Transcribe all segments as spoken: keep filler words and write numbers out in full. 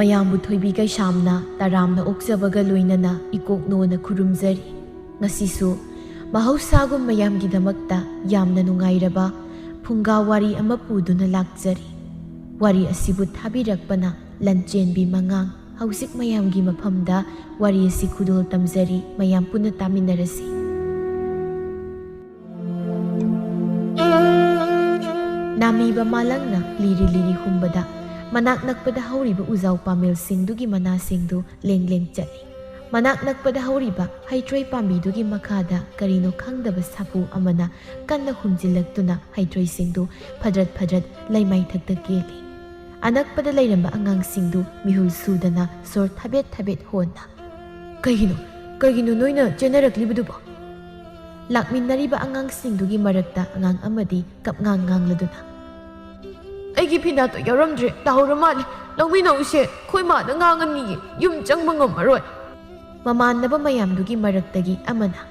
ꯃꯌꯥꯝꯕꯨ ꯊꯣꯏꯕꯤ ꯀꯩꯁꯥꯝꯅ ꯇꯔꯥꯝꯅ ꯑꯣꯛꯆꯕꯒ ꯂꯣꯏꯅꯅ ꯏꯀꯣꯛꯅꯣꯅ ꯈꯨꯔꯨꯝꯖꯔꯤ꯫ ꯉꯁꯤꯁꯨ ꯃꯍꯧꯁꯥꯒꯨꯝ ꯃꯌꯥꯝꯒꯤꯗꯃꯛꯇ ꯌꯥꯝꯅ ꯅꯨꯡꯉꯥꯏꯔꯕ ꯐꯨꯡꯒꯥ ꯋꯥꯔꯤ ꯑꯃ ꯄꯨꯗꯨꯅ ꯂꯥꯛꯆꯔꯤ꯫ ꯋꯥꯔꯤ ꯑꯁꯤꯕꯨ ꯊꯥꯕꯤꯔꯛꯄꯅ ꯂꯟꯆꯦꯟꯕꯤ ꯃꯉꯥꯡ꯫ ꯍꯧꯖꯤꯛ ꯃꯌꯥꯝꯒꯤ ꯃꯐꯝꯗ ꯋꯥꯔꯤ ꯑꯁꯤ ꯈꯨꯗꯣꯜ ꯇꯝꯖꯔꯤ, ꯃꯌꯥꯝ ꯄꯨꯟꯅ ꯇꯥꯃꯤꯟꯅꯔꯁꯤ꯫ ꯅꯥꯃꯤꯕ ꯃꯥꯂꯪꯅ ꯂꯤꯔꯤ ꯂꯤꯔꯤ ꯍꯨꯝꯕꯗ, ꯃꯅꯥꯛ ꯅꯛꯄꯗ ꯍꯧꯔꯤꯕ ꯎꯖꯥꯎ ꯄꯥꯃꯦꯜꯁꯤꯡꯗꯨꯒꯤ ꯃꯅꯥꯁꯤꯡꯗꯨ ꯂꯦꯡ ꯂꯦꯡ ꯆꯠꯂꯤ꯫ ꯃꯅꯥꯛ ꯅꯛꯄꯗ ꯍꯧꯔꯤꯕ ꯍꯩꯇ꯭ꯔꯣꯏ ꯄꯥꯝꯕꯤꯗꯨꯒꯤ ꯃꯈꯥꯗ ꯀꯔꯤꯅꯣ ꯈꯪꯗꯕ ꯁꯥꯐꯨ ꯑꯃꯅ ꯀꯟꯅ ꯍꯨꯝꯖꯤꯜꯂꯛꯇꯨꯅ ꯍꯩꯇ꯭ꯔꯣꯏꯁꯤꯡꯗꯨ ꯐꯗ꯭ꯔꯠ ꯐꯗ꯭ꯔꯠ ꯂꯩꯃꯥꯏꯊꯛꯇ ꯀꯦꯜꯂꯤ꯫ ꯑꯅꯛꯄꯗ ꯂꯩꯔꯝꯕ ꯑꯉꯥꯡꯁꯤꯡꯗꯨ ꯃꯤꯍꯨꯜ ꯁꯨꯗꯅ ꯁꯣꯔ ꯊꯥꯕꯦꯠ ꯊꯥꯕꯦꯠ ꯍꯣꯟꯅ, "ꯀꯩꯒꯤꯅꯣ? ꯀꯩꯒꯤꯅꯣ ꯅꯣꯏꯅ ꯆꯦꯟꯅꯔꯛꯂꯤꯕꯗꯨꯕꯣ?" ꯂꯥꯛꯃꯤꯟꯅꯔꯤꯕ ꯑꯉꯥꯡꯁꯤꯡꯗꯨꯒꯤ ꯃꯔꯛꯇ ꯑꯉꯥꯡ ꯑꯃꯗꯤ ꯀꯞꯉꯥꯡ ꯉꯥꯡꯂꯗꯨꯅ, "ꯑꯩꯒꯤ ꯐꯤꯅꯥꯠꯇꯣ ꯌꯥꯎꯔꯝꯗ꯭ꯔꯦ, ꯇꯥꯍꯧꯔ ꯃꯥꯜꯂꯦ, ꯂꯧꯃꯤꯟꯅꯧꯁꯦ, ꯑꯩꯈꯣꯏ ꯃꯥꯅ ꯉꯥꯡꯉꯅꯤꯌꯦ, ꯌꯨꯝ ꯆꯪꯕ ꯉꯝꯃꯔꯣꯏ꯫" ꯃꯃꯥꯟꯅꯕ ꯃꯌꯥꯝꯗꯨꯒꯤ ꯃꯔꯛꯇꯒꯤ ꯑꯃꯅ,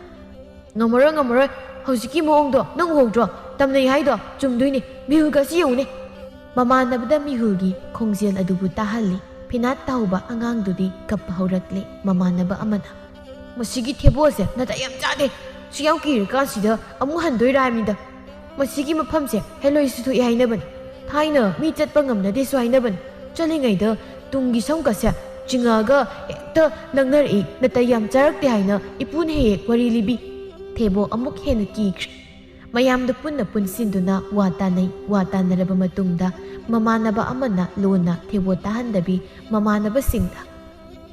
"ꯉꯝꯃꯔꯣꯏ, ꯉꯝꯃꯔꯣꯏ, ꯍꯧꯖꯤꯛꯀꯤ ꯃꯑꯣꯡꯗꯣ ꯅꯪ ꯎꯍꯧꯗ꯭ꯔꯣ? ꯇꯝꯅꯩ ꯍꯥꯏꯗꯣ ꯆꯨꯝꯗꯣꯏꯅꯦ, ꯃꯤꯍꯨꯜꯒꯁꯤ ꯌꯦꯡꯉꯨꯅꯦ꯫" ꯃꯃꯥꯟꯅꯕꯗ ꯃꯤꯍꯨꯜꯒꯤ ꯈꯣꯡꯖꯦꯜ ꯑꯗꯨꯕꯨ ꯇꯥꯍꯜꯂꯤ꯫ ꯐꯤꯅꯥꯠ ꯇꯥꯍꯧꯕ ꯑꯉꯥꯡꯗꯨꯗꯤ ꯀꯞꯄ ꯍꯧꯔꯛꯂꯦ꯫ ꯃꯃꯥꯟꯅꯕ ꯑꯃꯅ, "ꯃꯁꯤꯒꯤ ꯊꯦꯕꯣꯁꯦ ꯅꯥꯇꯩ ꯌꯥꯝ ꯆꯥꯗꯦ꯫ ꯁꯨꯛ ꯌꯥꯝ ꯀꯤꯔꯀꯥꯟꯁꯤꯗ ꯑꯃꯨꯛ ꯍꯟꯗꯣꯏꯔꯥ ꯍꯥꯏꯕꯅꯤꯗ꯫ ꯃꯁꯤꯒꯤ ꯃꯐꯝꯁꯦ ꯍꯦꯂꯣꯏꯁꯨ ꯊꯣꯛꯑꯦ ꯍꯥꯏꯅꯕꯅꯤ꯫ ꯊꯥꯏꯅ ꯃꯤ ꯆꯠꯄ ꯉꯝꯅꯗꯦꯁꯨ ꯍꯥꯏꯅꯕꯅꯤ꯫ ꯆꯠꯂꯤꯉꯩꯗ ꯇꯨꯡꯒꯤ ꯁꯝꯒꯁꯦ ꯆꯤꯡꯉꯛꯑꯒ ꯍꯦꯛꯇ ꯂꯪꯅꯔꯛꯏ꯫ ꯅꯥꯇꯩ ꯌꯥꯝ ꯆꯥꯔꯛꯇꯦ ꯍꯥꯏꯅ ꯏꯄꯨꯅ ꯍꯦꯛ ꯍꯦꯛ ꯋꯥꯔꯤ ꯂꯤꯕꯤ꯫" ꯊꯦꯕꯣ ꯑꯃꯨꯛ ꯍꯦꯟꯅ ꯀꯤꯈ꯭ꯔꯦ꯫ ꯃꯌꯥꯝꯗꯨ ꯄꯨꯟꯅ ꯄꯨꯟꯁꯤꯟꯗꯨꯅ ꯋꯥ ꯇꯥꯅꯩ꯫ ꯋꯥ ꯇꯥꯅꯔꯕ ꯃꯇꯨꯡꯗ ꯃꯃꯥꯟꯅꯕ ꯑꯃꯅ ꯂꯣꯟꯅ ꯊꯦꯕꯣ ꯇꯥꯍꯟꯗꯕꯤ ꯃꯃꯥꯟꯅꯕꯁꯤꯡꯗ,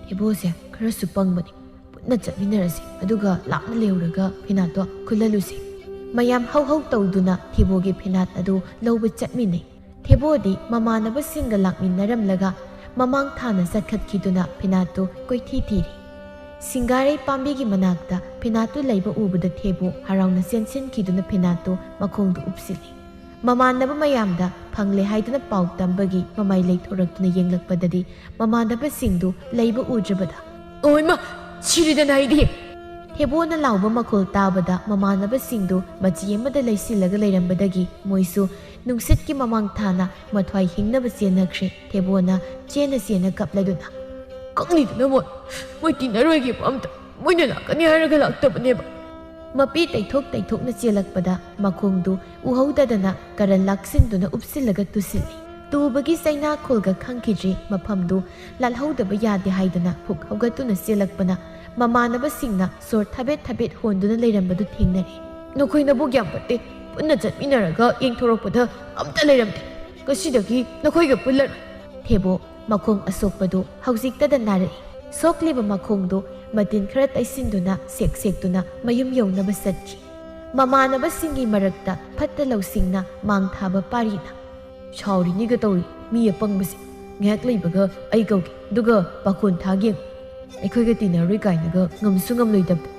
"ꯊꯦꯕꯣꯁꯦ ꯈꯔꯁꯨ ꯄꯪꯕꯅꯤ, ꯄꯨꯟꯅ ꯆꯠꯃꯤꯟꯅꯔꯁꯤ, ꯑꯗꯨꯒ ꯂꯥꯞꯅ ꯂꯩꯍꯧꯔꯒ ꯐꯤꯅꯥꯠꯇꯣ ꯈꯨꯜꯍꯜꯂꯨꯁꯤ꯫" ꯃꯌꯥꯝ ꯍꯧ ꯍꯧ ꯇꯧꯗꯨꯅ ꯊꯦꯕꯣꯒꯤ ꯐꯤꯅꯥꯠ ꯑꯗꯨ ꯂꯧꯕ ꯆꯠꯃꯤꯟꯅꯩ꯫ ꯊꯦꯕꯣꯗꯤ ꯃꯃꯥꯟꯅꯕꯁꯤꯡꯒ ꯂꯥꯛꯃꯤꯟꯅꯔꯝꯂꯒ ꯃꯃꯥꯡ ꯊꯥꯅ ꯆꯠꯈꯠꯈꯤꯗꯨꯅ ꯐꯤꯅꯥꯠꯇꯨ ꯀꯣꯏꯊꯤ ꯊꯤꯔꯤ꯫ ꯁꯤꯡꯒꯥꯔꯩ ꯄꯥꯝꯕꯤꯒꯤ ꯃꯅꯥꯛꯇ ꯐꯤꯅꯥꯠꯇꯨ ꯂꯩꯕ ꯎꯕꯗ ꯊꯦꯕꯣ ꯍꯔꯥꯎꯅ ꯆꯦꯟꯁꯤꯟꯈꯤꯗꯨꯅ ꯐꯤꯅꯥꯠꯇꯨ ꯃꯈꯣꯡꯗ ꯎꯞꯁꯤꯜꯂꯤ꯫ ꯃꯃꯥꯟꯅꯕ ꯃꯌꯥꯝꯗ ꯐꯪꯂꯦ ꯍꯥꯏꯗꯨꯅ ꯄꯥꯎ ꯇꯝꯕꯒꯤ ꯃꯃꯥꯏ ꯂꯩꯊꯣꯔꯛꯇꯨꯅ ꯌꯦꯡꯂꯛꯄꯗꯗꯤ ꯃꯃꯥꯟꯅꯕꯁꯤꯡꯗꯨ ꯂꯩꯕ ꯎꯗ꯭ꯔꯕꯗ, "ꯑꯣꯏꯃ, ꯁꯤꯔꯦꯗꯅ ꯑꯩꯗꯤ!" ꯊꯦꯕꯣꯅ ꯂꯥꯎꯕ ꯃꯈꯣꯜ ꯇꯥꯕꯗ ꯃꯃꯥꯟꯅꯕꯁꯤꯡꯗꯨ ꯃꯆꯤ ꯑꯃꯗ ꯂꯩꯁꯤꯜꯂꯒ ꯂꯩꯔꯝꯕꯗꯒꯤ ꯃꯣꯏꯁꯨ ꯅꯨꯡꯁꯤꯠꯀꯤ ꯃꯃꯥꯡ ꯊꯥꯅ ꯃꯊ꯭ꯋꯥꯏ ꯍꯤꯡꯅꯕ ꯆꯦꯟꯅꯈ꯭ꯔꯦ꯫ ꯊꯦꯕꯣꯅ ꯆꯦꯟꯅ ꯆꯦꯟꯅ ꯀꯞꯂꯗꯨꯅ, "ꯈꯪꯂꯤꯗꯨꯅ ꯃꯣꯏ, ꯃꯣꯏ ꯇꯤꯟꯅꯔꯣꯏꯒꯦꯕ ꯑꯝꯇ꯫ ꯃꯣꯏꯅ ꯂꯥꯛꯀꯅꯤ ꯍꯥꯏꯔꯒ ꯂꯥꯛꯇꯕꯅꯦꯕ꯫" ꯃꯄꯤ ꯇꯩꯊꯣꯛ ꯇꯩꯊꯣꯛꯅ ꯆꯦꯜꯂꯛꯄꯗ ꯃꯈꯣꯡꯗꯨ ꯎꯍꯧꯗꯗꯅ ꯀꯔꯟ ꯂꯥꯛꯁꯤꯟꯗꯨꯅ ꯎꯞꯁꯤꯜꯂꯒ ꯇꯨꯁꯤꯜꯂꯤ꯫ ꯇꯨꯕꯒꯤ ꯆꯩꯅꯥꯈꯣꯜꯒ ꯈꯪꯈꯤꯗ꯭ꯔꯤ꯫ ꯃꯐꯝꯗꯨ ꯂꯥꯜꯍꯧꯗꯕ ꯌꯥꯗꯦ ꯍꯥꯏꯗꯨꯅ ꯐꯨꯛ ꯍꯧꯒꯠꯇꯨꯅ ꯆꯦꯜꯂꯛꯄꯅ ꯃꯃꯥꯟꯅꯕꯁꯤꯡꯅ ꯁꯣꯔ ꯊꯕꯦꯠ ꯊꯕꯦꯠ ꯍꯣꯟꯗꯨꯅ ꯂꯩꯔꯝꯕꯗꯨ ꯊꯦꯡꯅꯔꯦ꯫ "ꯅꯈꯣꯏ ꯅꯕꯨꯛ ꯌꯥꯝ ꯐꯠꯇꯦ꯫ ꯄꯨꯟꯅ ꯆꯠꯃꯤꯟꯅꯔꯒ ꯌꯦꯡꯊꯣꯔꯛꯄꯗ ꯑꯝꯇ ꯂꯩꯔꯝꯗꯦ꯫ ꯉꯁꯤꯗꯒꯤ ꯅꯈꯣꯏꯒ ꯄꯨꯜꯂꯔꯣꯏ꯫" ꯊꯦꯕꯣ ꯃꯈꯣꯡ ꯑꯁꯣꯛꯄꯗꯨ ꯍꯧꯖꯤꯛꯇꯗ ꯅꯥꯔꯛꯏ꯫ ꯁꯣꯛꯂꯤꯕ ꯃꯈꯣꯡꯗꯨ ꯃꯇꯤꯟ ꯈꯔ ꯇꯩꯁꯤꯟꯗꯨꯅ ꯁꯦꯛ ꯁꯦꯛꯇꯨꯅ ꯃꯌꯨꯝ ꯌꯧꯅꯕ ꯆꯠꯈꯤ꯫ ꯃꯃꯥꯟꯅꯕꯁꯤꯡꯒꯤ ꯃꯔꯛꯇ ꯐꯠꯇ ꯂꯧꯁꯤꯡꯅ ꯃꯥꯡ ꯊꯥꯕ ꯄꯥꯔꯤꯅ, "ꯁꯥꯎꯔꯤꯅꯤꯒ ꯇꯧꯔꯤ ꯃꯤ ꯑꯄꯪꯕꯁꯦ꯫ ꯉꯥꯏꯍꯥꯛ ꯂꯩꯕꯒ ꯑꯩ ꯀꯧꯒꯦ, ꯑꯗꯨꯒ ꯄꯥꯈꯣꯟ ꯊꯥꯒꯦ ꯌꯦꯡꯉꯨ꯫ ꯑꯩꯈꯣꯏꯒ ꯇꯤꯟꯅꯔꯣꯏ ꯀꯥꯏꯅꯒ ꯉꯝꯁꯨ ꯉꯝꯂꯣꯏꯗꯕꯗ꯫"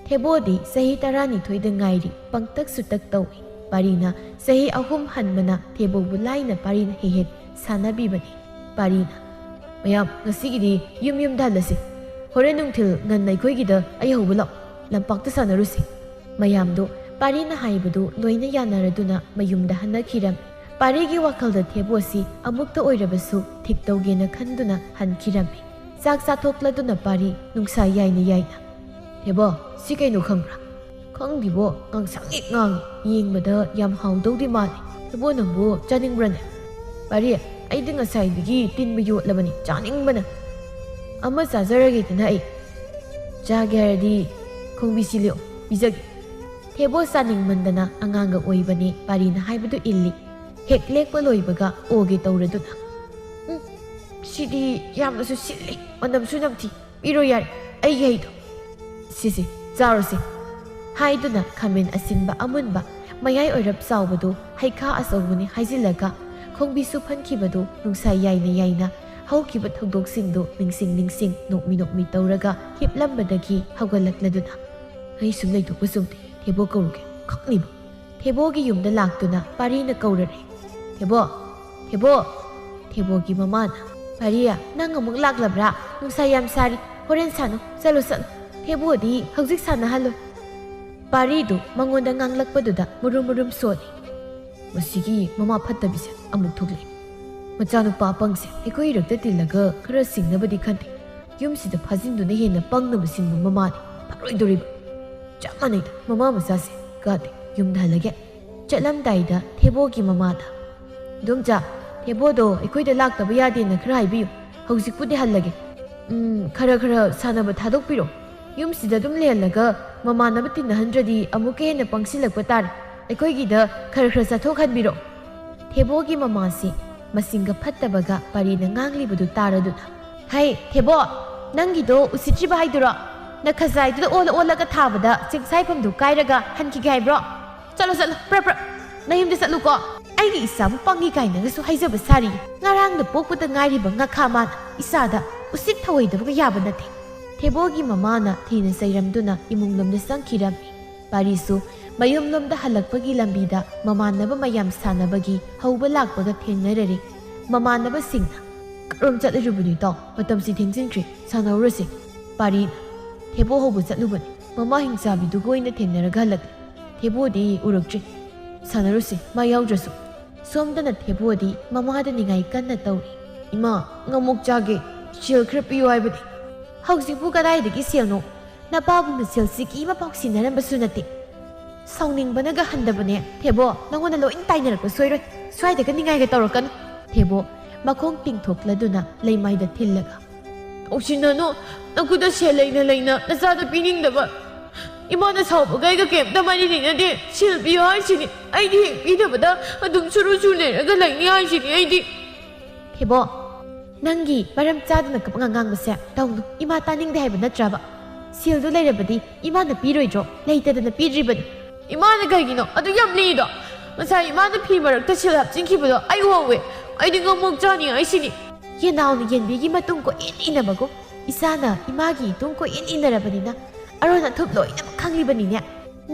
ꯊꯦꯕꯣꯗꯤ ꯆꯍꯤ ꯇꯔꯥꯅꯤꯊꯣꯏꯗ ꯉꯥꯏꯔꯤ, ꯄꯪꯇꯛꯁꯨ ꯇꯛ ꯇꯧꯏ꯫ ꯄꯥꯔꯤꯅ ꯆꯍꯤ ꯑꯍꯨꯝ ꯍꯟꯕꯅ ꯊꯦꯕꯣꯕꯨ ꯂꯥꯏꯅ ꯄꯥꯔꯤꯅ ꯍꯦꯛ ꯍꯦꯛ ꯁꯥꯟꯅꯕꯤꯕꯅꯤ꯫ ꯄꯥꯔꯤꯅ, "ꯃꯌꯥꯝ, ꯉꯁꯤꯒꯤꯗꯤ ꯌꯨꯝ ꯌꯨꯝꯗ ꯍꯜꯂꯁꯤ꯫ ꯍꯣꯔꯦꯟ ꯅꯨꯡꯊꯤꯜ ꯉꯟꯅ ꯑꯩꯈꯣꯏꯒꯤꯗ ꯑꯩ ꯍꯧꯕ ꯂꯥꯛꯑꯣ꯫ ꯂꯝꯄꯥꯛꯇ ꯁꯥꯟꯅꯔꯨꯁꯤ꯫" ꯃꯌꯥꯝꯗꯣ ꯄꯥꯔꯤꯅ ꯍꯥꯏꯕꯗꯨ ꯂꯣꯏꯅ ꯌꯥꯅꯔꯗꯨꯅ ꯃꯌꯨꯝꯗ ꯍꯟꯅꯈꯤꯔꯝꯃꯤ꯫ ꯄꯥꯔꯤꯒꯤ ꯋꯥꯈꯜꯗ ꯊꯦꯕꯣꯁꯤ ꯑꯃꯨꯛꯇ ꯑꯣꯏꯔꯕꯁꯨ ꯊꯤꯛ ꯇꯧꯒꯦꯅ ꯈꯟꯗꯨꯅ ꯍꯟꯈꯤꯔꯝꯃꯤ꯫ ꯆꯥꯛ ꯆꯥꯊꯣꯛꯂꯗꯨꯅ ꯄꯥꯔꯤ ꯅꯨꯡꯁꯥ ꯌꯥꯏꯅ ꯌꯥꯏꯅ, "ꯊꯦꯕꯣ, ꯁꯤ ꯀꯩꯅꯣ ꯈꯪꯕ꯭ꯔꯥ?" "ꯈꯪꯗꯦꯕꯣ, ꯉꯥꯡꯁꯪ ꯍꯦꯛ ꯉꯥꯡꯉꯤ꯫ ꯌꯦꯡꯕꯗ ꯌꯥꯝ ꯍꯥꯎꯗꯧꯗꯤ ꯃꯥꯜꯂꯤ꯫ ꯊꯦꯕꯣ, ꯅꯪꯕꯨ ꯆꯥꯅꯤꯡꯕ꯭ꯔꯅꯦ?" "ꯄꯥꯔꯤ, ꯑꯩꯗꯤ ꯉꯁꯥꯏꯗꯒꯤ ꯇꯤꯟꯕ ꯌꯣꯠꯂꯕꯅꯤ, ꯆꯥꯅꯤꯡꯕꯅ꯫" "ꯑꯃ ꯆꯥꯖꯔꯒꯦꯗꯅ ꯑꯩ꯫" "ꯆꯥꯒꯦ ꯍꯥꯏꯔꯗꯤ ꯈꯣꯡꯕꯤ ꯁꯤ ꯂꯦꯛꯑꯣ, ꯄꯤꯖꯒꯦ꯫" ꯊꯦꯕꯣ ꯆꯥꯅꯤꯡꯃꯟꯗꯅ ꯑꯉꯥꯡꯒ ꯑꯣꯏꯕꯅꯦ, ꯄꯥꯔꯤꯅ ꯍꯥꯏꯕꯗꯨ ꯏꯜꯂꯤ꯫ ꯍꯦꯛ ꯂꯦꯛꯄ ꯂꯣꯏꯕꯒ ꯑꯣꯒꯦ ꯇꯧꯔꯗꯨꯅ, "ꯎꯝ, ꯁꯤꯗꯤ ꯌꯥꯝꯅꯁꯨ ꯁꯤꯜꯂꯤ, ꯃꯅꯝꯁꯨ ꯅꯝꯊꯤ꯫ ꯄꯤꯔꯣ ꯌꯥꯔꯦ, ꯑꯩꯒꯤ ꯍꯩꯗꯣ꯫ ꯁꯤꯁꯦ, ꯆꯥꯔꯣꯁꯦ꯫" ꯍꯥꯏꯗꯨꯅ ꯈꯥꯃꯦꯟ ꯑꯁꯤꯟꯕ ꯑꯃꯨꯟꯕ ꯃꯌꯥꯏ ꯑꯣꯏꯔꯞ ꯆꯥꯎꯕꯗꯨ, ꯍꯩꯈꯥ ꯑꯆꯧꯕꯅꯤ ꯍꯥꯏꯖꯤꯜꯂꯒ ꯈꯣꯡꯕꯤꯁꯨ ꯐꯟꯈꯤꯕꯗꯨ ꯅꯨꯡꯁꯥ ꯌꯥꯏꯅ ꯌꯥꯏꯅ ꯍꯧꯈꯤꯕ ꯊꯧꯗꯣꯛꯁꯤꯡꯗꯨ ꯅꯤꯡꯁꯤꯡ ꯅꯤꯡꯁꯤꯡ ꯅꯣꯛꯃꯤ ꯅꯣꯛꯃꯤ ꯇꯧꯔꯒ ꯍꯤꯞꯂꯝꯕꯗꯒꯤ ꯍꯧꯒꯠꯂꯛꯂꯗꯨꯅ, "ꯑꯩ ꯁꯨꯝ ꯂꯩꯊꯣꯛꯄ ꯆꯨꯝꯗꯦ, ꯊꯦꯕꯣ ꯀꯧꯔꯨꯒꯦ, ꯈꯪꯅꯤꯕ꯫" ꯊꯦꯕꯣꯒꯤ ꯌꯨꯝꯗ ꯂꯥꯛꯇꯨꯅ ꯄꯥꯔꯤꯅ ꯀꯧꯔꯔꯦ, "ꯊꯦꯕꯣ, ꯊꯦꯕꯣ!" ꯊꯦꯕꯣꯒꯤ ꯃꯃꯥꯅ, "ꯄꯥꯔꯤ, ꯅꯪ ꯑꯃꯨꯛ ꯂꯥꯛꯂꯕ꯭ꯔꯥ? ꯅꯨꯡꯁꯥ ꯌꯥꯝ ꯁꯥꯔꯤ, ꯍꯣꯔꯦꯟ ꯁꯥꯟꯅꯧ, ꯆꯠꯂꯣ, ꯆꯠꯂꯣ꯫ ꯊꯦꯕꯣꯗꯤ ꯍꯧꯖꯤꯛ ꯁꯥꯟꯅꯍꯜꯂꯣꯏ꯫" ꯄꯥꯔꯤꯗꯨ ꯃꯉꯣꯟꯗ ꯉꯥꯡꯂꯛꯄꯗꯨꯗ ꯃꯨꯔꯨꯝ ꯃꯨꯔꯨꯝ ꯁꯣꯜꯂꯤ꯫ ꯃꯁꯤꯒꯤ ꯃꯃꯥ ꯐꯠꯇꯕꯤꯁꯦ ꯑꯃꯨꯛ ꯊꯣꯛꯂꯛꯏ꯫ ꯃꯆꯥꯅꯨꯄꯥ ꯑꯄꯪꯁꯦ ꯑꯩꯈꯣꯏ ꯏꯔꯛꯇ ꯇꯤꯜꯂꯒ ꯈꯔ ꯁꯤꯡꯅꯕꯗꯤ ꯈꯟꯗꯦ꯫ ꯌꯨꯝꯁꯤꯗ ꯐꯥꯖꯤꯟꯗꯨꯅ ꯍꯦꯟꯅ ꯄꯪꯅꯕ ꯁꯤꯟꯕ ꯃꯃꯥꯅꯤ꯫ ꯐꯔꯣꯏꯗꯣꯔꯤꯕ꯫ ꯆꯞ ꯃꯥꯟꯅꯩꯗ ꯃꯃꯥ ꯃꯆꯥꯁꯦ꯫ ꯀꯥꯗꯦ, ꯌꯨꯝꯗ ꯍꯜꯂꯒꯦ꯫ ꯆꯠꯂꯝꯗꯥꯏꯗ ꯊꯦꯕꯣꯒꯤ ꯃꯃꯥꯗ, "ꯏꯗꯣꯝꯆꯥ, ꯊꯦꯕꯣꯗꯣ ꯑꯩꯈꯣꯏꯗ ꯂꯥꯛꯇꯕ ꯌꯥꯗꯦꯅ ꯈꯔ ꯍꯥꯏꯕꯤꯌꯨ꯫ ꯍꯧꯖꯤꯛꯄꯨꯗꯤ ꯍꯜꯂꯒꯦ꯫ ꯎꯝ, ꯈꯔ ꯈꯔ ꯁꯥꯟꯅꯕ ꯊꯥꯗꯣꯛꯄꯤꯔꯣ꯫ ꯌꯨꯝꯁꯤꯗ ꯑꯗꯨꯝ ꯂꯩꯍꯜꯂꯒ ꯃꯃꯥꯟꯅꯕ ꯇꯤꯟꯅꯍꯟꯗ꯭ꯔꯗꯤ ꯑꯃꯨꯛꯀ ꯍꯦꯟꯅ ꯄꯪꯁꯤꯜꯂꯛꯄ ꯇꯥꯔꯦ꯫ ꯑꯩꯈꯣꯏꯒꯤꯗ ꯈꯔ ꯈꯔ ꯆꯠꯊꯣꯛꯍꯟꯕꯤꯔꯣ꯫" ꯊꯦꯕꯣꯒꯤ ꯃꯃꯥꯁꯤ ꯃꯁꯤꯡꯒ ꯐꯠꯇꯕꯒ ꯄꯥꯔꯤꯅ ꯉꯥꯡꯂꯤꯕꯗꯨ ꯇꯥꯔꯗꯨꯅ, "ꯍꯩ, ꯊꯦꯕꯣ, ꯅꯪꯒꯤꯗꯣ ꯎꯁꯤꯠꯇ꯭ꯔꯤꯕ ꯍꯥꯏꯗꯨꯔꯣ? ꯅꯈꯖꯥꯏꯗꯨꯗ ꯑꯣꯜꯂ ꯑꯣꯜꯂꯒ ꯊꯥꯕꯗ ꯆꯦꯡꯁꯥꯏꯐꯝꯗꯨ ꯀꯥꯏꯔꯒ ꯍꯟꯈꯤꯒꯦ ꯍꯥꯏꯕ꯭ꯔꯣ? ꯆꯠꯂꯣ, ꯆꯠꯂꯣ, ꯄ꯭ꯔꯞ, ꯄ꯭ꯔꯞ, ꯅꯌꯨꯝꯗ ꯆꯠꯂꯨꯀꯣ꯫ ꯑꯩꯒꯤ ꯏꯆꯥꯕꯨ ꯄꯪꯉꯤ ꯀꯥꯏꯅꯒꯁꯨ ꯍꯥꯏꯖꯕ ꯁꯥꯔꯤ꯫ ꯉꯔꯥꯡꯗ ꯄꯣꯛꯄꯗ ꯉꯥꯏꯔꯤꯕ ꯉꯥꯈꯥ ꯃꯥꯅ ꯏꯆꯥꯗ ꯎꯁꯤꯠ ꯊꯑꯣꯏꯗꯕꯒ ꯌꯥꯕ ꯅꯠꯇꯦ꯫" ꯊꯦꯕꯣꯒꯤ ꯃꯃꯥꯅ ꯊꯤꯅ ꯆꯩꯔꯝꯗꯨꯅ ꯏꯃꯨꯡꯂꯣꯝꯗ ꯆꯪꯈꯤꯔꯝꯃꯤ꯫ ꯄꯥꯔꯤꯁꯨ ꯃꯌꯨꯝꯂꯣꯝꯗ ꯍꯜꯂꯛꯄꯒꯤ ꯂꯝꯕꯤꯗ ꯃꯃꯥꯟꯅꯕ ꯃꯌꯥꯝ ꯁꯥꯟꯅꯕꯒꯤ ꯍꯧꯕ ꯂꯥꯛꯄꯒ ꯊꯦꯡꯅꯔꯔꯦ꯫ ꯃꯃꯥꯟꯅꯕꯁꯤꯡꯅ, "ꯀꯔꯣꯝ ꯆꯠꯂꯨꯔꯤꯕꯅꯣ ꯏꯇꯥꯎ? ꯃꯇꯝꯁꯤ ꯊꯦꯡꯖꯤꯟꯈ꯭ꯔꯦ, ꯁꯥꯟꯅꯧꯔꯁꯤ꯫" ꯄꯥꯔꯤꯅ, "ꯊꯦꯕꯣ ꯍꯧꯕ ꯆꯠꯂꯨꯕꯅꯤ꯫ ꯃꯃꯥ ꯍꯤꯡꯆꯥꯕꯤꯗꯨꯒ ꯑꯣꯏꯅ ꯊꯦꯡꯅꯔꯒ ꯍꯜꯂꯛꯂꯦ꯫ ꯊꯦꯕꯣꯗꯤ ꯎꯔꯛꯇ꯭ꯔꯤ꯫ ꯁꯥꯟꯅꯔꯨꯁꯤ, ꯃꯥ ꯌꯥꯎꯗ꯭ꯔꯁꯨ꯫" ꯁꯣꯝꯗꯅ ꯊꯦꯕꯣꯗꯤ ꯃꯃꯥꯗ ꯅꯤꯡꯉꯥꯏ ꯀꯟꯅ ꯇꯧꯔꯤ꯫ "ꯏꯃꯥ, ꯉꯥꯃꯣꯛ ꯆꯥꯒꯦ꯫ ꯁꯦꯜ ꯈꯔ ꯄꯤꯌꯨ ꯍꯥꯏꯕꯅꯤ꯫" "ꯍꯧꯖꯤꯛꯄꯨ ꯀꯗꯥꯏꯗꯒꯤ ꯁꯦꯜꯅꯣ? ꯅꯄꯥꯕꯨ ꯃꯁꯦꯜ ꯁꯤꯀꯤ ꯑꯃꯐꯥꯎ ꯁꯤꯟꯅꯔꯝꯕꯁꯨ ꯅꯠꯇꯦ꯫" "ꯁꯥꯎꯅꯤꯡꯕꯅꯒ ꯍꯟꯗꯕꯅꯦ ꯊꯦꯕꯣ, ꯅꯉꯣꯟꯗ ꯂꯣꯏꯅ ꯇꯥꯏꯅꯔꯛꯄ ꯁꯣꯏꯔꯣꯏ꯫ ꯁ꯭ꯋꯥꯏꯗꯒ ꯅꯤꯡꯉꯥꯏꯒ ꯇꯧꯔꯛꯀꯅꯨ꯫" ꯊꯦꯕꯣ ꯃꯈꯣꯡ ꯇꯤꯡꯊꯣꯛꯂꯗꯨꯅ ꯂꯩꯃꯥꯏꯗ ꯊꯤꯜꯂꯒ, "ꯇꯧꯁꯤꯟꯅꯅꯨ꯫ ꯅꯈꯨꯠꯇ ꯁꯦꯜ ꯂꯩꯅ ꯂꯩꯅ ꯅꯆꯥꯗ ꯄꯤꯅꯤꯡꯗꯕ꯫ ꯏꯃꯥꯅ ꯁꯥꯎꯕꯒ ꯑꯩꯒ ꯀꯩꯝꯇ ꯃꯔꯤ ꯂꯩꯅꯗꯦ꯫ ꯁꯦꯜ ꯄꯤꯌꯨ ꯍꯥꯏꯁꯤꯅꯤ꯫ ꯑꯩꯗꯤ ꯍꯦꯛ ꯄꯤꯗꯕꯗ ꯑꯗꯨꯝ ꯁꯨꯔꯨ ꯁꯨꯔꯨ ꯂꯩꯔꯒ ꯂꯩꯅꯤ ꯍꯥꯏꯁꯤꯅꯤ ꯑꯩꯗꯤ꯫" "ꯊꯦꯕꯣ, ꯅꯪꯒꯤ ꯃꯔꯝ ꯆꯥꯗꯅ ꯀꯞꯉꯥꯡ ꯉꯥꯡꯕꯁꯦ ꯇꯧꯅꯨ꯫ ꯏꯃꯥ ꯇꯥꯅꯤꯡꯗꯦ ꯍꯥꯏꯕ ꯅꯠꯇ꯭ꯔꯕ? ꯁꯦꯜꯗꯨ ꯂꯩꯔꯕꯗꯤ ꯏꯃꯥꯅ ꯄꯤꯔꯣꯏꯗ꯭ꯔꯣ? ꯂꯩꯇꯗꯅ ꯄꯤꯗ꯭ꯔꯤꯕꯅꯤ꯫" "ꯏꯃꯥꯅ ꯀꯩꯒꯤꯅꯣ ꯑꯗꯨ ꯌꯥꯝ ꯂꯤꯗꯣ? ꯉꯁꯥꯏ ꯏꯃꯥꯅ ꯐꯤ ꯃꯔꯛꯇ ꯁꯦꯜ ꯍꯥꯞꯆꯤꯟꯈꯤꯕꯗꯣ ꯑꯩ ꯎꯍꯧꯋꯦ꯫ ꯑꯩꯗꯤ ꯉꯥꯃꯣꯛ ꯆꯥꯅꯤ ꯍꯥꯏꯁꯤꯅꯤ꯫" ꯌꯦꯅꯥꯎꯅ ꯌꯦꯟꯕꯤꯒꯤ ꯃꯇꯨꯡ ꯀꯣꯏꯏꯟ ꯏꯟꯅꯕꯒꯨꯝ ꯏꯆꯥꯅ ꯏꯃꯥꯒꯤ ꯏꯇꯨꯡ ꯀꯣꯏꯏꯟ ꯏꯟꯅꯔꯕꯅꯤꯅ ꯑꯔꯣꯟ ꯑꯊꯨꯞ ꯂꯣꯏꯅꯃꯛ ꯈꯪꯂꯤꯕꯅꯤꯅꯦ꯫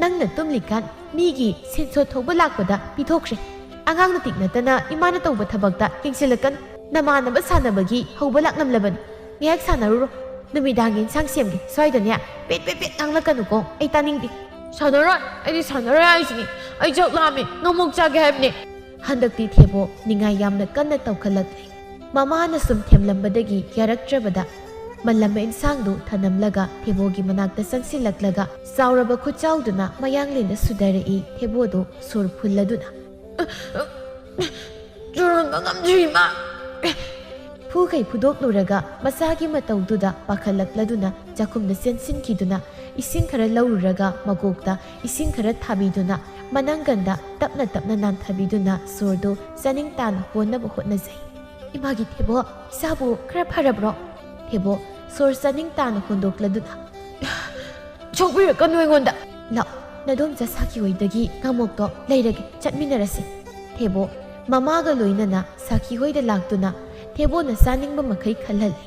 ꯅꯪꯅ ꯇꯨꯝꯂꯤꯀꯥꯟ ꯃꯤꯒꯤ ꯁꯦꯟꯁꯣꯠ ꯊꯧꯕ ꯂꯥꯛꯄꯗ ꯄꯤꯊꯣꯛꯈ꯭ꯔꯦ꯫ ꯑꯉꯥꯡ ꯅꯇꯤꯛ ꯅꯠꯇꯅ ꯏꯃꯥꯅ ꯇꯧꯕ ꯊꯕꯛꯇ ꯌꯦꯡꯁꯤꯜꯂꯛꯀꯅꯨ꯫ ꯅꯃꯥꯟꯅꯕ ꯁꯥꯟꯅꯕꯒꯤ ꯍꯧꯕ ꯂꯥꯛꯂꯝꯂꯕꯅꯤ꯫ ꯉꯥꯏꯍꯥꯛ ꯁꯥꯟꯅꯔꯨꯔꯣ꯫ ꯅꯨꯃꯤꯗꯥꯡꯒꯤ ꯏꯟꯁꯥꯡ ꯁꯦꯝꯒꯦ꯫ ꯁ꯭ꯋꯥꯏꯗꯅꯦ ꯄꯦꯠ ꯄꯦꯠ ꯄꯦꯠ ꯉꯥꯡꯂꯛꯀꯅꯨꯀꯣ꯫ ꯑꯩ ꯇꯥꯅꯤꯡꯗꯦ꯫ "ꯁꯥꯟꯅꯔꯣꯏ, ꯑꯩꯗꯤ ꯁꯥꯟꯅꯔꯣꯏ ꯍꯥꯏꯁꯤꯅꯤ꯫ ꯑꯩ ꯆꯥꯛ ꯂꯥꯝꯃꯤ, ꯉꯥꯃꯣꯛ ꯆꯥꯒꯦ ꯍꯥꯏꯕꯅꯤ"꯫ ꯍꯟꯗꯛꯇꯤ ꯊꯦꯕꯣ ꯅꯤꯡꯉꯥꯏ ꯌꯥꯝꯅ ꯀꯟꯅ ꯇꯧꯈꯠꯂꯛꯂꯦ꯫ ꯃꯃꯥꯅ ꯁꯨꯝ ꯊꯦꯝꯂꯝꯕꯗꯒꯤ ꯌꯥꯔꯛꯇ꯭ꯔꯕꯗ ꯃꯜꯂꯝꯕ ꯏꯟꯁꯥꯡꯗꯨ ꯊꯅꯝꯂꯒ ꯊꯦꯕꯣꯒꯤ ꯃꯅꯥꯛꯇ ꯆꯪꯁꯤꯜꯂꯛꯂꯒ ꯆꯥꯎꯔꯕ ꯈꯨꯠꯆꯥꯎꯗꯨꯅ ꯃꯌꯥꯡꯂꯦꯟꯗ ꯁꯨꯗꯔꯛꯏ꯫ ꯊꯦꯕꯣꯗꯨ ꯁꯣꯔ ꯐꯨꯜꯂꯗꯨꯅ, "ꯆꯨꯔꯣꯟꯕ ꯉꯝꯗ꯭ꯔꯤ, ꯏꯃꯥ!" ꯐꯨꯈꯩ ꯐꯨꯗꯣꯛꯂꯨꯔꯒ ꯃꯆꯥꯒꯤ ꯃꯇꯧꯗꯨꯗ ꯄꯥꯈꯠꯂꯛꯂꯗꯨꯅ ꯆꯥꯛꯈꯨꯝꯗ ꯆꯦꯟꯁꯤꯟꯈꯤꯗꯨꯅ ꯏꯁꯤꯡ ꯈꯔ ꯂꯧꯔꯨꯔꯒ ꯃꯀꯣꯛꯇ ꯏꯁꯤꯡ ꯈꯔ ꯊꯥꯕꯤꯗꯨꯅ ꯃꯅꯪꯒꯟꯗ ꯇꯞꯅ ꯇꯞꯅ ꯅꯥꯟꯊꯕꯤꯗꯨꯅ ꯁꯣꯔꯗꯨ ꯆꯥꯅꯤꯡ ꯇꯥꯅ ꯍꯣꯟꯅꯕ ꯍꯣꯠꯅꯖꯩ꯫ "ꯏꯃꯥꯒꯤ ꯊꯦꯕꯣ, ꯏꯁꯥꯕꯨ ꯈꯔ ꯐꯔꯕ꯭ꯔꯣ?" ꯊꯦꯕꯣ ꯁꯣꯔ ꯆꯥꯅꯤꯡ ꯇꯥꯅ ꯍꯣꯟꯗꯣꯛꯂꯗꯨꯅ, "ꯁꯣꯛꯄꯤꯔꯛꯀꯅꯨ ꯑꯩꯉꯣꯟꯗ꯫ ꯂꯥꯛꯑꯣ, ꯅꯗꯣꯝꯆꯥ ꯁꯥꯈꯤ ꯍꯣꯏꯗꯒꯤ ꯉꯥꯃꯣꯛꯇꯣ ꯂꯩꯔꯒꯦ, ꯆꯠꯃꯤꯟꯅꯔꯁꯤ"꯫ ꯊꯦꯕꯣ ꯃꯃꯥꯒ ꯂꯣꯏꯅꯅ ꯁꯥꯈꯤ ꯍꯣꯏꯗ ꯂꯥꯛꯇꯨꯅ ꯊꯦꯕꯣꯅ ꯆꯥꯅꯤꯡꯕ ꯃꯈꯩ ꯈꯜꯍꯜꯂꯤ꯫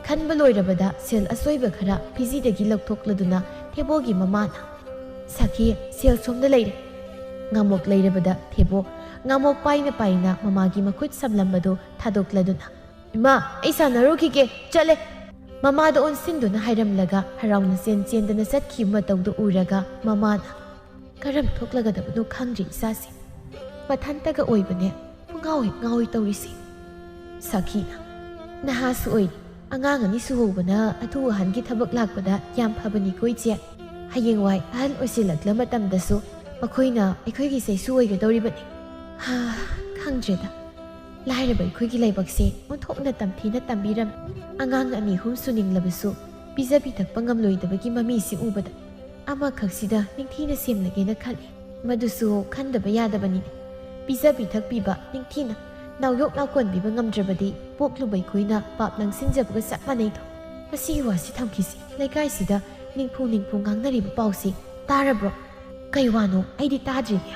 ꯈꯟꯕ ꯂꯣꯏꯔꯕꯗ ꯁꯦꯜ ꯑꯆꯣꯏꯕ ꯈꯔ ꯐꯤꯖꯤꯗꯒꯤ ꯂꯧꯊꯣꯛꯂꯗꯨꯅ ꯊꯦꯕꯣꯒꯤ ꯃꯃꯥꯅ, "ꯁꯥꯈꯤ, ꯁꯦꯜ ꯁꯣꯝꯗ ꯂꯩꯔꯦ"꯫ ꯉꯥꯃꯣꯛ ꯂꯩꯔꯕꯗ ꯊꯦꯕꯣ ꯉꯥꯃꯣꯛ ꯄꯥꯏꯅ ꯄꯥꯏꯅ ꯃꯃꯥꯒꯤ ꯃꯈꯨꯠ ꯁꯝꯂꯝꯕꯗꯨ ꯊꯥꯗꯣꯛꯂꯗꯨꯅ, "ꯏꯃꯥ, ꯑꯩ ꯁꯥꯟꯅꯔꯨꯈꯤꯒꯦ, ꯆꯠꯂꯦ"꯫ ꯃꯃꯥꯗ ꯑꯣꯟꯁꯤꯟꯗꯨꯅ ꯍꯥꯏꯔꯝꯂꯒ ꯍꯔꯥꯎꯅ ꯆꯦꯟ ꯆꯦꯟꯗꯅ ꯆꯠꯈꯤꯕ ꯃꯇꯧꯗꯨ ꯎꯔꯒ ꯃꯃꯥꯅ, "ꯀꯔꯝ ꯊꯣꯛꯂꯒꯗꯕꯅꯣ ꯈꯪꯗ꯭ꯔꯤ ꯏꯆꯥꯁꯦ꯫ ꯃꯊꯟꯇꯒ ꯑꯣꯏꯕꯅꯦ, ꯄꯨꯡꯉꯥꯎ ꯍꯦꯛ ꯉꯥꯎꯏ ꯇꯧꯔꯤꯁꯦ"꯫ ꯁꯥꯈꯤꯅ, "ꯅꯍꯥꯁꯨ ꯑꯣꯏꯔꯤ, ꯑꯉꯥꯡ ꯑꯅꯤ ꯁꯨꯍꯧꯕꯅ ꯑꯊꯨ ꯑꯍꯟꯒꯤ ꯊꯕꯛ ꯂꯥꯛꯄꯗ ꯌꯥꯝ ꯐꯕꯅꯤꯀꯣ ꯏꯆꯦ꯫ ꯍꯌꯦꯡꯋꯥꯏ ꯑꯍꯜ ꯑꯣꯏꯁꯤꯜꯂꯛꯂ ꯃꯇꯝꯗꯁꯨ ꯃꯈꯣꯏꯅ ꯑꯩꯈꯣꯏꯒꯤ ꯆꯩꯁꯨ ꯑꯣꯏꯒꯗꯧꯔꯤꯕꯅꯤ꯫ ꯍꯥ, ꯈꯪꯗ꯭ꯔꯦꯗ꯫ ꯂꯥꯏꯔꯕ ꯑꯩꯈꯣꯏꯒꯤ ꯂꯥꯏꯕꯛꯁꯦ ꯑꯣꯟꯊꯣꯛꯅ ꯇꯝꯊꯤꯅ ꯇꯝꯕꯤꯔꯝꯃꯤ꯫ ꯑꯉꯥꯡ ꯑꯅꯤ ꯑꯍꯨꯝ ꯁꯨꯅꯤꯡꯂꯕꯁꯨ ꯄꯤꯖ ꯄꯤꯊꯛꯄ ꯉꯝꯂꯣꯏꯗꯕꯒꯤ ꯃꯃꯤꯁꯤ ꯎꯕꯗ ꯑꯃꯈꯛꯁꯤꯗ ꯅꯤꯡꯊꯤꯅ ꯁꯦꯝꯂꯒꯦꯅ ꯈꯜꯂꯤ꯫ ꯃꯗꯨꯁꯨ ꯈꯟꯗꯕ ꯌꯥꯗꯕꯅꯤꯅꯦ꯫ ꯄꯤꯖ ꯄꯤꯊꯛꯄꯤꯕ ꯅꯤꯡꯊꯤꯅ ꯅꯥꯎꯌꯣꯛ ꯅꯥꯎꯀꯣꯟꯕꯤꯕ ꯉꯝꯗ꯭ꯔꯕꯗꯤ ꯄꯣꯛꯂꯨꯕ ꯑꯩꯈꯣꯏꯅ ꯄꯥꯞ ꯂꯪꯁꯤꯟꯖꯕꯒ ꯆꯞ ꯃꯥꯟꯅꯩꯗꯣ꯫ ꯃꯁꯤꯒꯤ ꯋꯥꯁꯤ ꯊꯝꯈꯤꯁꯤ꯫ ꯂꯩꯀꯥꯏꯁꯤꯗ ꯅꯤꯡꯐꯨ ꯅꯤꯡꯐꯨ ꯉꯥꯡꯅꯔꯤꯕ ꯄꯥꯎꯁꯤ ꯇꯥꯔꯕ꯭ꯔꯣ?" "ꯀꯩ ꯋꯥꯅꯣ? ꯑꯩꯗꯤ ꯇꯥꯗ꯭ꯔꯤꯅꯦ"꯫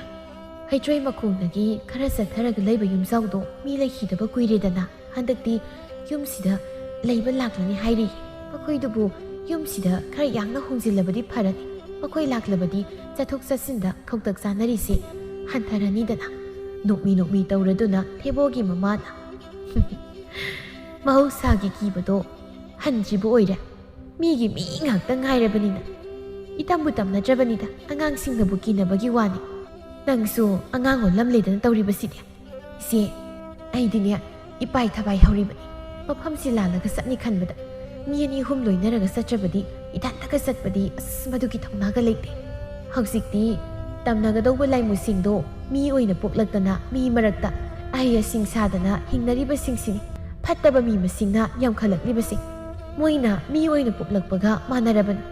ꯍꯩꯇ꯭ꯔꯩ ꯃꯈꯣꯡꯗꯒꯤ ꯈꯔ ꯆꯠꯊꯔꯒ ꯂꯩꯕ ꯌꯨꯝꯖꯥꯎꯗꯣ ꯃꯤ ꯂꯩꯈꯤꯗꯕ ꯀꯨꯏꯔꯦꯗꯅ꯫ ꯍꯟꯗꯛꯇꯤ ꯌꯨꯝꯁꯤꯗ ꯂꯩꯕ ꯂꯥꯛꯂꯅꯤ ꯍꯥꯏꯔꯤ꯫ ꯃꯈꯣꯏꯗꯨꯕꯨ ꯌꯨꯝꯁꯤꯗ ꯈꯔ ꯌꯥꯡꯅ ꯍꯣꯡꯖꯤꯜꯂꯕꯗꯤ ꯐꯔꯅꯤ꯫ ꯃꯈꯣꯏ ꯂꯥꯛꯂꯕꯗꯤ ꯆꯠꯊꯣꯛ ꯆꯠꯁꯤꯟꯗ ꯈꯧꯇꯛ ꯆꯥꯅꯔꯤꯁꯦ ꯍꯟꯊꯔꯅꯤꯗꯅ꯫ ꯅꯣꯛꯃꯤ ꯅꯣꯛꯃꯤ ꯇꯧꯔꯗꯨꯅ ꯊꯦꯕꯣꯒꯤ ꯃꯃꯥꯅ, "ꯃꯍꯧꯁꯥꯒꯤ ꯀꯤꯕꯗꯣ ꯍꯟꯗ꯭ꯔꯤꯕ ꯑꯣꯏꯔꯦ꯫ ꯃꯤꯒꯤ ꯃꯤ ꯉꯥꯛꯇ ꯉꯥꯏꯔꯕꯅꯤꯅ"꯫ ꯏꯇꯝꯕꯨ ꯇꯝꯅꯗ꯭ꯔꯕꯅꯤꯗ, ꯑꯉꯥꯡꯁꯤꯡꯅꯕꯨ ꯀꯤꯅꯕꯒꯤ ꯋꯥꯅꯤ꯫ ꯅꯪꯁꯨ ꯑꯉꯥꯡ ꯑꯣꯜꯂꯝꯂꯦꯗꯅ ꯇꯧꯔꯤꯕꯁꯤꯗꯤ꯫ ꯏꯆꯦ, ꯑꯩꯗꯤꯅꯦ, ꯏꯄꯥꯏ ꯊꯕꯥꯏ ꯍꯧꯔꯤꯕꯅꯤ꯫ ꯃꯐꯝꯁꯤ ꯂꯥꯜꯂꯒ ꯆꯠꯅꯤ ꯈꯟꯕꯗ, ꯃꯤ ꯑꯅꯤ ꯑꯍꯨꯝ ꯂꯣꯏꯅꯔꯒ ꯆꯠꯇ꯭ꯔꯕꯗꯤ, ꯏꯊꯟꯇꯒ ꯆꯠꯄꯗꯤ, ꯑꯁ, ꯃꯗꯨꯒꯤ ꯊꯧꯅꯥꯒ ꯂꯩꯇꯦ꯫ ꯍꯧꯖꯤꯛꯇꯤ ꯇꯝꯅꯒꯗꯧꯕ ꯂꯥꯏꯃꯨꯁꯤꯡꯗꯣ ꯃꯤ ꯑꯣꯏꯅ ꯄꯣꯛꯂꯛꯇꯅ, ꯃꯤ ꯃꯔꯛꯇ ꯑꯍꯩ ꯑꯁꯤꯡ ꯁꯥꯗꯅ ꯍꯤꯡꯅꯔꯤꯕꯁꯤꯡꯁꯤꯅꯤ ꯐꯠꯇꯕ ꯃꯤ ꯃꯁꯤꯡꯅ ꯌꯥꯝꯈꯠꯂꯛꯂꯤꯕꯁꯦ꯫ ꯃꯣꯏꯅ ꯃꯤ ꯑꯣꯏꯅ ꯄꯣꯛꯂꯛꯄꯒ ꯃꯥꯟꯅꯔꯕꯅꯤ꯫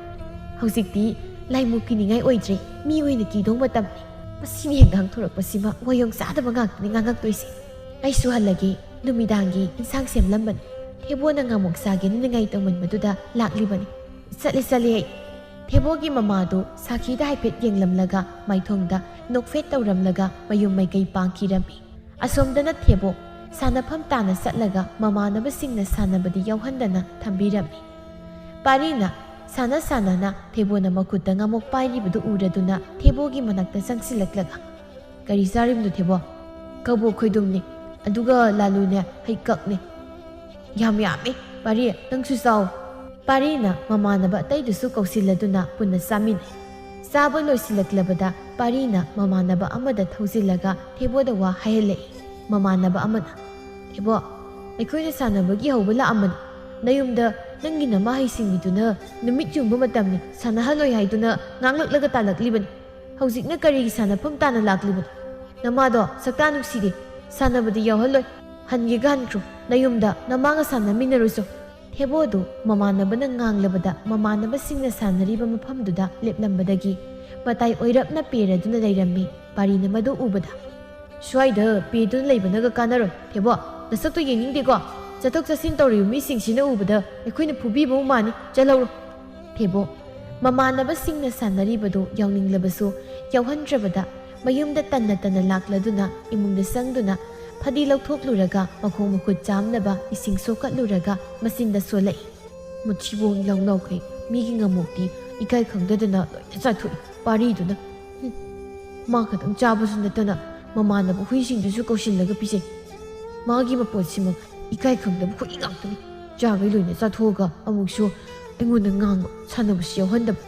ꯍꯧꯖꯤꯛꯇꯤ ꯂꯥꯏꯃꯨ ꯀꯤꯅꯤꯡꯉꯥꯏ ꯑꯣꯏꯗ꯭ꯔꯦ, ꯃꯤ ꯑꯣꯏꯅ ꯀꯤꯗꯧ ꯃꯇꯝꯅꯤ꯫ ꯃꯁꯤꯅ ꯍꯦꯛ ꯉꯥꯡꯊꯣꯔꯛꯄꯁꯤꯃ ꯋꯥꯌꯣꯡ ꯆꯥꯗꯕ ꯉꯥꯛꯇꯅꯤ ꯉꯥꯡꯉꯛꯇꯣꯏꯁꯦ꯫ ꯑꯩꯁꯨ ꯍꯜꯂꯒꯦ, ꯅꯨꯃꯤꯗꯥꯡꯒꯤ ꯏꯟꯁꯥꯡ ꯁꯦꯝꯂꯝꯕꯅꯤ꯫ ꯊꯦꯕꯣꯅ ꯉꯥꯃꯣꯛ ꯆꯥꯒꯦꯅ ꯅꯤꯡꯉꯥꯏ ꯇꯧꯃꯟꯕꯗꯨꯗ ꯂꯥꯛꯂꯤꯕꯅꯤ꯫ ꯆꯠꯂꯦ, ꯆꯠꯂꯦ ꯑꯩ꯫ ꯊꯦꯕꯣꯒꯤ ꯃꯃꯥꯗꯨ ꯁꯥꯈꯤꯗ ꯍꯥꯏꯐꯦꯠ ꯌꯦꯡꯂꯝꯂꯒ, ꯃꯥꯏꯊꯣꯡꯗ ꯅꯣꯛꯐꯦꯠ ꯇꯧꯔꯝꯂꯒ ꯃꯌꯨꯝ ꯃꯥꯏꯀꯩ ꯄꯥꯡꯈꯤꯔꯝꯃꯤ꯫ ꯑꯁꯣꯝꯗꯅ ꯊꯦꯕꯣ ꯁꯥꯟꯅꯐꯝ ꯇꯥꯅ ꯆꯠꯂꯒ ꯃꯃꯥꯟꯅꯕꯁꯤꯡꯅ ꯁꯥꯟꯅꯕꯗꯤ ꯌꯥꯎꯍꯟꯗꯅ ꯊꯝꯕꯤꯔꯝꯃꯤ꯫ ꯄꯥꯔꯤꯅ ꯁꯥꯟꯅ ꯁꯥꯟꯅꯅ ꯊꯦꯕꯣꯅ ꯃꯈꯨꯠꯇ ꯉꯥꯃꯣꯛ ꯄꯥꯏꯔꯤꯕꯗꯨ ꯎꯔꯗꯨꯅ ꯊꯦꯕꯣꯒꯤ ꯃꯅꯥꯛꯇ ꯆꯪꯁꯤꯜꯂꯛꯂꯒ, "ꯀꯔꯤ ꯆꯥꯔꯤꯕꯅꯣ ꯊꯦꯕꯣ?" "ꯀꯕꯣꯛ ꯈꯣꯏꯗꯨꯝꯅꯤ, ꯑꯗꯨꯒ ꯂꯥꯂꯨꯅꯦ, ꯍꯩꯀꯛꯅꯦ꯫" "ꯌꯥꯝ ꯌꯥꯝꯃꯤ꯫ ꯄꯥꯔꯤ, ꯅꯪꯁꯨ ꯆꯥꯎ꯫" ꯄꯥꯔꯤꯅ ꯃꯃꯥꯟꯅꯕ ꯑꯇꯩꯗꯨꯁꯨ ꯀꯧꯁꯤꯜꯂꯗꯨꯅ ꯄꯨꯟꯅ ꯆꯥꯃꯤꯟꯅꯩ꯫ ꯆꯥꯕ ꯂꯣꯏꯁꯤꯜꯂꯛꯂꯕꯗ ꯄꯥꯔꯤꯅ ꯃꯃꯥꯟꯅꯕ ꯑꯃꯗ ꯊꯧꯖꯤꯜꯂꯒ ꯊꯦꯕꯣꯗ ꯋꯥ ꯍꯥꯏꯍꯜꯂꯛꯏ꯫ ꯃꯃꯥꯟꯅꯕ ꯑꯃꯅ, "ꯊꯦꯕꯣ, ꯑꯩꯈꯣꯏꯅ ꯁꯥꯟꯅꯕꯒꯤ ꯍꯧꯕ ꯂꯥꯛꯑꯝꯕꯅꯤ꯫ ꯅꯌꯨꯝꯗ ꯅꯪꯒꯤ ꯅꯃꯥꯍꯩꯁꯤꯡꯕꯤꯗꯨꯅ ꯅꯨꯃꯤꯠ ꯌꯨꯡꯕ ꯃꯇꯝꯅꯤ, ꯁꯥꯟꯅꯍꯜꯂꯣꯏ ꯍꯥꯏꯗꯨꯅ ꯉꯥꯡꯂꯛꯂꯒ ꯇꯥꯜꯂꯛꯂꯤꯕꯅꯤ꯫ ꯍꯧꯖꯤꯛꯅ ꯀꯔꯤꯒꯤ ꯁꯥꯟꯅꯐꯝ ꯇꯥꯅ ꯂꯥꯛꯂꯤꯕꯅꯣ? ꯅꯃꯥꯗꯣ ꯁꯛꯇꯥ ꯅꯨꯡꯁꯤꯗꯦ, ꯁꯥꯟꯅꯕꯗꯤ ꯌꯥꯎꯍꯜꯂꯣꯏ꯫ ꯍꯟꯒꯦꯒ ꯍꯟꯈ꯭ꯔꯣ, ꯅꯌꯨꯝꯗ ꯅꯃꯥꯒ ꯁꯥꯟꯅꯃꯤꯟꯅꯔꯨꯆꯣ꯫" ꯊꯦꯕꯣꯗꯨ ꯃꯃꯥꯟꯅꯕꯅ ꯉꯥꯡꯂꯕꯗ ꯃꯃꯥꯟꯅꯕꯁꯤꯡꯅ ꯁꯥꯟꯅꯔꯤꯕ ꯃꯐꯝꯗꯨꯗ ꯂꯦꯞꯂꯝꯕꯗꯒꯤ ꯃꯇꯥꯏ ꯑꯣꯏꯔꯞꯅ ꯄꯦꯔꯗꯨꯅ ꯂꯩꯔꯝꯃꯤ꯫ ꯄꯥꯔꯤꯅ ꯃꯗꯨ ꯎꯕꯗ, "ꯁ꯭ꯋꯥꯏꯗ ꯄꯦꯗꯨꯅ ꯂꯩꯕꯅꯒ ꯀꯥꯟꯅꯔꯣꯏ꯫ ꯊꯦꯕꯣ, ꯅꯁꯛꯇꯣ ꯌꯦꯡꯅꯤꯡꯗꯦꯀꯣ꯫ ꯆꯠꯊꯣꯛ ꯆꯠꯁꯤꯟ ꯇꯧꯔꯤꯕ ꯃꯤꯁꯤꯡꯁꯤꯅ ꯎꯕꯗ ꯑꯩꯈꯣꯏꯅ ꯐꯨꯕꯤꯕ ꯃꯥꯅꯤ꯫ ꯆꯠꯍꯧꯔꯣ꯫" ꯊꯦꯕꯣ, ꯃꯃꯥꯟꯅꯕꯁꯤꯡꯅ ꯁꯥꯟꯅꯔꯤꯕꯗꯨ ꯌꯥꯎꯅꯤꯡꯂꯕꯁꯨ ꯌꯥꯎꯍꯟꯗ꯭ꯔꯕꯗ ꯃꯌꯨꯝꯗ ꯇꯟꯅ ꯇꯟꯅ ꯂꯥꯛꯂꯗꯨꯅ ꯏꯃꯨꯡꯗ ꯆꯪꯗꯨꯅ ꯐꯗꯤ ꯂꯧꯊꯣꯛꯂꯨꯔꯒ ꯃꯈꯣꯡ ꯃꯈꯨꯠ ꯆꯥꯝꯅꯕ ꯏꯁꯤꯡ ꯁꯣꯛꯀꯠꯂꯨꯔꯒ ꯃꯆꯤꯟꯗ ꯁꯣꯜꯂꯛꯏ꯫ "ꯃꯊꯤꯕꯣꯡ ꯏꯂꯥꯎ ꯂꯥꯎꯈꯩ ꯃꯤꯒꯤ ꯉꯥꯃꯣꯛꯇꯤ ꯏꯀꯥꯏ ꯈꯪꯗꯗꯅ ꯂꯣꯏꯅ ꯆꯥꯊꯣꯛꯏ꯫ ꯄꯥꯔꯤꯗꯨꯅ, ꯍꯨꯝ, ꯃꯥ ꯈꯛꯇꯪ ꯆꯥꯕꯁꯨ ꯅꯠꯇꯅ ꯃꯃꯥꯟꯅꯕ ꯍꯨꯏꯁꯤꯡꯗꯨꯁꯨ ꯀꯧꯁꯤꯜꯂꯒ ꯄꯤꯖꯩ꯫ ꯃꯥꯒꯤ ꯃꯄꯣꯠꯁꯤꯃꯛ ꯏꯀꯥꯏ ꯈꯪꯗꯕ ꯍꯨꯏ ꯉꯥꯛꯇꯅꯤ꯫ ꯆꯥꯈꯩ ꯂꯣꯏꯅ ꯆꯥꯊꯣꯛꯑꯒ ꯑꯃꯨꯛꯁꯨ ꯑꯩꯉꯣꯟꯗ ꯉꯥꯡꯕ ꯁꯥꯟꯅꯕꯁꯨ ꯌꯥꯎꯍꯟꯗꯕ꯫"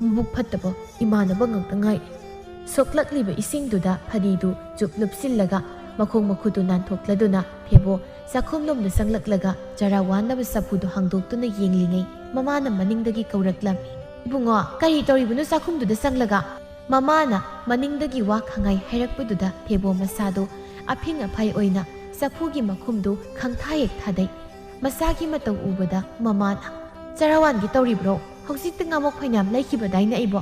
ꯃꯕꯨꯛ ꯐꯠꯇꯕ ꯏꯃꯥꯟꯅꯕ ꯉꯥꯛꯇ ꯉꯥꯏꯔꯦ꯫ ꯁꯣꯛꯂꯛꯂꯤꯕ ꯏꯁꯤꯡꯗꯨꯗ ꯐꯗꯤꯗꯨ ꯆꯨꯞ ꯂꯨꯞꯁꯤꯜꯂꯒ ꯃꯈꯣꯡ ꯃꯈꯨꯠꯇꯨ ꯅꯥꯟꯊꯣꯛꯂꯗꯨꯅ ꯊꯦꯕꯣ ꯆꯥꯛꯈꯨꯝꯂꯣꯝꯗ ꯆꯪꯂꯛꯂꯒ ꯆꯔꯥ ꯋꯥꯟꯅꯕ ꯆꯐꯨꯗꯨ ꯍꯥꯡꯗꯣꯛꯇꯨꯅ ꯌꯦꯡꯂꯤꯉꯩ ꯃꯃꯥꯅ ꯃꯅꯤꯡꯗꯒꯤ ꯀꯧꯔꯛꯂꯝꯃꯤ, "ꯏꯕꯨꯡꯉꯣ, ꯀꯔꯤ ꯇꯧꯔꯤꯕꯅꯣ ꯆꯥꯛꯈꯨꯝꯗꯨꯗ ꯆꯪꯂꯒ?" ꯃꯃꯥꯅ ꯃꯅꯤꯡꯗꯒꯤ ꯋꯥ ꯈꯪꯉꯥꯏ ꯍꯥꯏꯔꯛꯄꯗꯨꯗ ꯊꯦꯕꯣ ꯃꯁꯥꯗꯨ ꯑꯐꯤꯡ ꯑꯐꯥꯏ ꯑꯣꯏꯅ ꯆꯐꯨꯒꯤ ꯃꯈꯨꯝꯗꯨ ꯈꯪꯊꯥ ꯍꯦꯛ ꯊꯥꯗꯩ꯫ ꯃꯁꯥꯒꯤ ꯃꯇꯧ ꯎꯕꯗ ꯃꯃꯥꯅ, "ꯆꯔꯥ ꯋꯥꯟꯒꯦ ꯇꯧꯔꯤꯕ꯭ꯔꯣ? ꯍꯧꯖꯤꯛꯇ ꯉꯥꯃꯣꯛ ꯐꯅꯌꯥꯝ ꯂꯩꯈꯤꯕꯗꯥꯏꯅꯦ ꯑꯩꯕꯣ?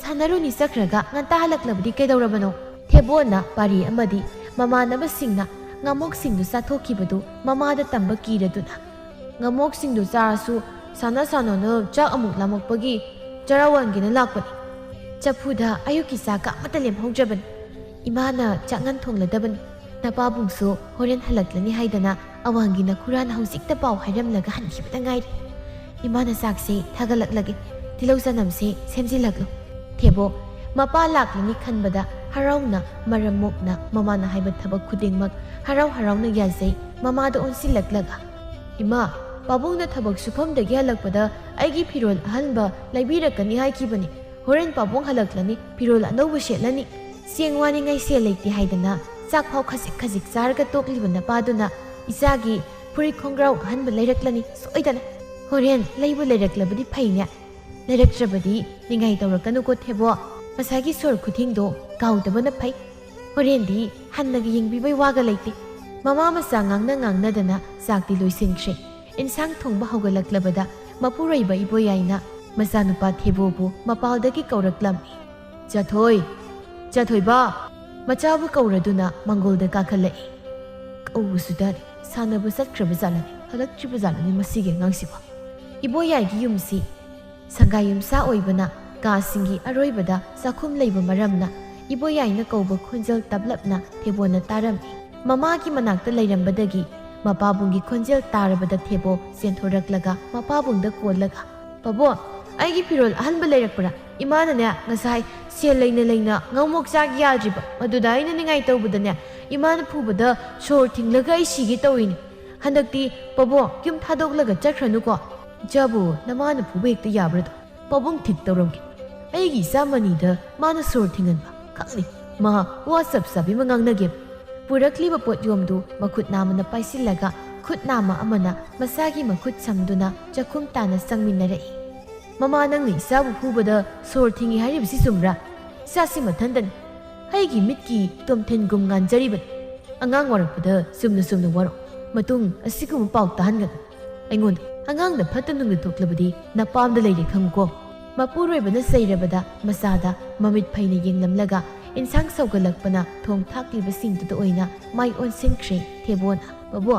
ꯁꯥꯟꯅꯔꯨꯅꯤ ꯆꯠꯈ꯭ꯔꯒ ꯉꯟꯇꯥ ꯍꯜꯂꯛꯂꯕꯗꯤ ꯀꯩꯗꯧꯔꯕꯅꯣ?" ꯊꯦꯕꯣꯅ ꯄꯥꯔꯤ ꯑꯃꯗꯤ ꯃꯃꯥꯟꯅꯕꯁꯤꯡꯅ ꯉꯥꯃꯣꯛꯁꯤꯡꯗꯨ ꯆꯥꯊꯣꯛꯈꯤꯕꯗꯨ ꯃꯃꯥꯗ ꯇꯝꯕ ꯀꯤꯔꯗꯨꯅ, "ꯉꯥꯃꯣꯛꯁꯤꯡꯗꯨ ꯆꯥꯔꯁꯨ ꯁꯥꯟꯅ ꯁꯥꯟꯅꯅ ꯆꯥꯛ ꯑꯃꯨꯛ ꯂꯥꯝꯃꯛꯄꯒꯤ ꯆꯔꯥ ꯋꯥꯟꯒꯦꯅ ꯂꯥꯛꯄꯅꯤ꯫ ꯆꯐꯨꯗ ꯑꯌꯨꯛꯀꯤ ꯆꯥꯛꯀ ꯑꯃꯠꯇ ꯂꯦꯝꯍꯧꯗ꯭ꯔꯕꯅꯤ꯫ ꯏꯃꯥꯅ ꯆꯥꯛꯉꯟ ꯊꯣꯡꯂꯗꯕꯅꯤ꯫ ꯅꯄꯥꯕꯨꯡꯁꯨ ꯍꯣꯔꯦꯟ ꯍꯜꯂꯛꯂꯅꯤ ꯍꯥꯏꯗꯅ ꯑꯋꯥꯡꯒꯤ ꯅꯈꯨꯔꯥꯅ ꯍꯧꯖꯤꯛꯇ ꯄꯥꯎ ꯍꯥꯏꯔꯝꯂꯒ ꯍꯟꯈꯤꯕꯗ ꯉꯥꯏꯔꯤ꯫ ꯏꯃꯥꯅ ꯆꯥꯛꯁꯦ ꯊꯥꯒꯠꯂꯛꯂꯒꯦ, ꯇꯤꯜꯍꯧ ꯆꯅꯝꯁꯦ ꯁꯦꯝꯖꯤꯜꯂꯛꯂꯣ꯫" ꯊꯦꯕꯣ ꯃꯄꯥ ꯂꯥꯛꯂꯅꯤ ꯈꯟꯕꯗ ꯍꯔꯥꯎꯅ ꯃꯔꯝ ꯃꯣꯛꯅ ꯃꯃꯥꯅ ꯍꯥꯏꯕ ꯊꯕꯛ ꯈꯨꯗꯤꯡꯃꯛ ꯍꯔꯥꯎ ꯍꯔꯥꯎꯅ ꯌꯥꯖꯩ꯫ ꯃꯃꯥꯗ ꯑꯣꯟꯁꯤꯜꯂꯛꯂꯒ, "ꯏꯃꯥ, ꯄꯥꯕꯨꯡꯅ ꯊꯕꯛ ꯁꯨꯐꯝꯗꯒꯤ ꯍꯜꯂꯛꯄꯗ ꯑꯩꯒꯤ ꯐꯤꯔꯣꯜ ꯑꯍꯟꯕ ꯂꯩꯕꯤꯔꯛꯀꯅꯤ ꯍꯥꯏꯈꯤꯕꯅꯤ꯫ ꯍꯣꯔꯦꯟ ꯄꯥꯕꯨꯡ ꯍꯜꯂꯛꯂꯅꯤ, ꯐꯤꯔꯣꯜ ꯑꯅꯧꯕ ꯁꯦꯠꯂꯅꯤ꯫ ꯆꯦꯡ ꯋꯥꯅꯤꯡꯉꯥꯏ ꯁꯦꯜ ꯂꯩꯇꯦ ꯍꯥꯏꯗꯅ ꯆꯥꯛ ꯐꯥꯎ ꯈꯖꯤꯛ ꯈꯖꯤꯛ ꯆꯥꯔꯒ ꯇꯣꯛꯂꯤꯕ ꯅꯄꯥꯗꯨꯅ ꯏꯆꯥꯒꯤ ꯐꯨꯔꯤꯠ ꯈꯣꯡꯒ꯭ꯔꯥꯎ ꯑꯍꯟꯕ ꯂꯩꯔꯛꯂꯅꯤ ꯁꯣꯏꯗꯅ꯫ ꯍꯣꯔꯦꯟ ꯂꯩꯕꯨ ꯂꯩꯔꯛꯂꯕꯗꯤ ꯐꯩꯅꯦ꯫ ꯂꯩꯔꯛꯇ꯭ꯔꯕꯗꯤ ꯅꯤꯡꯉꯥꯏ ꯇꯧꯔꯛꯀꯅꯨꯀꯣ ꯊꯦꯕꯣ꯫ ꯉꯁꯥꯏꯒꯤ ꯁꯣꯔ ꯈꯨꯊꯤꯡꯗꯣ ꯀꯥꯎꯗꯕꯅ ꯐꯩ꯫ ꯍꯣꯔꯦꯟꯗꯤ ꯍꯟꯅꯒ ꯌꯦꯡꯕꯤꯕꯩ ꯋꯥꯒ ꯂꯩꯇꯦ꯫" ꯃꯃꯥ ꯃꯆꯥ ꯉꯥꯡꯅ ꯉꯥꯡꯅꯗꯅ ꯆꯥꯛꯇꯤ ꯂꯣꯏꯁꯤꯟꯈ꯭ꯔꯦ꯫ ꯏꯟꯁꯥꯡ ꯊꯣꯡꯕ ꯍꯧꯒꯠꯂꯛꯂꯕꯗ ꯃꯄꯨꯔꯣꯏꯕ ꯏꯕꯣꯌꯥꯏꯅ ꯃꯆꯥꯅꯨꯄꯥ ꯊꯦꯕꯣꯕꯨ ꯃꯄꯥꯜꯗꯒꯤ ꯀꯧꯔꯛꯂꯝꯃꯤ꯫ "ꯆꯥꯊꯣꯏ, ꯆꯥꯊꯣꯏꯕ!" ꯃꯆꯥꯕꯨ ꯀꯧꯔꯗꯨꯅ ꯃꯥꯡꯒꯣꯜꯗ ꯀꯥꯈꯠꯂꯛꯏ꯫ ꯀꯧꯕꯁꯨ ꯇꯥꯗꯦ꯫ ꯁꯥꯟꯅꯕ ꯆꯠꯈ꯭ꯔꯕ ꯖꯥꯠꯂꯅꯤ, ꯍꯜꯂꯛꯇ꯭ꯔꯤꯕ ꯖꯥꯠꯂꯅꯤ ꯃꯁꯤꯒꯤ ꯑꯉꯥꯡꯁꯤꯕꯣ꯫ ꯏꯕꯣꯌꯥꯏꯒꯤ ꯌꯨꯝꯁꯤ ꯁꯪꯒꯥꯏ ꯌꯨꯝꯁꯥ ꯑꯣꯏꯕꯅ ꯀꯥꯁꯤꯡꯒꯤ ꯑꯔꯣꯏꯕꯗ ꯆꯥꯛꯈꯨꯝ ꯂꯩꯕ ꯃꯔꯝꯅ ꯏꯕꯣꯌꯥꯏꯅ ꯀꯧꯕ ꯈꯣꯟꯖꯦꯜ ꯇꯞꯂꯞꯅ ꯊꯦꯕꯣꯅ ꯇꯥꯔꯝꯃꯤ꯫ ꯃꯃꯥꯒꯤ ꯃꯅꯥꯛꯇ ꯂꯩꯔꯝꯕꯗꯒꯤ ꯃꯄꯥꯕꯨꯡꯒꯤ ꯈꯣꯟꯖꯦꯜ ꯇꯥꯔꯕꯗ ꯊꯦꯕꯣ ꯆꯦꯟꯊꯣꯔꯛꯂꯒ ꯃꯄꯥꯕꯨꯡꯗ ꯀꯣꯜꯂꯒ, "ꯄꯥꯕꯨꯡ, ꯑꯩꯒꯤ ꯐꯤꯔꯣꯜ ꯑꯍꯟꯕ ꯂꯩꯔꯛꯄ꯭ꯔꯥ? ꯏꯃꯥꯅꯅꯦ ꯉꯁꯥꯏ ꯁꯦꯜ ꯂꯩꯅ ꯂꯩꯅ ꯉꯥꯃꯣꯛ ꯆꯥꯒꯦ ꯌꯥꯗ꯭ꯔꯤꯕ, ꯃꯗꯨꯗ ꯑꯩꯅ ꯅꯤꯡꯉꯥꯏ ꯇꯧꯕꯗꯅꯦ ꯏꯃꯥꯅ ꯐꯨꯕꯗ ꯁꯣꯔ ꯊꯤꯡꯂꯒ ꯑꯩ ꯁꯤꯒꯦ ꯇꯧꯏꯅꯦ꯫ ꯍꯟꯗꯛꯇꯤ ꯄꯥꯕꯨꯡ ꯌꯨꯝ ꯊꯥꯗꯣꯛꯂꯒ ꯆꯠꯈ꯭ꯔꯅꯨꯀꯣ꯫" "ꯏꯆꯥꯕꯨ ꯅꯃꯥꯅ ꯐꯨꯕ ꯍꯦꯛꯇ ꯌꯥꯕ꯭ꯔꯥꯗꯣ? ꯄꯥꯕꯨꯡ ꯊꯤꯛ ꯇꯧꯔꯝꯒꯦ꯫ ꯑꯩꯒꯤ ꯏꯆꯥ ꯃꯅꯤꯗ ꯃꯥꯅ ꯁꯣꯔ ꯊꯤꯡꯍꯟꯕ ꯈꯪꯅꯤ꯫ ꯃꯥ ꯋꯥ ꯆꯞ ꯆꯥꯕꯤ ꯑꯃ ꯉꯥꯡꯅꯒꯦꯕ꯫ ꯄꯨꯔꯛꯂꯤꯕ ꯄꯣꯠꯌꯣꯝꯗꯨ ꯃꯈꯨꯠ ꯅꯥꯝꯃꯅ ꯄꯥꯏꯁꯤꯜꯂꯒ ꯈꯨꯠ ꯅꯥꯝꯃ ꯑꯃꯅ ꯃꯁꯥꯒꯤ ꯃꯈꯨꯠ ꯁꯝꯗꯨꯅ ꯆꯥꯛꯈꯨꯝ ꯇꯥꯅ ꯆꯪꯃꯤꯟꯅꯔꯛꯏ꯫ "ꯃꯃꯥ, ꯅꯪꯅ ꯏꯆꯥꯕꯨ ꯐꯨꯕꯗ ꯁꯣꯔ ꯊꯤꯡꯉꯤ ꯍꯥꯏꯔꯤꯕꯁꯤ ꯆꯨꯝꯕ꯭ꯔꯥ? ꯏꯆꯥꯁꯤ ꯃꯊꯟꯇꯅꯤ꯫ ꯑꯩꯒꯤ ꯃꯤꯠꯀꯤ ꯇꯣꯝꯊꯤꯟꯒꯨꯝ ꯉꯥꯟꯖꯔꯤꯕꯅꯤ꯫ ꯑꯉꯥꯡ ꯋꯥꯔꯛꯄꯗ ꯆꯨꯝꯅ ꯆꯨꯝꯅ ꯋꯥꯔꯛꯎ꯫ ꯃꯇꯨꯡ ꯑꯁꯤꯒꯨꯝꯕ ꯄꯥꯎ ꯇꯥꯍꯟꯒꯅꯨ ꯑꯩꯉꯣꯟꯗ꯫ ꯑꯉꯥꯡꯗ ꯐꯠꯇ ꯅꯨꯡꯗ ꯊꯣꯛꯂꯕꯗꯤ ꯅꯄꯥꯝꯗ ꯂꯩꯔꯦ ꯈꯪꯉꯨꯀꯣ꯫" ꯃꯄꯨꯔꯣꯏꯕꯅ ꯆꯩꯔꯕꯗ ꯃꯆꯥꯗ ꯃꯃꯤꯠ ꯐꯩꯅ ꯌꯦꯡꯂꯝꯂꯒ ꯏꯟꯁꯥꯡ ꯁꯧꯒꯠꯂꯛꯄꯅ ꯊꯣꯡ ꯊꯥꯛꯂꯤꯕꯁꯤꯡꯗꯨꯗ ꯑꯣꯏꯅ ꯃꯥꯏ ꯑꯣꯟꯁꯤꯟꯈ꯭ꯔꯦ ꯊꯦꯕꯣꯅ꯫ "ꯕꯕꯣ,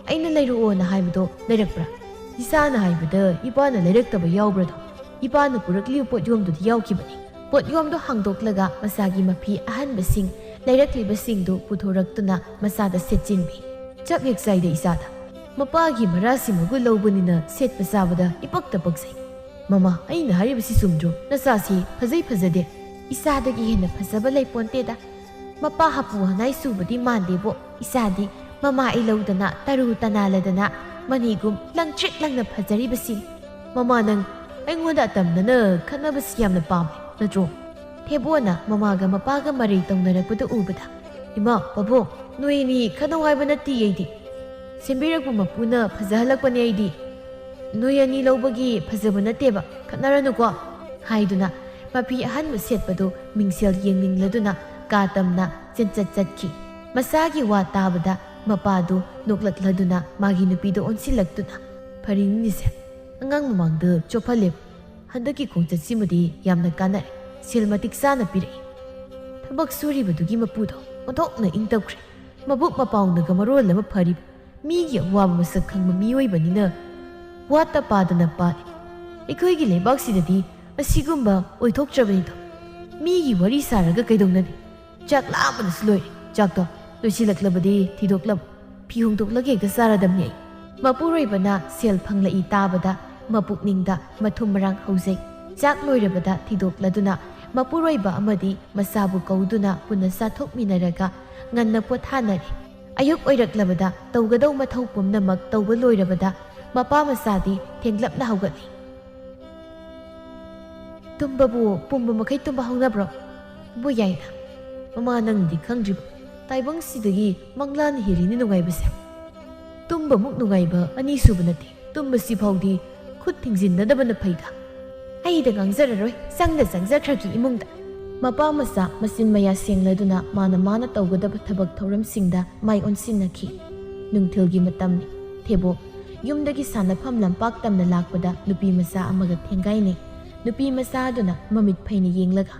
ꯑꯩꯅ ꯂꯩꯔꯛꯑꯣꯅ ꯍꯥꯏꯕꯗꯣ ꯂꯩꯔꯛꯄ꯭ꯔꯥ? ꯏꯆꯥꯅ ꯍꯥꯏꯕꯗ ꯏꯄꯥꯅ ꯂꯩꯔꯛꯇꯕ ꯌꯥꯎꯕ꯭ꯔꯗꯣ? ꯏꯄꯥꯅ ꯄꯨꯔꯛꯂꯤꯕ ꯄꯣꯠꯌꯣꯝꯗꯨꯗꯤ ꯌꯥꯎꯈꯤꯕꯅꯤ꯫" ꯄꯣꯠꯌꯣꯝꯗꯣ ꯍꯥꯡꯗꯣꯛꯂꯒ ꯃꯆꯥꯒꯤ ꯃꯐꯤ ꯑꯍꯟꯕꯁꯤꯡ ꯂꯩꯔꯛꯂꯤꯕꯁꯤꯡꯗꯨ ꯄꯨꯊꯣꯔꯛꯇꯨꯅ ꯃꯆꯥꯗ ꯁꯦꯠꯆꯤꯟꯕꯤ꯫ "ꯆꯞ ꯍꯦꯛ ꯆꯥꯏꯗ ꯏꯆꯥꯗ꯫ ꯃꯄꯥꯒꯤ ꯃꯔꯥꯁꯤ ꯃꯒꯨꯟ ꯂꯧꯕꯅꯤꯅ ꯁꯦꯠꯄ ꯆꯥꯕꯗ ꯏꯄꯛꯇ ꯄꯛꯆꯩ꯫ ꯃꯃꯥ, ꯑꯩꯅ ꯍꯥꯏꯔꯤꯕꯁꯤ ꯆꯨꯝꯗ꯭ꯔꯣ? ꯅꯆꯥꯁꯤ ꯐꯖꯩ ꯐꯖꯗꯦ꯫ ꯏꯆꯥꯗꯒꯤ ꯍꯦꯟꯅ ꯐꯖꯕ ꯂꯩꯄꯣꯟꯇꯦꯗ꯫ ꯃꯄꯥ ꯍꯥꯄꯨ ꯍꯅꯥꯏ ꯆꯨꯕꯗꯤ ꯃꯥꯟꯗꯦꯕꯣ꯫ ꯏꯆꯥꯗꯤ ꯃꯃꯥ ꯏꯂꯧꯗꯅ ꯇꯔꯨ ꯇꯅꯥꯜꯂꯗꯅ ꯃꯅꯤꯒꯨꯝ ꯂꯪꯇ꯭ꯔꯤꯛ ꯂꯪꯅ ꯐꯖꯔꯤꯕꯁꯤ꯫" "ꯃꯃꯥ, ꯅꯪ ꯑꯩꯉꯣꯟꯗ ꯑꯇꯝꯅꯅ ꯈꯠꯅꯕꯁꯤ ꯌꯥꯝꯅ ꯄꯥꯝꯃꯦ ꯅꯠꯇ꯭ꯔꯣ?" ꯊꯦꯕꯣꯅ ꯃꯃꯥꯒ ꯃꯄꯥꯒ ꯃꯔꯩ ꯇꯧꯅꯔꯛꯄꯗꯨ ꯎꯕꯗ, "ꯏꯃꯥ, ꯄꯥꯕꯨꯡ, ꯅꯣꯏ ꯑꯅꯤ ꯈꯠꯅꯧ ꯍꯥꯏꯕ ꯅꯠꯇꯦ ꯑꯩꯗꯤ꯫ ꯁꯦꯝꯕꯤꯔꯛꯄ ꯃꯄꯨꯅ ꯐꯖꯍꯜꯂꯛꯄꯅꯦ ꯑꯩꯗꯤ꯫ ꯅꯣꯏ ꯑꯅꯤ ꯂꯧꯕꯒꯤ ꯐꯖꯕ ꯅꯠꯇꯦꯕ, ꯈꯠꯅꯔꯅꯨꯀꯣ" ꯍꯥꯏꯗꯨꯅ ꯃꯐꯤ ꯑꯍꯟꯕ ꯁꯦꯠꯄꯗꯨ ꯃꯤꯡꯁꯦꯜ ꯌꯦꯡꯅꯤꯡꯂꯗꯨꯅ ꯀꯥ ꯇꯝꯅ ꯆꯦꯟꯆꯠ ꯆꯠꯈꯤ꯫ ꯃꯆꯥꯒꯤ ꯋꯥ ꯇꯥꯕꯗ ꯃꯄꯥꯗꯨ ꯅꯣꯛꯂꯛꯂꯗꯨꯅ ꯃꯥꯒꯤ ꯅꯨꯄꯤꯗ ꯑꯣꯟꯁꯤꯜꯂꯛꯇꯨꯅ, "ꯐꯔꯤꯅꯤꯅꯦꯁꯦ, ꯑꯉꯥꯡ ꯃꯃꯥꯡꯗ ꯆꯣꯞꯍꯜꯂꯦꯕ꯫ ꯍꯟꯗꯛꯀꯤ ꯈꯣꯡꯆꯠꯁꯤꯃꯗꯤ ꯌꯥꯝꯅ ꯀꯥꯟꯅꯔꯦ꯫ ꯁꯦꯜ ꯃꯇꯤꯛ ꯆꯥꯅ ꯄꯤꯔꯛꯏ꯫" ꯊꯕꯛ ꯁꯨꯔꯤꯕꯗꯨꯒꯤ ꯃꯄꯨꯗꯣ ꯑꯣꯟꯊꯣꯛꯅ ꯏꯪ ꯇꯞꯈ꯭ꯔꯦ꯫ ꯃꯕꯨꯛ ꯃꯄꯥꯎꯅꯒ ꯃꯔꯣꯜ ꯑꯃ ꯐꯔꯤꯕ꯫ ꯃꯤꯒꯤ ꯑꯋꯥꯕ ꯃꯁꯛ ꯈꯪꯕ ꯃꯤꯑꯣꯏꯕꯅꯤꯅ ꯋꯥꯠꯇ ꯄꯥꯗꯅ ꯄꯥꯜꯂꯤ꯫ ꯑꯩꯈꯣꯏꯒꯤ ꯂꯩꯕꯥꯛꯁꯤꯗꯗꯤ ꯑꯁꯤꯒꯨꯝꯕ ꯑꯣꯏꯊꯣꯛꯇ꯭ꯔꯕꯅꯤꯗꯣ꯫ ꯃꯤꯒꯤ ꯋꯥꯔꯤ ꯁꯥꯔꯒ ꯀꯩꯗꯧꯅꯅꯤ? ꯆꯥꯛ ꯂꯥꯝꯕꯅꯁꯨ ꯂꯣꯏꯔꯦ꯫ ꯆꯥꯛꯇꯣ ꯂꯣꯏꯁꯤꯜꯂꯛꯂꯕꯗꯤ ꯊꯤꯗꯣꯛꯂꯝꯃꯨ꯫ ꯐꯤ ꯍꯣꯡꯗꯣꯛꯂꯒ ꯍꯦꯛꯇ ꯆꯥꯔꯗꯝꯅꯤ ꯑꯩ꯫ ꯃꯄꯨꯔꯣꯏꯕꯅ ꯁꯦꯜ ꯐꯪꯂꯛꯏ ꯇꯥꯕꯗ ꯃꯄꯨꯛꯅꯤꯡꯗ ꯃꯊꯨꯝ ꯃꯔꯥꯡ ꯍꯧꯖꯩ꯫ ꯆꯥꯛ ꯂꯣꯏꯔꯕꯗ ꯊꯤꯗꯣꯛꯂꯗꯨꯅ ꯃꯄꯨꯔꯣꯏꯕ ꯑꯃꯗꯤ ꯃꯆꯥꯕꯨ ꯀꯧꯗꯨꯅ ꯄꯨꯟꯅ ꯆꯥꯊꯣꯛꯃꯤꯟꯅꯔꯒ ꯉꯟꯅ ꯄꯣꯊꯥꯅꯔꯦ꯫ ꯑꯌꯨꯛ ꯑꯣꯏꯔꯛꯂꯕꯗ ꯇꯧꯒꯗꯧ ꯃꯊꯧ ꯄꯨꯝꯅꯃꯛ ꯇꯧꯕ ꯂꯣꯏꯔꯕꯗ ꯃꯄꯥ ꯃꯆꯥꯗꯤ ꯊꯦꯡꯂꯞꯅ ꯍꯧꯒꯠꯂꯤ꯫ ꯇꯨꯝꯕꯕꯨ ꯄꯨꯝꯕ ꯃꯈꯩ ꯇꯨꯝꯕ ꯍꯧꯅꯕ꯭ꯔꯣ? ꯕꯨ ꯌꯥꯏꯅ꯫ ꯃꯃꯥ, ꯅꯪꯗꯤ ꯈꯪꯗ꯭ꯔꯤꯕ, ꯇꯥꯏꯕꯪꯁꯤꯗꯒꯤ ꯃꯪꯂꯥꯟ ꯍꯦꯜꯂꯤꯅꯤ ꯅꯨꯡꯉꯥꯏꯕꯁꯦ꯫ ꯇꯨꯝꯕꯃꯨꯛ ꯅꯨꯡꯉꯥꯏꯕ ꯑꯅꯤꯁꯨꯕ ꯅꯠꯇꯦ꯫ ꯇꯨꯝꯕꯁꯤ ꯐꯥꯎꯗꯤ ꯈꯨꯠ ꯊꯤꯡꯖꯤꯟꯅꯗꯕꯅ ꯐꯩꯗ꯫ ꯑꯩꯗ ꯉꯥꯡꯖꯔꯔꯣꯏ, ꯆꯪꯗ ꯆꯪꯖꯈ꯭ꯔꯒꯦ ꯏꯃꯨꯡꯗ꯫ ꯃꯄꯥ ꯃꯆꯥ ꯃꯆꯤꯟ ꯃꯌꯥ ꯁꯦꯡꯂꯗꯨꯅ ꯃꯥꯅ ꯃꯥꯅ ꯇꯧꯒꯗꯕ ꯊꯕꯛ ꯊꯧꯔꯝꯁꯤꯡꯗ ꯃꯥꯏ ꯑꯣꯟꯁꯤꯟꯅꯈꯤ꯫ ꯅꯨꯡꯊꯤꯜꯒꯤ ꯃꯇꯝꯅꯤ꯫ ꯊꯦꯕꯣ ꯌꯨꯝꯗꯒꯤ ꯁꯥꯟꯅꯐꯝ ꯂꯝꯄꯥꯛ ꯇꯝꯅ ꯂꯥꯛꯄꯗ ꯅꯨꯄꯤ ꯃꯆꯥ ꯑꯃꯒ ꯊꯦꯡꯒꯥꯏꯅꯩ꯫ ꯅꯨꯄꯤ ꯃꯆꯥꯗꯨꯅ ꯃꯃꯤꯠ ꯐꯩꯅ ꯌꯦꯡꯂꯒ,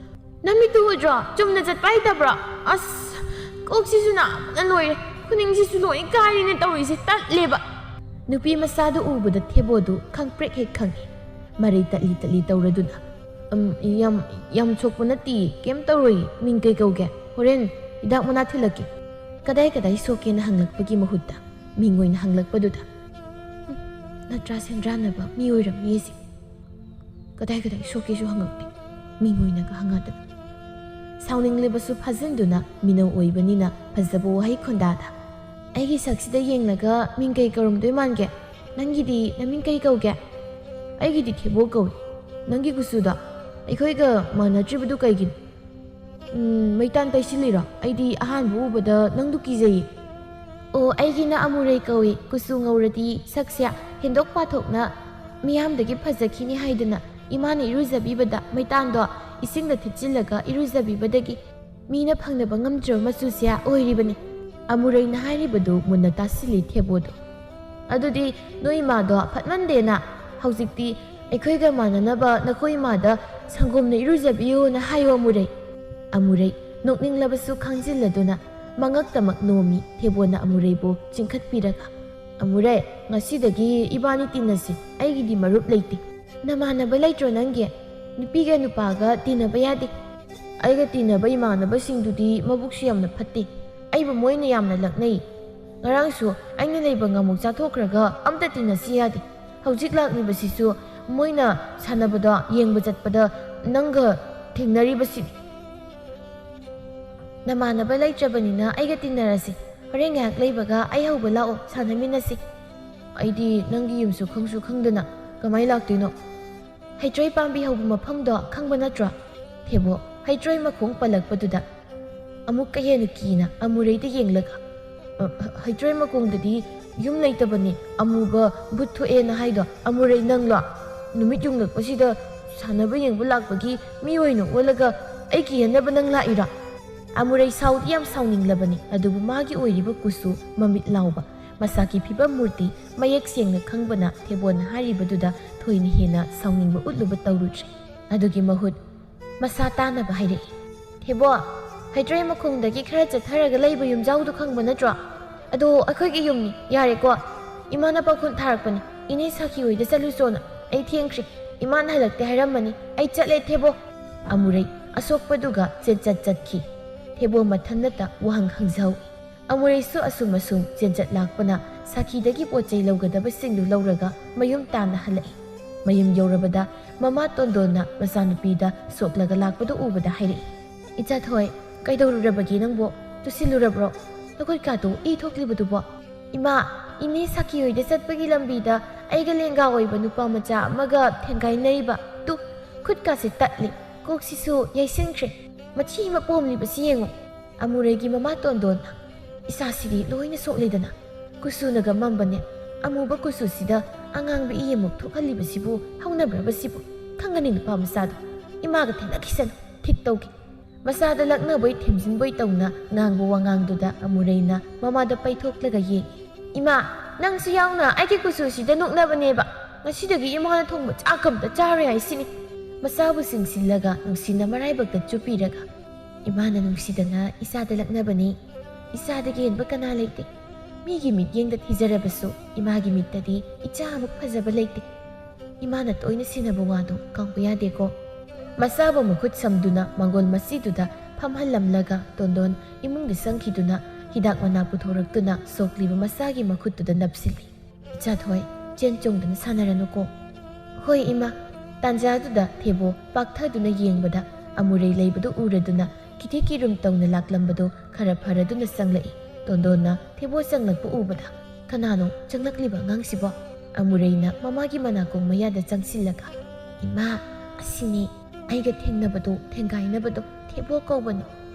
"ꯅꯃꯤꯠꯇꯨ ꯎꯗ꯭ꯔꯣ? ꯆꯨꯝꯅ ꯆꯠꯄ ꯍꯩꯇꯕ꯭ꯔꯣ? ꯑꯁ, ꯀꯣꯛꯁꯤꯁꯨ ꯅꯥꯕꯅ ꯂꯣꯏꯔꯦ꯫ ꯈꯨꯅꯤꯡꯁꯤꯁꯨ ꯂꯣꯏ ꯀꯥꯏꯔꯦꯅ ꯇꯧꯔꯤꯁꯦ, ꯇꯠꯂꯦꯕ꯫" ꯅꯨꯄꯤ ꯃꯆꯥꯗꯨ ꯎꯕꯗ ꯊꯦꯕꯣꯗꯨ ꯈꯪꯄ꯭ꯔꯦꯛ ꯍꯦꯛ ꯈꯪꯉꯤ꯫ ꯃꯔꯩ ꯇꯠꯂꯤ ꯇꯠꯂꯤ ꯇꯧꯔꯗꯨꯅ, "ꯎꯝ, ꯌꯥꯝ, ꯌꯥꯝ ꯁꯣꯛꯄ ꯅꯠꯇꯦ, ꯀꯩꯝ ꯇꯧꯔꯣꯏ꯫ ꯃꯤꯡ ꯀꯩ ꯀꯧꯒꯦ? ꯍꯣꯔꯦꯟ ꯍꯤꯗꯥꯛ ꯃꯅꯥ ꯊꯤꯜꯂꯛꯀꯦ꯫" ꯀꯗꯥꯏ ꯀꯗꯥꯏ ꯁꯣꯛꯀꯦꯅ ꯍꯪꯂꯛꯄꯒꯤ ꯃꯍꯨꯠꯇ ꯃꯤꯡ ꯑꯣꯏꯅ ꯍꯪꯂꯛꯄꯗꯨꯗ, "ꯎꯝ, ꯅꯠꯇ꯭ꯔꯥ ꯁꯦꯟꯗ꯭ꯔꯥꯟꯅꯕ ꯃꯤ ꯑꯣꯏꯔꯝꯅꯤ ꯑꯁꯤ꯫ ꯀꯗꯥꯏ ꯀꯗꯥꯏ ꯁꯣꯛꯀꯦꯁꯨ ꯍꯪꯉꯛꯇꯦ, ꯃꯤꯡ ꯑꯣꯏꯅꯒ ꯍꯪꯉꯗꯅ꯫" ꯁꯥꯎꯅꯤꯡꯂꯤꯕꯁꯨ ꯐꯥꯖꯤꯟꯗꯨꯅ ꯃꯤꯅꯧ ꯑꯣꯏꯕꯅꯤꯅ ꯐꯖꯕ ꯋꯥꯍꯩ ꯈꯣꯟꯗꯥꯗ, "ꯑꯩꯒꯤ ꯁꯛꯁꯤꯗ ꯌꯦꯡꯂꯒ ꯃꯤꯡ ꯀꯩ ꯀꯧꯔꯝꯗꯣꯏ ꯃꯥꯟꯒꯦ? ꯅꯪꯒꯤꯗꯤ ꯅꯃꯤꯡ ꯀꯩ ꯀꯧꯒꯦ?" "ꯑꯩꯒꯤꯗꯤ ꯊꯦꯕꯣ ꯀꯧꯏ꯫ ꯅꯪꯒꯤ ꯀꯨꯆꯨꯗꯣ ꯑꯩꯈꯣꯏꯒ ꯃꯥꯟꯅꯗ꯭ꯔꯤꯕꯗꯨ ꯀꯩꯒꯤꯅꯣ?" "ꯎꯝ, ꯃꯩꯇꯥꯟ ꯇꯩꯁꯤꯜꯂꯤꯔꯣ? ꯑꯩꯗꯤ ꯑꯍꯥꯟꯕ ꯎꯕꯗ ꯅꯪꯗꯨ ꯀꯤꯖꯩꯌꯦ꯫" "ꯑꯣ, ꯑꯩꯒꯤꯅ ꯑꯃꯨꯔꯩ ꯀꯧꯏ꯫ ꯀꯨꯆꯨ ꯉꯧꯔꯗꯤ ꯁꯛꯁꯦ ꯍꯦꯟꯗꯣꯛ ꯄꯥꯊꯣꯛꯅ ꯃꯤꯌꯥꯝꯗꯒꯤ ꯐꯖꯈꯤꯅꯤ ꯍꯥꯏꯗꯅ ꯏꯃꯥꯅ ꯏꯔꯨꯖꯕꯤꯕꯗ ꯃꯩꯇꯥꯟꯗꯣ ꯏꯁꯤꯡꯗ ꯊꯤꯠꯆꯤꯜꯂꯒ ꯏꯔꯨꯖꯕꯤꯕꯗꯒꯤ ꯃꯤꯅ ꯐꯪꯅꯕ ꯉꯝꯗ꯭ꯔꯕ ꯃꯆꯨꯁꯦ ꯑꯣꯏꯔꯤꯕꯅꯤ꯫" ꯑꯃꯨꯔꯩꯅ ꯍꯥꯏꯔꯤꯕꯗꯨ ꯃꯨꯟꯅ ꯇꯥꯁꯤꯜꯂꯤ ꯊꯦꯕꯣꯗꯣ꯫ "ꯑꯗꯨꯗꯤ ꯅꯣꯏ ꯏꯃꯥꯗꯣ ꯐꯠꯃꯟꯗꯦꯅ ꯍꯧꯖꯤꯛꯇꯤ ꯑꯩꯈꯣꯏꯒ ꯃꯥꯟꯅꯅꯕ ꯅꯈꯣꯏ ꯏꯃꯥꯗ ꯁꯪꯒꯣꯝꯅ ꯏꯔꯨꯖꯕꯤꯌꯨꯅ ꯍꯥꯏꯌꯣ ꯑꯃꯨꯔꯩ꯫" ꯑꯃꯨꯔꯩ ꯅꯣꯛꯅꯤꯡꯂꯕꯁꯨ ꯈꯥꯡꯖꯤꯜꯂꯗꯨꯅ ꯃꯉꯛꯇꯃꯛ ꯅꯣꯝꯃꯤ ꯊꯦꯕꯣꯅ ꯑꯃꯨꯔꯩꯕꯨ ꯆꯤꯡꯈꯠꯄꯤꯔꯒ꯫ "ꯑꯃꯨꯔꯩ, ꯉꯁꯤꯗꯒꯤ ꯏꯕꯥꯅꯤ ꯇꯤꯟꯅꯁꯤ꯫ ꯑꯩꯒꯤꯗꯤ ꯃꯔꯨꯞ ꯂꯩꯇꯦ꯫" "ꯅꯃꯥꯟꯅꯕ ꯂꯩꯇ꯭ꯔꯣ ꯅꯪꯒꯤ? ꯅꯨꯄꯤꯒ ꯅꯨꯄꯥꯒ ꯇꯤꯟꯅꯕ ꯌꯥꯗꯦ꯫" "ꯑꯩꯒ ꯇꯤꯟꯅꯕ ꯏꯃꯥꯟꯅꯕꯁꯤꯡꯗꯨꯗꯤ ꯃꯕꯨꯛꯁꯨ ꯌꯥꯝꯅ ꯐꯠꯇꯦ꯫ ꯑꯩꯕꯨ ꯃꯣꯏꯅ ꯌꯥꯝꯅ ꯂꯛꯅꯩ꯫ ꯉꯔꯥꯡꯁꯨ ꯑꯩꯅ ꯂꯩꯕ ꯉꯥꯃꯨꯛ ꯆꯥꯊꯣꯛꯈ꯭ꯔꯒ ꯑꯝꯇ ꯇꯤꯟꯅꯁꯤ ꯌꯥꯗꯦ꯫ ꯍꯧꯖꯤꯛ ꯂꯥꯛꯂꯤꯕꯁꯤꯁꯨ ꯃꯣꯏꯅ ꯁꯥꯟꯅꯕꯗ ꯌꯦꯡꯕ ꯆꯠꯄꯗ ꯅꯪꯒ ꯊꯦꯡꯅꯔꯤꯕꯁꯤꯅꯤ꯫" "ꯅꯃꯥꯟꯅꯕ ꯂꯩꯇ꯭ꯔꯕꯅꯤꯅ ꯑꯩꯒ ꯇꯤꯟꯅꯔꯁꯤ꯫ ꯍꯣꯔꯦꯟ ꯉꯥꯏꯍꯥꯛ ꯂꯩꯕꯒ ꯑꯩ ꯍꯧꯕ ꯂꯥꯛꯑꯣ, ꯁꯥꯟꯅꯃꯤꯟꯅꯁꯤ꯫" "ꯑꯩꯗꯤ ꯅꯪꯒꯤ ꯌꯨꯝꯁꯨ ꯈꯪꯁꯨ ꯈꯪꯗꯅ ꯀꯃꯥꯏ ꯂꯥꯛꯇꯣꯏꯅꯣ?" ꯍꯩꯇ꯭ꯔꯩ ꯄꯥꯝꯕꯤ ꯍꯧꯕ ꯃꯐꯝꯗꯣ ꯈꯪꯕ ꯅꯠꯇ꯭ꯔꯣ? ꯊꯦꯕꯣ ꯍꯩꯇ꯭ꯔꯩ ꯃꯈꯣꯡ ꯄꯜꯂꯛꯄꯗꯨꯗ ꯑꯃꯨꯛꯀ ꯍꯦꯟꯅ ꯀꯤꯅ ꯑꯃꯨꯔꯩꯗ ꯌꯦꯡꯂꯒ, "ꯑ, ꯍꯩꯇ꯭ꯔꯩ ꯃꯈꯣꯡꯗꯗꯤ ꯌꯨꯝ ꯂꯩꯇꯕꯅꯤ, ꯑꯃꯨꯕ ꯚꯨꯠ ꯊꯣꯛꯑꯦꯅ ꯍꯥꯏꯗꯣ ꯑꯃꯨꯔꯩ ꯅꯪꯂꯣ? ꯅꯨꯃꯤꯠ ꯌꯨꯡꯂꯛꯄꯁꯤꯗ ꯁꯥꯟꯅꯕ ꯌꯦꯡꯕ ꯂꯥꯛꯄꯒꯤ ꯃꯤ ꯑꯣꯏꯅ ꯑꯣꯜꯂꯒ ꯑꯩ ꯀꯤꯍꯟꯅꯕ ꯅꯪ ꯂꯥꯛꯏꯔꯣ?" ꯑꯃꯨꯔꯩ ꯁꯥꯎꯗꯤ ꯌꯥꯝ ꯁꯥꯎꯅꯤꯡꯂꯕꯅꯤ, ꯑꯗꯨꯕꯨ ꯃꯥꯒꯤ ꯑꯣꯏꯔꯤꯕ ꯀꯨꯆꯨ ꯃꯃꯤꯠ ꯂꯥꯎꯕ, ꯃꯁꯥꯒꯤ ꯐꯤꯕꯝ ꯃꯨꯔꯇꯤ ꯃꯌꯦꯛ ꯁꯦꯡꯅ ꯈꯪꯕꯅ ꯊꯦꯕꯣꯅ ꯍꯥꯏꯔꯤꯕꯗꯨꯗ ꯊꯣꯏꯅ ꯍꯦꯟꯅ ꯁꯥꯎꯅꯤꯡꯕ ꯎꯠꯂꯨꯕ ꯇꯧꯔꯨꯗ꯭ꯔꯦ꯫ ꯑꯗꯨꯒꯤ ꯃꯍꯨꯠ ꯃꯁꯥ ꯇꯥꯅꯕ ꯍꯥꯏꯔꯛꯏ, "ꯊꯦꯕꯣ, ꯍꯩꯇ꯭ꯔꯩ ꯃꯈꯣꯡꯗꯒꯤ ꯈꯔ ꯆꯠꯊꯔꯒ ꯂꯩꯕ ꯌꯨꯝꯖꯥꯎꯗꯨ ꯈꯪꯕ ꯅꯠꯇ꯭ꯔꯣ? ꯑꯗꯣ ꯑꯩꯈꯣꯏꯒꯤ ꯌꯨꯝꯅꯤ, ꯌꯥꯔꯦꯀꯣ? ꯏꯃꯥꯅ ꯄꯥꯎꯈꯨꯝ ꯊꯥꯔꯛꯄꯅꯤ, ꯏꯅꯦ ꯁꯥꯈꯤ ꯍꯣꯏꯗ ꯆꯠꯂꯨꯆꯣꯅ꯫ ꯑꯩ ꯊꯦꯡꯈ꯭ꯔꯦ, ꯏꯃꯥꯅ ꯍꯜꯂꯛꯇꯦ ꯍꯥꯏꯔꯝꯃꯅꯤ꯫ ꯑꯩ ꯆꯠꯂꯦ ꯊꯦꯕꯣ꯫" ꯑꯃꯨꯔꯩ ꯑꯁꯣꯛꯄꯗꯨꯒ ꯆꯦꯟꯆꯠ ꯆꯠꯈꯤ꯫ ꯊꯦꯕꯣ ꯃꯊꯟꯅꯇ ꯋꯥꯍꯪ ꯍꯪꯖꯍꯧꯏ꯫ ꯑꯃꯨꯔꯩꯁꯨ ꯑꯁꯨꯝ ꯑꯁꯨꯝ ꯆꯦꯟꯆꯠ ꯂꯥꯛꯄꯅ ꯁꯥꯈꯤꯗꯒꯤ ꯄꯣꯠ ꯆꯩ ꯂꯧꯒꯗꯕꯁꯤꯡꯗꯨ ꯂꯧꯔꯒ ꯃꯌꯨꯝ ꯇꯥꯟꯅ ꯍꯜꯂꯛꯏ꯫ ꯃꯌꯨꯝ ꯌꯧꯔꯕꯗ ꯃꯃꯥ ꯇꯣꯟꯗꯣꯟꯅ ꯃꯆꯥꯅꯨꯄꯤꯗ ꯁꯣꯛꯂꯒ ꯂꯥꯛꯄꯗꯨ ꯎꯕꯗ ꯍꯥꯏꯔꯛꯏ, "ꯏꯆꯥꯊꯣꯏ, ꯀꯩꯗꯧꯔꯨꯔꯕꯒꯦ ꯅꯪꯕꯣ? ꯇꯨꯁꯤꯜꯂꯨꯔꯕ꯭ꯔꯣ? ꯅꯈꯨꯠꯀꯥꯗꯨ ꯏ ꯊꯣꯛꯂꯤꯕꯗꯨꯕꯣ?" "ꯏꯃꯥ, ꯏꯅꯦ ꯁꯥꯈꯤ ꯍꯣꯏꯗ ꯆꯠꯄꯒꯤ ꯂꯝꯕꯤꯗ ꯑꯩꯒ ꯂꯦꯡꯒꯥ ꯑꯣꯏꯕ ꯅꯨꯄꯥ ꯃꯆꯥ ꯑꯃꯒ ꯊꯦꯡꯒꯥꯏꯅꯔꯤꯕ꯫ ꯇꯨ, ꯈꯨꯠꯀꯥꯁꯦ ꯇꯠꯂꯤ, ꯀꯣꯛꯁꯤꯁꯨ ꯌꯩꯁꯤꯟꯈ꯭ꯔꯦ꯫ ꯃꯊꯤ ꯑꯃ ꯄꯣꯝꯂꯤꯕꯁꯤ ꯌꯦꯡꯉꯨ꯫" ꯑꯃꯨꯔꯩꯒꯤ ꯃꯃꯥ ꯇꯣꯟꯗꯣꯟꯅ, "ꯏꯆꯥꯁꯤꯗꯤ ꯂꯣꯏꯅ ꯁꯣꯛꯂꯦꯗꯅ꯫ ꯀꯨꯆꯨꯅꯒ ꯃꯝꯕꯅꯦ꯫ ꯑꯃꯨꯕ ꯀꯨꯆꯨꯁꯤꯗ ꯑꯉꯥꯡꯕ ꯏ ꯑꯃꯨꯛ ꯊꯣꯛꯍꯜꯂꯤꯕꯁꯤꯕꯨ ꯍꯧꯅꯕ꯭ꯔꯕ ꯁꯤꯕꯨ? ꯈꯪꯒꯅꯤ ꯅꯨꯄꯥ ꯃꯆꯥꯗꯣ꯫ ꯏꯃꯥꯒ ꯊꯦꯡꯅꯈꯤꯁꯅꯨ, ꯊꯤꯛ ꯇꯧꯒꯦ꯫" ꯃꯆꯥꯗ ꯂꯛꯅꯕꯣꯏ ꯊꯦꯝꯖꯤꯟꯕꯣꯏ ꯇꯧꯅ ꯉꯥꯡꯕ ꯋꯥꯉꯥꯡꯗꯨꯗ ꯑꯃꯨꯔꯩꯅ ꯃꯃꯥꯗ ꯄꯩꯊꯣꯛꯂꯒ ꯌꯦꯡꯏ꯫ "ꯏꯃꯥ, ꯅꯪꯁꯨ ꯌꯥꯎꯅ ꯑꯩꯒꯤ ꯀꯨꯆꯨꯁꯤꯗ ꯅꯣꯛꯅꯕꯅꯦꯕ꯫ ꯉꯁꯤꯗꯒꯤ ꯏꯃꯥꯅ ꯊꯣꯡꯕ ꯆꯥꯛ ꯑꯝꯇ ꯆꯥꯔꯣꯏ ꯍꯥꯏꯁꯤꯅꯤ꯫" ꯃꯆꯥꯕꯨ ꯆꯤꯡꯁꯤꯜꯂꯒ ꯅꯨꯡꯁꯤꯅ ꯃꯔꯥꯏꯕꯛꯇ ꯆꯨꯞꯄꯤꯔꯒ, "ꯏꯃꯥꯅ ꯅꯨꯡꯁꯤꯗꯅ ꯏꯆꯥꯗ ꯂꯛꯅꯕꯅꯤ꯫ ꯏꯆꯥꯗꯒꯤ ꯍꯦꯟꯕ ꯀꯅꯥ ꯂꯩꯇꯦ꯫ ꯃꯤꯒꯤ ꯃꯤꯠꯌꯦꯡꯗ ꯊꯤꯖꯔꯕꯁꯨ ꯏꯃꯥꯒꯤ ꯃꯤꯠꯇꯗꯤ ꯏꯆꯥ ꯑꯃꯨꯛ ꯐꯖꯕ ꯂꯩꯇꯦ꯫" ꯏꯃꯥꯅ ꯇꯣꯏꯅ ꯁꯦꯟꯅꯕ ꯋꯥꯗꯣ ꯀꯥꯎꯕ ꯌꯥꯗꯦꯀꯣ꯫ ꯃꯆꯥꯕꯨ ꯃꯈꯨꯠ ꯁꯝꯗꯨꯅ ꯃꯥꯡꯒꯣꯜ ꯃꯆꯤꯗꯨꯗ ꯐꯝꯍꯜꯂꯝꯂꯒ ꯇꯣꯟꯗꯣꯟ ꯏꯃꯨꯡꯗ ꯆꯪꯈꯤꯗꯨꯅ ꯍꯤꯗꯥꯛ ꯃꯅꯥ ꯄꯨꯊꯣꯔꯛꯇꯨꯅ ꯁꯣꯛꯂꯤꯕ ꯃꯆꯥꯒꯤ ꯃꯈꯨꯠꯇꯨꯗ ꯅꯞꯁꯤꯜꯂꯤ꯫ "ꯏꯆꯥꯊꯣꯏ, ꯆꯦꯟ ꯆꯣꯡꯗꯨꯅ ꯁꯥꯟꯅꯔꯅꯨꯀꯣ꯫" "ꯍꯣꯏ ꯏꯃꯥ꯫" ꯇꯥꯟꯖꯥꯗꯨꯗ ꯊꯦꯕꯣ ꯄꯥꯛꯊꯗꯨꯅ ꯌꯦꯡꯕꯗ ꯑꯃꯨꯔꯩ ꯂꯩꯕꯗꯨ ꯎꯔꯗꯨꯅ ꯀꯤꯊꯤ ꯀꯤꯔꯨꯝ ꯇꯧꯅ ꯂꯥꯛꯂꯝꯕꯗꯨ ꯈꯔ ꯐꯔꯗꯨꯅ ꯆꯪꯂꯛꯏ꯫ ꯇꯣꯟꯗꯣꯟꯅ ꯊꯦꯕꯣ ꯆꯪꯂꯛꯄ ꯎꯕꯗ, "ꯀꯅꯥꯅꯣ ꯆꯪꯂꯛꯂꯤꯕ ꯑꯉꯥꯡꯁꯤꯕꯣ?" ꯑꯃꯨꯔꯩꯅ ꯃꯃꯥꯒꯤ ꯃꯅꯥꯀꯣꯡ ꯃꯌꯥꯗ ꯆꯪꯁꯤꯜꯂꯒ, "ꯏꯃꯥ, ꯑꯁꯤꯅꯤ ꯑꯩꯒ ꯊꯦꯡꯅꯕꯗꯣ, ꯊꯦꯡꯒꯥꯏꯅꯕꯗꯣ, ꯊꯦꯕꯣ ꯀꯧꯕꯅꯤ꯫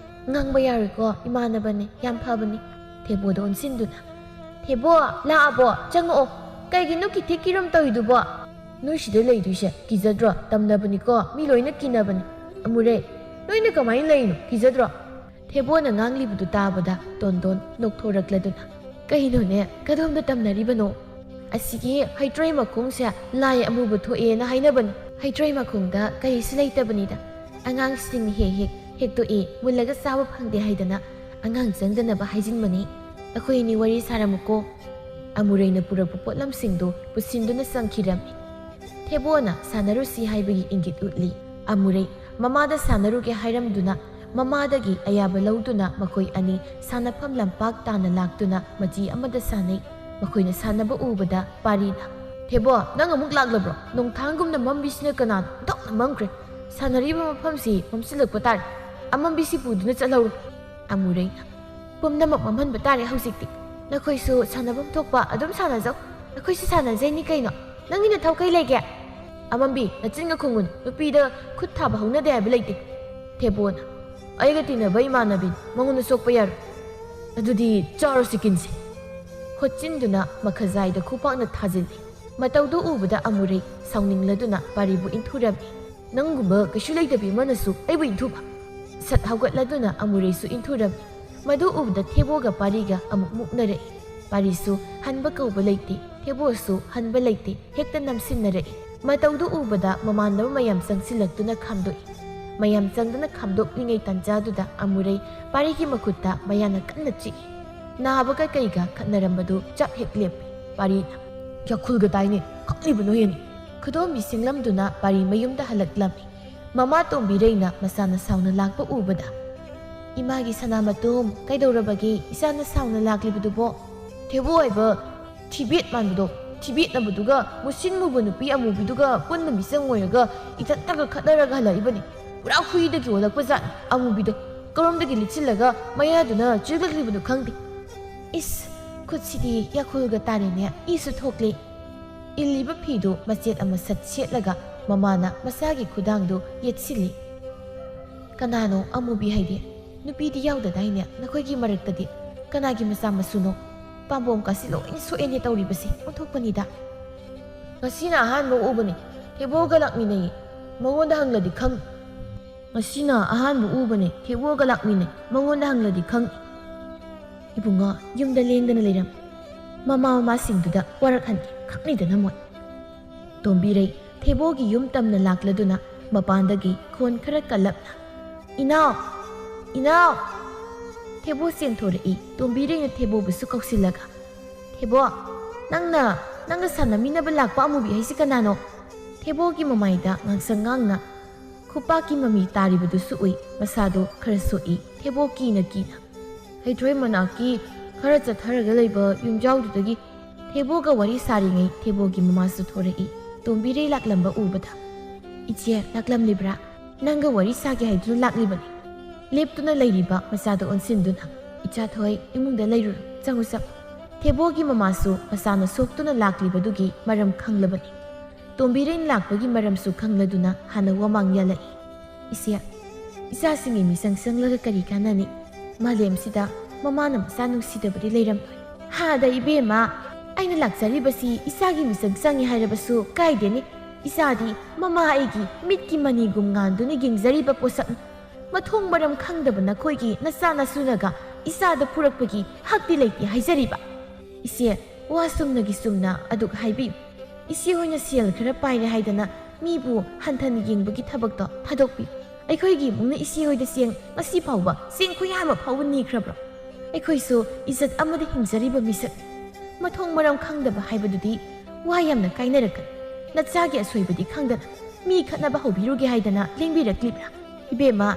ꯉꯥꯡꯕ ꯌꯥꯔꯣꯏꯀꯣ, ꯏꯃꯥꯟꯅꯕꯅꯤ, ꯌꯥꯝ ꯐꯕꯅꯤ꯫" ꯊꯦꯕꯣꯗ ꯑꯣꯟꯁꯤꯟꯗꯨꯅ, "ꯊꯦꯕꯣ, ꯂꯥꯛꯑꯕꯣ? ꯆꯪꯉꯛꯑꯣ꯫ ꯀꯩꯒꯤꯅꯣ ꯀꯤꯊꯤ ꯀꯤꯔꯨꯝ ꯇꯧꯔꯤꯗꯨꯕꯣ? ꯅꯣꯏ ꯁꯤꯗ ꯂꯩꯗꯣꯏꯁꯦ ꯀꯤꯖꯗ꯭ꯔꯣ? ꯇꯝꯅꯕꯅꯤꯀꯣ, ꯃꯤ ꯂꯣꯏꯅ ꯀꯤꯅꯕꯅꯤ꯫ ꯑꯃꯨꯔꯩ, ꯅꯣꯏꯅ ꯀꯃꯥꯏꯅ ꯂꯩꯔꯤꯅꯣ? ꯀꯤꯖꯗ꯭ꯔꯣ?" ꯊꯦꯕꯣꯅ ꯉꯥꯡꯂꯤꯕꯗꯨ ꯇꯥꯕꯗ ꯇꯣꯟꯗꯣꯟ ꯅꯣꯛꯊꯣꯔꯛꯂꯗꯨꯅ, "ꯀꯩꯅꯣꯅꯦ, ꯀꯗꯣꯝꯗ ꯇꯝꯅꯔꯤꯕꯅꯣ?" "ꯑꯁꯤꯒꯤ ꯍꯩꯇ꯭ꯔꯩ ꯃꯈꯣꯡꯁꯦ ꯂꯥꯏ ꯑꯃꯨꯕ ꯊꯣꯛꯑꯦꯅ ꯍꯥꯏꯅꯕꯅꯤ꯫ ꯍꯩꯇ꯭ꯔꯩ ꯃꯈꯣꯡꯗ ꯀꯔꯤꯁꯨ ꯂꯩꯇꯕꯅꯤꯗ꯫ ꯑꯉꯥꯡꯁꯤꯡꯅ ꯍꯦꯛ ꯍꯦꯛ ꯍꯦꯛꯇꯣꯛꯏ, ꯃꯨꯜꯂꯒ ꯆꯥꯕ ꯐꯪꯗꯦ ꯍꯥꯏꯗꯅ ꯑꯉꯥꯡ ꯆꯪꯗꯅꯕ ꯍꯥꯏꯖꯤꯟꯕꯅꯤ꯫ ꯑꯩꯈꯣꯏ ꯑꯅꯤ ꯋꯥꯔꯤ ꯁꯥꯔꯝꯃꯨꯀꯣ꯫" ꯑꯃꯨꯔꯩꯅ ꯄꯨꯔꯛꯄ ꯄꯣꯠꯂꯝꯁꯤꯡꯗꯨ ꯄꯨꯁꯤꯟꯗꯨꯅ ꯆꯪꯈꯤꯔꯝꯃꯤ꯫ ꯊꯦꯕꯣꯅ ꯁꯥꯟꯅꯔꯨꯁꯤ ꯍꯥꯏꯕꯒꯤ ꯏꯪꯒꯤꯠ ꯎꯠꯂꯤ꯫ ꯑꯃꯨꯔꯩ ꯃꯃꯥꯗ ꯁꯥꯟꯅꯔꯨꯒꯦ ꯍꯥꯏꯔꯝꯗꯨꯅ ꯃꯃꯥꯗꯒꯤ ꯑꯌꯥꯕ ꯂꯧꯗꯨꯅ ꯃꯈꯣꯏ ꯑꯅꯤ ꯁꯥꯟꯅꯐꯝ ꯂꯝꯄꯥꯛ ꯇꯥꯅ ꯂꯥꯛꯇꯨꯅ ꯃꯆꯤ ꯑꯃꯗ ꯁꯥꯟꯅꯩ꯫ ꯃꯈꯣꯏꯅ ꯁꯥꯟꯅꯕ ꯎꯕꯗ ꯄꯥꯔꯤꯅ, "ꯊꯦꯕꯣ, ꯅꯪ ꯑꯃꯨꯛ ꯂꯥꯛꯂꯕ꯭ꯔꯣ? ꯅꯣꯡꯊꯥꯡꯒꯨꯝꯅ ꯃꯝꯕꯤꯁꯤꯅ ꯀꯅꯥꯅꯣ? ꯑꯣꯟꯊꯣꯛꯅ ꯃꯝꯈ꯭ꯔꯦ꯫ ꯁꯥꯟꯅꯔꯤꯕ ꯃꯐꯝꯁꯤ ꯃꯝꯁꯤꯜꯂꯛꯄ ꯇꯥꯔꯦ꯫ ꯑꯃꯝꯕꯤꯁꯤ ꯄꯨꯗꯨꯅ ꯆꯠꯍꯧꯔꯣ꯫" ꯑꯃꯨꯔꯩꯅ, "ꯄꯨꯝꯅꯃꯛ ꯃꯝꯍꯟꯕ ꯇꯥꯔꯦ ꯍꯧꯖꯤꯛꯇꯤ꯫ ꯅꯈꯣꯏꯁꯨ ꯁꯥꯟꯅꯐꯝ ꯊꯣꯛꯄ ꯑꯗꯨꯝ ꯁꯥꯟꯅꯖꯧ꯫ ꯑꯩꯈꯣꯏꯁꯨ ꯁꯥꯟꯅꯖꯩꯅꯤ ꯀꯩꯅꯣ꯫ ꯅꯪꯒꯤ ꯅꯊꯧ ꯀꯩ ꯂꯩꯒꯦ?" "ꯑꯃꯝꯕꯤ, ꯅꯆꯤꯟꯒ ꯈꯨꯝꯒꯅꯨ꯫ ꯅꯨꯄꯤꯗ ꯈꯨꯠ ꯊꯥꯕ ꯍꯧꯅꯗꯦ ꯍꯥꯏꯕ ꯂꯩꯇꯦ꯫" ꯊꯦꯕꯣꯅ, "ꯑꯩꯒ ꯇꯤꯟꯅꯕ ꯏꯃꯥꯟꯅꯕꯤꯅꯤ꯫ ꯃꯉꯣꯟꯗ ꯁꯣꯛꯄ ꯌꯥꯔꯣꯏ꯫ ꯑꯗꯨꯗꯤ ꯆꯥꯔꯣ ꯁꯤꯀꯤꯟꯁꯦ꯫" ꯍꯣꯠꯆꯤꯟꯗꯨꯅ ꯃꯈꯖꯥꯏꯗ ꯈꯨꯄꯥꯛꯅ ꯊꯥꯖꯤꯜꯂꯤ꯫ ꯃꯇꯧꯗꯨ ꯎꯕꯗ ꯑꯃꯨꯔꯩ ꯁꯥꯎꯅꯤꯡꯂꯗꯨꯅ ꯄꯥꯔꯤꯕꯨ ꯏꯟꯊꯨꯔꯝꯃꯤ꯫ "ꯅꯪꯒꯨꯝꯕ ꯀꯩꯁꯨ ꯂꯩꯇꯕꯤ ꯑꯃꯅꯁꯨ ꯑꯩꯕꯨ ꯏꯟꯊꯨꯕ?" ꯁꯠ ꯍꯧꯒꯠꯂꯗꯨꯅ ꯑꯃꯨꯔꯩꯁꯨ ꯏꯟꯊꯨꯔꯝꯃꯤ꯫ ꯃꯗꯨ ꯎꯕꯗ ꯊꯦꯕꯣꯒ ꯄꯥꯔꯤꯒ ꯑꯃꯨꯛ ꯃꯨꯛꯅꯔꯛꯏ꯫ ꯄꯥꯔꯤꯁꯨ ꯍꯟꯕ ꯀꯧꯕ ꯂꯩꯇꯦ, ꯊꯦꯕꯣꯁꯨ ꯍꯟꯕ ꯂꯩꯇꯦ, ꯍꯦꯛꯇ ꯅꯝꯁꯤꯟꯅꯔꯛꯏ꯫ ꯃꯇꯧꯗꯨ ꯎꯕꯗ ꯃꯃꯥꯟꯅꯕ ꯃꯌꯥꯝ ꯆꯪꯁꯤꯜꯂꯛꯇꯨꯅ ꯈꯥꯝꯗꯣꯛꯏ꯫ ꯃꯌꯥꯝ ꯆꯪꯗꯨꯅ ꯈꯥꯝꯗꯣꯛꯂꯤꯉꯩ ꯇꯥꯟꯖꯥꯗꯨꯗ ꯑꯃꯨꯔꯩ ꯄꯥꯔꯤꯒꯤ ꯃꯈꯨꯠꯇ ꯃꯌꯥꯅ ꯀꯟꯅ ꯆꯤꯛꯏ꯫ ꯅꯥꯕꯒ ꯀꯩꯒ ꯈꯠꯅꯔꯝꯕꯗꯨ ꯆꯞ ꯍꯦꯛ ꯂꯦꯞꯄꯤ꯫ ꯄꯥꯔꯤꯅ, "ꯌꯥꯈꯨꯜꯒ ꯇꯥꯏꯅꯦ, ꯈꯪꯂꯤꯕꯅꯣ ꯍꯦꯟꯅ꯫" ꯈꯨꯗꯣꯝꯕꯤ ꯁꯤꯡꯂꯝꯗꯨꯅ ꯄꯥꯔꯤ ꯃꯌꯨꯝꯗ ꯍꯜꯂꯛꯂꯝꯃꯤ꯫ ꯃꯃꯥ ꯇꯣꯝꯕꯤꯔꯩꯅ ꯃꯆꯥꯅ ꯁꯥꯎꯅ ꯂꯥꯛꯄ ꯎꯕꯗ, "ꯏꯃꯥꯒꯤ ꯁꯅꯥꯃꯇꯨꯝ, ꯀꯩꯗꯧꯔꯕꯒꯦ ꯏꯆꯥꯅ ꯁꯥꯎꯅ ꯂꯥꯛꯂꯤꯕꯗꯨꯕꯣ?" "ꯊꯦꯕꯣ ꯍꯥꯏꯕ ꯊꯤꯕꯦꯠ ꯃꯥꯟꯕꯗꯣ, ꯊꯤꯕꯦꯠꯅꯕꯗꯨꯒ ꯃꯨꯁꯤꯟ ꯃꯨꯕ ꯅꯨꯄꯤ ꯑꯃꯨꯕꯤꯗꯨꯒ ꯄꯨꯟꯅ ꯃꯤꯆꯪ ꯑꯣꯏꯔꯒ ꯏꯊꯟꯇꯒ ꯈꯠꯅꯔꯒ ꯍꯜꯂꯛꯏꯕꯅꯤ꯫ ꯄꯨꯔꯥ ꯍꯨꯏꯗꯒꯤ ꯑꯣꯜꯂꯛꯄ ꯖꯥꯠꯅꯤ ꯑꯃꯨꯕꯤꯗꯣ꯫ ꯀꯔꯣꯝꯗꯒꯤ ꯂꯤꯠꯁꯤꯜꯂꯒ ꯃꯌꯥꯗꯨꯅ ꯆꯤꯛꯂꯛꯂꯤꯕꯅꯣ ꯈꯪꯗꯦ꯫ ꯏꯁ, ꯈꯨꯠꯁꯤꯗꯤ ꯌꯥꯈꯨꯜꯒ ꯇꯥꯔꯦꯅꯦ, ꯏꯁꯨ ꯊꯣꯛꯂꯦ꯫" ꯏꯜꯂꯤꯕ ꯐꯤꯗꯨ ꯃꯆꯦꯠ ꯑꯃ ꯁꯠ ꯁꯦꯠꯂꯒ ꯃꯃꯥꯅ ꯃꯆꯥꯒꯤ ꯈꯨꯗꯥꯡꯗꯨ ꯌꯦꯠꯁꯤꯜꯂꯤ꯫ "ꯀꯅꯥꯅꯣ ꯑꯃꯨꯕꯤ ꯍꯥꯏꯗꯤ? ꯅꯨꯄꯤꯗꯤ ꯌꯥꯎꯗꯗꯥꯏꯅꯦ ꯅꯈꯣꯏꯒꯤ ꯃꯔꯛꯇꯗꯤ? ꯀꯅꯥꯒꯤ ꯃꯆꯥ ꯃꯁꯨꯅꯣ? ꯄꯥꯝꯕꯣꯝ ꯀꯥꯁꯤ ꯂꯣꯏꯅ ꯁꯣꯛꯑꯦꯅꯦ ꯇꯧꯔꯤꯕꯁꯤ, ꯑꯣꯟꯊꯣꯛꯄꯅꯤꯗ꯫ ꯉꯁꯤꯅ ꯑꯍꯥꯟꯕ ꯎꯕꯅꯤ, ꯊꯦꯕꯣꯒ ꯂꯥꯛꯃꯤꯟꯅꯩ꯫ ꯃꯉꯣꯟꯗ ꯍꯪꯂꯗꯤ ꯈꯪ꯫ ꯉꯁꯤꯅ ꯑꯍꯥꯟꯕ ꯎꯕꯅꯤ, ꯊꯦꯕꯣꯒ ꯂꯥꯛꯃꯤꯟꯅꯩ꯫ ꯃꯉꯣꯟꯗ ꯍꯪꯂꯗꯤ ꯈꯪ꯫" ꯏꯕꯨꯡꯉꯣ ꯌꯨꯝꯗ ꯂꯦꯡꯗꯅ ꯂꯩꯔꯝ꯫ ꯃꯃꯥ ꯃꯃꯥꯁꯤꯡꯗꯨꯗ ꯋꯥꯔꯛꯍꯟꯒꯦ ꯈꯪꯅꯤꯗꯅ ꯃꯣꯏ꯫ ꯇꯣꯝꯕꯤꯔꯩ ꯊꯦꯕꯣꯒꯤ ꯌꯨꯝ ꯇꯝꯅ ꯂꯥꯛꯂꯗꯨꯅ ꯃꯄꯥꯟꯗꯒꯤ ꯈꯣꯟ ꯈꯔ ꯀꯜꯂꯞꯅ, "ꯏꯅꯥꯎ! ꯏꯅꯥꯎ!" ꯊꯦꯕꯣ ꯆꯦꯟꯊꯣꯔꯛꯏ꯫ ꯇꯣꯝꯕꯤꯔꯩꯅ ꯊꯦꯕꯣꯕꯨꯁꯨ ꯀꯧꯁꯤꯜꯂꯒ, "ꯊꯦꯕꯣ, ꯅꯪꯅ, ꯅꯪꯒ ꯁꯥꯟꯅꯃꯤꯟꯅꯕ ꯂꯥꯛꯄ ꯑꯃꯨꯕꯤ ꯍꯥꯏꯁꯤ ꯀꯅꯥꯅꯣ?" ꯊꯦꯕꯣꯒꯤ ꯃꯃꯥꯏꯗ ꯉꯥꯡꯁꯪ ꯉꯥꯡꯅ ꯈꯨꯄꯥꯛꯀꯤ ꯃꯃꯤ ꯇꯥꯔꯤꯕꯗꯨꯁꯨ ꯎꯏ꯫ ꯃꯁꯥꯗꯨ ꯈꯔ ꯁꯣꯛꯏ꯫ ꯊꯦꯕꯣ ꯀꯤꯅ ꯀꯤꯅ ꯍꯩꯇ꯭ꯔꯣꯏ ꯃꯅꯥꯛꯀꯤ ꯈꯔ ꯆꯠꯊꯔꯒ ꯂꯩꯕ ꯌꯨꯝꯖꯥꯎꯗꯨꯗꯒꯤ ꯊꯦꯕꯣꯒ ꯋꯥꯔꯤ ꯁꯥꯔꯤꯉꯩ ꯊꯦꯕꯣꯒꯤ ꯃꯃꯥꯁꯨ ꯊꯣꯔꯛꯏ꯫ ꯇꯣꯝꯕꯤꯔꯩ ꯂꯥꯛꯂꯝꯕ ꯎꯕꯗ, "ꯏꯆꯦ ꯂꯥꯛꯂꯝꯂꯤꯕ꯭ꯔꯥ? ꯅꯪꯒ ꯋꯥꯔꯤ ꯁꯥꯒꯦ ꯍꯥꯏꯗꯨꯅ ꯂꯥꯛꯂꯤꯕꯅꯤ꯫" ꯂꯦꯞꯇꯨꯅ ꯂꯩꯔꯤꯕ ꯃꯆꯥꯗ ꯑꯣꯟꯁꯤꯟꯗꯨꯅ, "ꯏꯆꯥ ꯊꯣꯏ, ꯏꯃꯨꯡꯗ ꯂꯩꯔꯨꯔꯣ, ꯆꯪꯉꯨ ꯆꯪꯉꯨ꯫" ꯊꯦꯕꯣꯒꯤ ꯃꯃꯥꯁꯨ ꯃꯆꯥꯅ ꯁꯣꯛꯇꯨꯅ ꯂꯥꯛꯂꯤꯕꯗꯨꯒꯤ ꯃꯔꯝ ꯈꯪꯂꯕꯅꯤ꯫ ꯇꯣꯝꯕꯤꯔꯩꯅ ꯂꯥꯛꯄꯒꯤ ꯃꯔꯝꯁꯨ ꯈꯪꯂꯗꯨꯅ ꯍꯥꯟꯅ ꯋꯥꯃꯥꯡ ꯌꯥꯜꯂꯛꯏ꯫ "ꯏꯆꯦ, ꯏꯆꯥꯁꯤꯡꯒꯤ ꯃꯤꯆꯪ ꯆꯪꯂꯒ ꯀꯔꯤ ꯀꯥꯟꯅꯅꯤ? ꯃꯥꯂꯦꯝꯁꯤꯗ ꯃꯃꯥꯅ ꯃꯆꯥ ꯅꯨꯡꯁꯤꯗꯕꯗꯤ ꯂꯩꯔꯝꯂꯣꯏ꯫" "ꯍꯥꯗ ꯏꯕꯦꯝꯃ, ꯑꯩꯅ ꯂꯥꯛꯆꯔꯤꯕꯁꯤ ꯏꯆꯥꯒꯤ ꯃꯤꯆꯪ ꯆꯪꯉꯤ ꯍꯥꯏꯔꯕꯁꯨ ꯀꯥꯏꯗꯦꯅꯦ꯫ ꯏꯆꯥꯗꯤ ꯃꯃꯥ ꯑꯩꯒꯤ ꯃꯤꯠꯀꯤ ꯃꯅꯤꯒꯨꯝ ꯉꯥꯟꯗꯨꯅ ꯌꯦꯡꯖꯔꯤꯕ ꯄꯣꯠꯁꯛꯅꯤ꯫ ꯃꯊꯣꯡ ꯃꯔꯝ ꯈꯪꯗꯕ ꯅꯈꯣꯏꯒꯤ ꯅꯆꯥ ꯅꯁꯨꯅꯒ ꯏꯆꯥꯗ ꯐꯨꯔꯛꯄꯒꯤ ꯍꯛꯇꯤ ꯂꯩꯇꯦ ꯍꯥꯏꯖꯔꯤꯕ꯫" "ꯏꯆꯦ, ꯋꯥ ꯆꯨꯝꯅꯒꯤ ꯆꯨꯝꯅ ꯑꯗꯨꯛ ꯍꯥꯏꯕꯤꯌꯨ꯫ ꯏꯆꯦ ꯍꯣꯏꯅ ꯁꯦꯜ ꯈꯔ ꯄꯥꯏꯔꯦ ꯍꯥꯏꯗꯅ ꯃꯤꯕꯨ ꯍꯟꯊꯅ ꯌꯦꯡꯕꯒꯤ ꯊꯕꯛꯇꯣ ꯊꯥꯗꯣꯛꯄꯤꯌꯨ꯫ ꯑꯩꯈꯣꯏꯒꯤ ꯏꯃꯨꯡꯅ ꯏꯆꯦ ꯍꯣꯏꯗ ꯆꯦꯡ ꯉꯁꯤ ꯐꯥꯎꯕ ꯆꯦꯡ ꯈꯨꯌꯥ ꯑꯃ ꯐꯥꯎꯕ ꯅꯤꯈ꯭ꯔꯕ꯭ꯔꯣ? ꯑꯩꯈꯣꯏꯁꯨ ꯏꯖꯠ ꯑꯃꯗ ꯍꯤꯡꯖꯔꯤꯕ ꯃꯤꯁꯛꯅꯤ꯫ ꯃꯊꯣꯡ ꯃꯔꯝ ꯈꯪꯗꯕ ꯍꯥꯏꯕꯗꯨꯗꯤ ꯋꯥ ꯌꯥꯝꯅ ꯀꯥꯏꯅꯔꯛꯀꯅꯤ꯫ ꯅꯆꯥꯒꯤ ꯑꯁꯣꯏꯕꯗꯤ ꯈꯪꯗꯅ ꯃꯤ ꯈꯠꯅꯕ ꯍꯧꯕꯤꯔꯨꯒꯦ ꯍꯥꯏꯗꯅ ꯂꯦꯡꯕꯤꯔꯛꯂꯤꯕ꯭ꯔꯥ? ꯏꯕꯦꯝꯃ,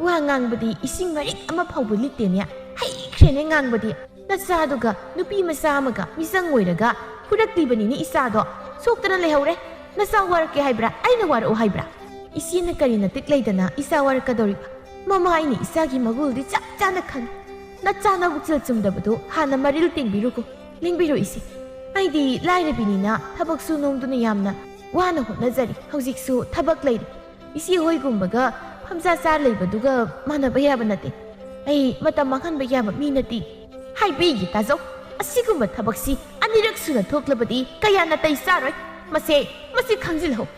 ꯋꯥ ꯉꯥꯡꯕꯗꯤ ꯏꯁꯤꯡ ꯃꯔꯤꯛ ꯑꯃ ꯐꯥꯎꯕ ꯂꯤꯠꯇꯦꯅꯦ꯫ ꯍꯩꯈ꯭ꯔꯦꯅꯦ ꯉꯥꯡꯕꯗꯤ꯫ ꯅꯆꯥꯗꯨꯒ ꯅꯨꯄꯤ ꯃꯆꯥ ꯑꯃꯒ ꯃꯤꯆꯪ ꯑꯣꯏꯔꯒ ꯐꯨꯔꯛꯂꯤꯕꯅꯤꯅꯦ ꯏꯆꯥꯗꯣ꯫ ꯁꯣꯛꯇꯅ ꯂꯩꯍꯧꯔꯦ꯫ ꯅꯆꯥ ꯋꯥꯔꯛꯀꯦ ꯍꯥꯏꯕ꯭ꯔꯥ? ꯑꯩꯅ ꯋꯥꯔꯛꯑꯣ ꯍꯥꯏꯕ꯭ꯔꯥ? ꯏꯆꯦꯅ ꯀꯔꯤ ꯅꯇꯤꯛ ꯂꯩꯗꯅ ꯏꯆꯥ ꯋꯥꯔꯛꯀꯗꯧꯔꯤꯕ? ꯃꯃꯥ ꯑꯩꯅ ꯏꯆꯥꯒꯤ ꯃꯒꯨꯜꯗꯤ ꯆꯞ ꯆꯥꯅ ꯈꯪꯏ꯫ ꯅꯆꯥ ꯅꯕꯨꯛꯆꯦꯜ ꯆꯨꯝꯗꯕꯗꯨ ꯍꯥꯟꯅ ꯃꯔꯤꯜ ꯇꯦꯡꯕꯤꯔꯨꯀꯣ꯫ ꯂꯦꯡꯕꯤꯔꯣ ꯏꯆꯦ꯫ ꯑꯩꯗꯤ ꯂꯥꯏꯔꯕꯤꯅꯤꯅ ꯊꯕꯛꯁꯨ ꯅꯣꯝꯗꯨꯅ ꯌꯥꯝꯅ ꯋꯥꯅ ꯍꯣꯠꯅꯖꯔꯤ꯫ ꯍꯧꯖꯤꯛꯁꯨ ꯊꯕꯛ ꯂꯩꯔꯤ꯫ ꯏꯆꯦ ꯍꯣꯏꯒꯨꯝꯕꯒ ꯐꯝꯖꯥ ꯆꯥ ꯂꯩꯕꯗꯨꯒ ꯃꯥꯟꯅꯕ ꯌꯥꯕ ꯅꯠꯇꯦ꯫ ꯑꯩ ꯃꯇꯝ ꯃꯥꯡꯍꯟꯕ ꯌꯥꯕ ꯃꯤ ꯅꯠꯇꯦ꯫ ꯍꯥꯏꯕꯤꯒꯦ ꯇꯥꯖꯧ, ꯑꯁꯤꯒꯨꯝꯕ ꯊꯕꯛꯁꯤ ꯑꯅꯤꯔꯛ ꯁꯨꯅ ꯊꯣꯛꯂꯕꯗꯤ ꯀꯌꯥ ꯅꯥꯇꯩ ꯆꯥꯔꯣꯏ꯫ ꯃꯁꯦ, ꯃꯁꯤ ꯈꯪꯖꯤꯜꯍꯧ꯫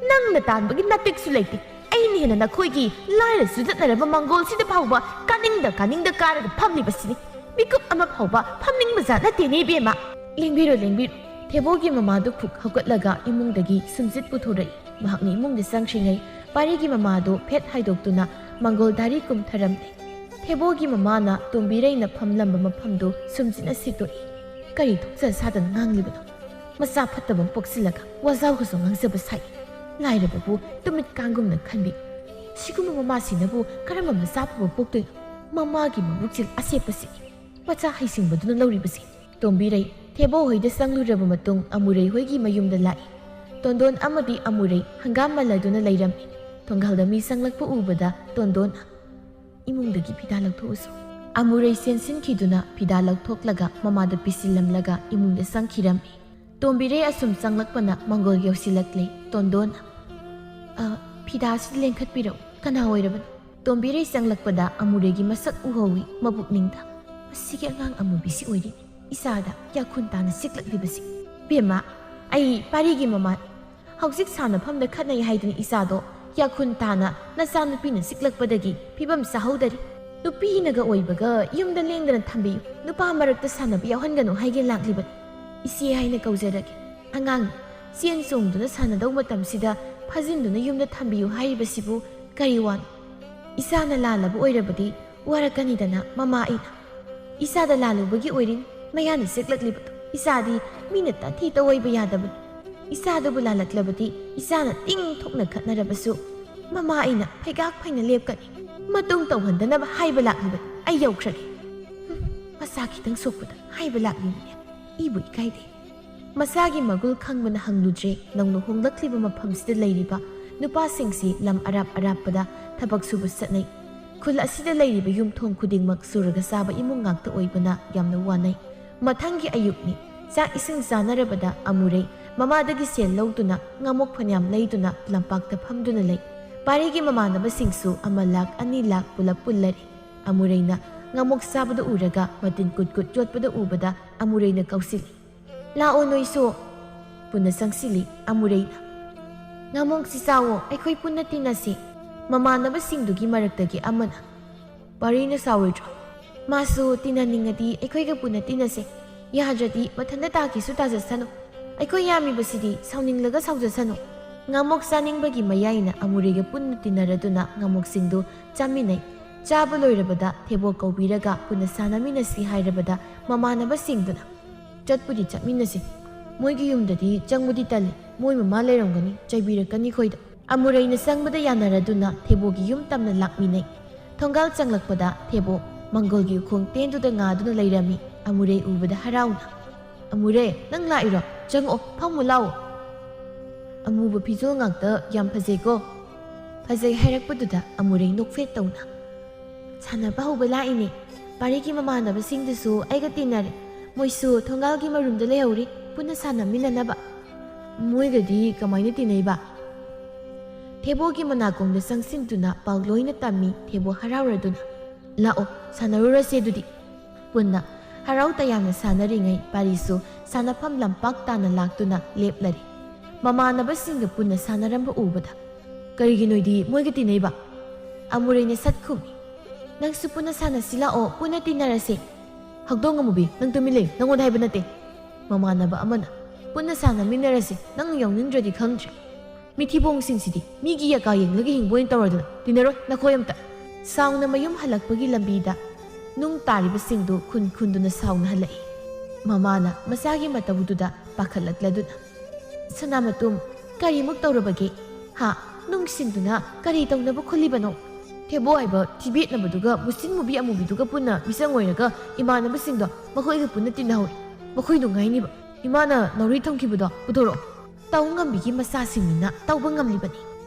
ꯅꯪꯅ ꯇꯥꯟꯕꯒꯤ ꯅꯥꯇꯤꯛꯁꯨ ꯂꯩꯇꯦ꯫ ꯑꯩꯅ ꯍꯦꯟꯅ ꯅꯈꯣꯏꯒꯤ ꯂꯥꯏꯔ ꯆꯨꯗꯠꯅꯔꯕ ꯃꯪꯒꯣꯜꯁꯤꯗ ꯐꯥꯎꯕ ꯀꯥꯅꯤꯡꯗ ꯀꯥꯅꯤꯡꯗ ꯀꯥꯔꯒ ꯐꯝꯂꯤꯕꯁꯤꯅꯤ꯫ ꯃꯤꯀꯨꯞ ꯑꯃ ꯐꯥꯎꯕ ꯐꯝꯅꯤꯡꯕ ꯖꯥꯠ ꯅꯠꯇꯦꯅꯦ, ꯏꯕꯦꯝꯃ꯫ ꯂꯦꯡꯕꯤꯔꯣ, ꯂꯦꯡꯕꯤꯔꯣ꯫ ꯊꯦꯕꯣꯒꯤ ꯃꯃꯥꯗꯨ ꯐꯨꯛ ꯍꯧꯒꯠꯂꯒ ꯏꯃꯨꯡꯗꯒꯤ ꯁꯨꯝꯖꯤꯠ ꯄꯨꯊꯣꯔꯛꯏ꯫ ꯃꯍꯥꯛꯅ ꯏꯃꯨꯡꯗ ꯆꯪꯈ꯭ꯔꯤꯉꯩ ꯄꯥꯔꯤꯒꯤ ꯃꯃꯥꯗꯨ ꯐꯦꯠ ꯍꯥꯏꯗꯣꯛꯇꯨꯅ ꯃꯪꯒꯣꯜ ꯙꯥꯔꯤ ꯀꯨꯝꯊꯔꯝꯂꯦ꯫ ꯊꯦꯕꯣꯒꯤ ꯃꯃꯥꯅ ꯇꯣꯝꯕꯤꯔꯩꯅ ꯐꯝꯂꯝꯕ ꯃꯐꯝꯗꯨ ꯁꯨꯝꯖꯤꯠꯅ ꯁꯤꯠꯇꯣꯛꯏ꯫ ꯀꯔꯤ ꯊꯣꯛꯆ ꯁꯥꯗꯅ ꯉꯥꯡꯂꯤꯕꯅꯣ? ꯃꯆꯥ ꯐꯠꯇꯕ ꯑꯃ ꯄꯣꯛꯁꯤꯜꯂꯒ ꯋꯥꯖꯥꯎꯒꯁꯨ ꯉꯥꯡꯖꯕ ꯁꯥꯏ꯫ ꯂꯥꯏꯔꯕꯕꯨ ꯇꯨꯃꯤꯠ ꯀꯥꯡꯒꯨꯝꯅ ꯈꯟꯕꯤ꯫ ꯁꯤꯒꯨꯝꯕ ꯃꯃꯥꯁꯤꯅꯕꯨ ꯀꯔꯝꯕ ꯃꯆꯥ ꯐꯕ ꯄꯣꯛꯇꯣꯏꯅꯣ? ꯃꯃꯥꯒꯤ ꯃꯕꯨꯛꯆꯦꯜ ꯑꯁꯦꯞꯄꯁꯤ, ꯃꯆꯥ ꯍꯩꯁꯤꯡꯕꯗꯨꯅ ꯂꯧꯔꯤꯕꯁꯤ꯫ ꯇꯣꯝꯕꯤꯔꯩ ꯊꯦꯕꯣ ꯍꯣꯏꯗ ꯆꯪꯂꯨꯔꯕ ꯃꯇꯨꯡ ꯑꯃꯨꯔꯩ ꯍꯣꯏꯒꯤ ꯃꯌꯨꯝꯗ ꯂꯥꯛꯏ꯫ ꯇꯣꯟꯗꯣꯟ ꯑꯃꯗꯤ ꯑꯃꯨꯔꯩ ꯍꯪꯒꯥꯝ ꯃꯜꯂꯗꯨꯅ ꯂꯩꯔꯝꯃꯤ꯫ ꯊꯣꯡꯒꯜꯗ ꯃꯤ ꯆꯪꯂꯛꯄ ꯎꯕꯗ ꯇꯣꯟꯗꯣꯟ, "ꯏꯃꯨꯡꯗꯒꯤ ꯐꯤꯗꯥ ꯂꯧꯊꯣꯛꯎꯁꯨ꯫" ꯑꯃꯨꯔꯩ ꯆꯦꯟꯁꯤꯟꯈꯤꯗꯨꯅ ꯐꯤꯗꯥ ꯂꯧꯊꯣꯛꯂꯒ ꯃꯃꯥꯗ ꯄꯤꯁꯤꯜꯂꯝꯂꯒ ꯏꯃꯨꯡꯗ ꯆꯪꯈꯤꯔꯝꯃꯤ꯫ ꯇꯣꯝꯕꯤꯔꯩ ꯑꯁꯨꯝ ꯆꯪꯂꯛꯄꯅ ꯃꯪꯒꯣꯜ ꯌꯧꯁꯤꯜꯂꯛꯂꯦ꯫ ꯇꯣꯟꯗꯣꯟ, "ꯑ, ꯐꯤꯗꯥꯁꯤ ꯂꯦꯡꯈꯠꯄꯤꯔꯛꯎ꯫ ꯀꯅꯥ ꯑꯣꯏꯔꯕꯅꯣ?" ꯇꯣꯝꯕꯤꯔꯩ ꯆꯪꯂꯛꯄꯗ ꯑꯃꯨꯔꯩꯒꯤ ꯃꯁꯛ ꯎꯍꯧꯏ꯫ ꯃꯕꯨꯛꯅꯤꯡꯗ, "ꯃꯁꯤꯒꯤ ꯑꯉꯥꯡ ꯑꯃꯨꯕꯤꯁꯤ ꯑꯣꯏꯔꯤꯅꯤ ꯏꯆꯥꯗ ꯌꯥꯈꯨꯟ ꯇꯥꯅ ꯆꯤꯛꯂꯛꯂꯤꯕꯁꯤ꯫ ꯕꯦꯝꯃ, ꯑꯩ ꯄꯥꯔꯤꯒꯤ ꯃꯃꯥ꯫ ꯍꯧꯖꯤꯛ ꯁꯥꯟꯅꯐꯝꯗ ꯈꯠꯅꯩ ꯍꯥꯏꯗꯨꯅ ꯏꯆꯥꯗꯣ ꯌꯥꯈꯨꯟ ꯇꯥꯅ ꯅꯆꯥꯅꯨꯄꯤꯅ ꯆꯤꯛꯂꯛꯄꯗꯒꯤ ꯐꯤꯕꯝ ꯆꯥꯍꯧꯗꯔꯤ꯫ ꯅꯨꯄꯤꯅꯒ ꯑꯣꯏꯕꯒ ꯌꯨꯝꯗ ꯂꯦꯡꯗꯅ ꯊꯝꯕꯤꯌꯨ꯫ ꯅꯨꯄꯥ ꯃꯔꯛꯇ ꯁꯥꯟꯅꯕ ꯌꯥꯎꯍꯟꯒꯅꯨ ꯍꯥꯏꯒꯦ ꯂꯥꯛꯂꯤꯕꯅꯤ꯫ ꯏꯆꯦ ꯍꯥꯏꯅ ꯀꯧꯖꯔꯒꯦ꯫ ꯑꯉꯥꯡ ꯆꯦꯟ ꯆꯣꯡꯗꯨꯅ ꯁꯥꯟꯅꯗꯧ ꯃꯇꯝꯁꯤꯗ ꯐꯥꯖꯤꯟꯗꯨꯅ ꯌꯨꯝꯗ ꯊꯝꯕꯤꯌꯨ ꯍꯥꯏꯔꯤꯕꯁꯤꯕꯨ ꯀꯔꯤ ꯋꯥꯅꯣ? ꯏꯆꯥꯅ ꯂꯥꯜꯂꯕ ꯑꯣꯏꯔꯕꯗꯤ ꯋꯥꯔꯛꯀꯅꯤꯗꯅ ꯃꯃꯥ ꯑꯩꯅ꯫ ꯏꯆꯥꯗ ꯂꯥꯜꯂꯨꯕꯒꯤ ꯑꯣꯏꯔꯤꯅꯤ ꯃꯌꯥꯅ ꯆꯤꯛꯂꯛꯂꯤꯕꯗꯣ꯫ ꯏꯆꯥꯗꯤ ꯃꯤꯅ ꯇꯥꯊꯤ ꯇꯧꯑꯣꯏꯕ ꯌꯥꯗꯕꯅꯤ꯫ ꯏꯆꯥꯗꯨꯕꯨ ꯂꯥꯜꯂꯛꯂꯕꯗꯤ ꯏꯆꯥꯅ ꯇꯤꯡ ꯊꯣꯛꯅ ꯈꯠꯅꯔꯕꯁꯨ ꯃꯃꯥ ꯑꯩꯅ ꯐꯩꯒꯥꯛ ꯐꯩꯅ ꯂꯦꯞꯀꯅꯤ꯫ ꯃꯇꯨꯡ ꯇꯧꯍꯟꯗꯅꯕ ꯍꯥꯏꯕ ꯂꯥꯛꯂꯤꯕꯅꯤ꯫ ꯑꯩ ꯌꯧꯈ꯭ꯔꯒꯦ꯫ ꯍꯨꯝ, ꯃꯆꯥ ꯈꯤꯇꯪ ꯁꯣꯛꯄꯗ ꯍꯥꯏꯕ ꯂꯥꯛꯂꯤꯕꯅꯤ꯫ ꯏꯕꯨ ꯏꯀꯥꯏꯗꯦ꯫ ꯃꯁꯥꯒꯤ ꯃꯒꯨꯜ ꯈꯪꯕꯅ ꯍꯪꯂꯨꯗ꯭ꯔꯦ꯫ ꯅꯧꯅ ꯍꯣꯡꯂꯛꯂꯤꯕ ꯃꯐꯝꯁꯤꯗ ꯂꯩꯔꯤꯕ ꯅꯨꯄꯥꯁꯤꯡꯁꯤ ꯂꯝ ꯑꯔꯥꯞ ꯑꯔꯥꯞꯄꯗ ꯊꯕꯛ ꯁꯨꯕ ꯆꯠꯅꯩ꯫ ꯈꯨꯜ ꯑꯁꯤꯗ ꯂꯩꯔꯤꯕ ꯌꯨꯝꯊꯣꯡ ꯈꯨꯗꯤꯡꯃꯛ ꯁꯨꯔꯒ ꯆꯥꯕ ꯏꯃꯨꯡ ꯉꯥꯛꯇ ꯑꯣꯏꯕꯅ ꯌꯥꯝꯅ ꯋꯥꯅꯩ꯫ ꯃꯊꯪꯒꯤ ꯑꯌꯨꯛꯅꯤ꯫ ꯆꯥꯛ ꯏꯁꯤꯡ ꯆꯥꯅꯔꯕꯗ ꯑꯃꯨꯔꯩ ꯃꯃꯥꯗꯒꯤ ꯁꯦꯜ ꯂꯧꯗꯨꯅ ꯉꯥꯃꯣꯛ ꯐꯅꯌꯥꯝ ꯂꯩꯗꯨꯅ ꯂꯝꯄꯥꯛꯇ ꯐꯝꯗꯨꯅ ꯂꯩ꯫ ꯄꯥꯔꯤꯒꯤ ꯃꯃꯥꯟꯅꯕꯁꯤꯡꯁꯨ ꯑꯃ ꯂꯥꯛ ꯑꯅꯤ ꯂꯥꯛ ꯄꯨꯂꯞ ꯄꯨꯜꯂꯔꯤ꯫ ꯑꯃꯨꯔꯩꯅ ꯉꯥꯃꯣꯛ ꯆꯥꯕꯗ ꯎꯔꯒ ꯃꯇꯤꯟ ꯀꯨꯠ ꯀꯨꯠ ꯌꯣꯠꯄꯗ ꯎꯕꯗ ꯑꯃꯨꯔꯩꯅ ꯀꯧꯁꯤꯜꯂꯤ꯫ "ꯂꯥꯛꯑꯣ ꯅꯣꯏꯁꯨ!" ꯄꯨꯟꯅ ꯆꯪꯁꯤꯜꯂꯤ ꯑꯃꯨꯔꯩꯅ꯫ "ꯉꯥꯃꯣꯛꯁꯤ ꯆꯥꯎꯑꯣ, ꯑꯩꯈꯣꯏ ꯄꯨꯟꯅ ꯇꯤꯟꯅꯁꯤ꯫ ꯃꯃꯥꯟꯅꯕꯁꯤꯡꯗꯨꯒꯤ ꯃꯔꯛꯇꯒꯤ ꯑꯃꯅ, "ꯄꯥꯔꯤꯅ ꯁꯥꯎꯔꯣꯏꯗ꯭ꯔꯣ? ꯃꯥꯁꯨ ꯇꯤꯟꯅꯅꯤꯡꯉꯗꯤ ꯑꯩꯈꯣꯏꯒ ꯄꯨꯟꯅ ꯇꯤꯟꯅꯁꯦ꯫ ꯌꯥꯗ꯭ꯔꯗꯤ ꯃꯊꯟꯇ ꯇꯥꯒꯦꯁꯨ ꯇꯥꯖꯁꯅꯨ꯫ ꯑꯩꯈꯣꯏ ꯌꯥꯝꯃꯤꯕꯁꯤꯗꯤ ꯁꯥꯎꯅꯤꯡꯂꯒ ꯁꯥꯎꯖꯁꯅꯨ꯫" ꯉꯥꯃꯣꯛ ꯆꯥꯅꯤꯡꯕꯒꯤ ꯃꯌꯥꯏꯅ ꯑꯃꯨꯔꯩꯒ ꯄꯨꯟꯅ ꯇꯤꯟꯅꯔꯗꯨꯅ ꯉꯥꯃꯣꯛꯁꯤꯡꯗꯨ ꯆꯥꯃꯤꯟꯅꯩ꯫ ꯆꯥꯕ ꯂꯣꯏꯔꯕꯗ ꯊꯦꯕꯣꯛ ꯀꯧꯕꯤꯔꯒ ꯄꯨꯟꯅ ꯁꯥꯟꯅꯃꯤꯟꯅꯁꯤ ꯍꯥꯏꯔꯕꯗ ꯃꯃꯥꯟꯅꯕꯁꯤꯡꯗꯨꯅ, "ꯆꯠꯄꯨꯗꯤ ꯆꯠꯃꯤꯟꯅꯁꯤ꯫ ꯃꯣꯏꯒꯤ ꯌꯨꯝꯗꯗꯤ ꯆꯪꯕꯗꯤ ꯇꯜꯂꯤ꯫ ꯃꯣꯏ ꯃꯃꯥ ꯂꯩꯔꯝꯒꯅꯤ, ꯆꯩꯕꯤꯔꯛꯀꯅꯤ ꯑꯩꯈꯣꯏꯗ꯫" ꯑꯃꯨꯔꯩꯅ ꯆꯪꯕꯗ ꯌꯥꯅꯔꯗꯨꯅ ꯊꯦꯕꯣꯒꯤ ꯌꯨꯝ ꯇꯝꯅ ꯂꯥꯛꯃꯤꯟꯅꯩ꯫ ꯊꯣꯡꯒꯥꯜ ꯆꯪꯂꯛꯄꯗ ꯊꯦꯕꯣ ꯃꯪꯒꯣꯜꯒꯤ ꯎꯈꯣꯡ ꯇꯦꯟꯗꯨꯗ ꯉꯥꯗꯨꯅ ꯂꯩꯔꯝꯃꯤ꯫ ꯑꯃꯨꯔꯩ ꯎꯕꯗ ꯍꯔꯥꯎꯅ, "ꯑꯃꯨꯔꯩ, ꯅꯪ ꯂꯥꯛꯏꯔꯣ? ꯆꯪꯉꯛꯑꯣ, ꯐꯝꯃꯨ ꯂꯥꯛꯑꯣ꯫ ꯑꯃꯨꯕ ꯐꯤꯖꯣꯜ ꯉꯥꯛꯇ ꯌꯥꯝ ꯐꯖꯩꯀꯣ?" ꯐꯖꯩ ꯍꯥꯏꯔꯛꯄꯗꯨꯗ ꯑꯃꯨꯔꯩ ꯅꯣꯛꯐꯦꯠ ꯇꯧꯅ, "ꯁꯥꯟꯅꯕ ꯍꯧꯕ ꯂꯥꯛꯏꯅꯦ꯫ ꯄꯥꯔꯤꯒꯤ ꯃꯃꯥꯟꯅꯕꯁꯤꯡꯗꯨꯁꯨ ꯑꯩꯒ ꯇꯤꯟꯅꯔꯦ꯫ ꯃꯣꯏꯁꯨ ꯊꯣꯡꯒꯥꯜꯒꯤ ꯃꯔꯨꯝꯗ ꯂꯩꯍꯧꯔꯤ, ꯄꯨꯟꯅ ꯁꯥꯟꯅꯃꯤꯟꯅꯅꯕ꯫" "ꯃꯣꯏꯒꯗꯤ ꯀꯃꯥꯏꯅ ꯇꯤꯟꯅꯩꯕ?" ꯊꯦꯕꯣꯒꯤ ꯃꯅꯥꯀꯣꯡꯗ ꯆꯪꯁꯤꯟꯗꯨꯅ ꯄꯥꯎ ꯂꯣꯏꯅ ꯇꯝꯃꯤ ꯊꯦꯕꯣ ꯍꯔꯥꯎꯔꯗꯨꯅ꯫ "ꯂꯥꯛꯑꯣ, ꯁꯥꯟꯅꯔꯨꯔꯁꯦ ꯑꯗꯨꯗꯤ꯫" ꯄꯨꯟꯅ ꯍꯔꯥꯎ ꯇꯌꯥꯝꯅ ꯁꯥꯟꯅꯔꯤꯉꯩ ꯄꯥꯔꯤꯁꯨ ꯁꯥꯟꯅꯐꯝ ꯂꯝꯄꯥꯛ ꯇꯥꯅ ꯂꯥꯛꯇꯨꯅ ꯂꯦꯞꯂꯔꯦ꯫ ꯃꯃꯥꯟꯅꯕꯁꯤꯡꯒ ꯄꯨꯟꯅ ꯁꯥꯟꯅꯔꯝꯕ ꯎꯕꯗ, "ꯀꯔꯤꯒꯤ ꯅꯣꯏꯗꯤ ꯃꯣꯏꯒ ꯇꯤꯟꯅꯩꯕ?" ꯑꯃꯨꯔꯩꯅ ꯁꯠ ꯈꯨꯝꯃꯤ꯫ "ꯅꯪꯁꯨ ꯄꯨꯟꯅ ꯁꯥꯟꯅꯁꯤ ꯂꯥꯛꯑꯣ, ꯄꯨꯟꯅ ꯇꯤꯟꯅꯔꯁꯦ꯫" "ꯍꯧꯗꯣꯡ ꯑꯃꯨꯕꯤ, ꯅꯪ ꯇꯨꯃꯤꯟ ꯂꯩꯌꯨ, ꯅꯪꯉꯣꯟꯗ ꯍꯥꯏꯕ ꯅꯠꯇꯦ꯫" ꯃꯃꯥꯟꯅꯕ ꯑꯃꯅ, "ꯄꯨꯟꯅ ꯁꯥꯟꯅꯃꯤꯟꯅꯔꯁꯦ, ꯅꯪꯅ ꯌꯥꯎꯅꯤꯡꯗ꯭ꯔꯗꯤ ꯈꯪꯗ꯭ꯔꯦ꯫ ꯃꯤꯊꯤꯕꯣꯡꯁꯤꯡꯁꯤꯗꯤ ꯃꯤꯒꯤ ꯌꯦꯀꯥ ꯌꯦꯡꯂꯒ ꯍꯤꯡꯕ ꯑꯣꯏꯅ ꯇꯧꯔꯗꯅ, ꯇꯤꯟꯅꯔꯣꯏ ꯅꯈꯣꯏ ꯑꯝꯇ꯫" ꯁꯥꯎꯅ ꯃꯌꯨꯝ ꯍꯜꯂꯛꯄꯒꯤ ꯂꯝꯕꯤꯗ ꯅꯨꯡ ꯇꯥꯔꯤꯕꯁꯤꯡꯗꯨ ꯈꯨꯟ ꯈꯨꯟꯗꯨꯅ ꯁꯥꯎꯅ ꯍꯜꯂꯛꯏ꯫ ꯃꯃꯥꯅ ꯃꯆꯥꯒꯤ ꯃꯇꯧꯗꯨꯗ ꯄꯥꯈꯠꯂꯛꯂꯗꯨꯅ, "ꯁꯅꯥꯃꯇꯨꯝ, ꯀꯔꯤꯃꯨꯛ ꯇꯧꯔꯕꯒꯦ? ꯍꯥ? ꯅꯨꯡꯁꯤꯡꯗꯨꯅ ꯀꯔꯤ ꯇꯧꯅꯕ ꯈꯨꯜꯂꯤꯕꯅꯣ? ꯊꯦꯕꯣ ꯍꯥꯏꯕ ꯊꯤꯕꯦꯠꯅꯕꯗꯨꯒ ꯃꯨꯁꯤꯟ ꯃꯨꯕꯤ ꯑꯃꯨꯕꯤꯗꯨꯒ ꯄꯨꯟꯅ ꯃꯤꯆꯪ ꯑꯣꯏꯔꯒ ꯏꯃꯥꯟꯅꯕꯁꯤꯡꯗꯣ ꯃꯈꯣꯏꯒ ꯄꯨꯟꯅ ꯇꯤꯟꯅꯍꯧꯏ꯫ ꯃꯈꯣꯏ ꯅꯨꯡꯉꯥꯏꯅꯤꯕ꯫ ꯏꯃꯥꯅ ꯅꯥꯎꯔꯤ ꯊꯝꯈꯤꯕꯗꯣ ꯄꯨꯊꯣꯔꯛꯑꯣ꯫" ꯇꯧ ꯉꯝꯕꯤꯒꯤ ꯃꯆꯥꯁꯤꯡꯅꯤꯅ ꯇꯧꯕ ꯉꯝꯂꯤꯕꯅꯤ꯫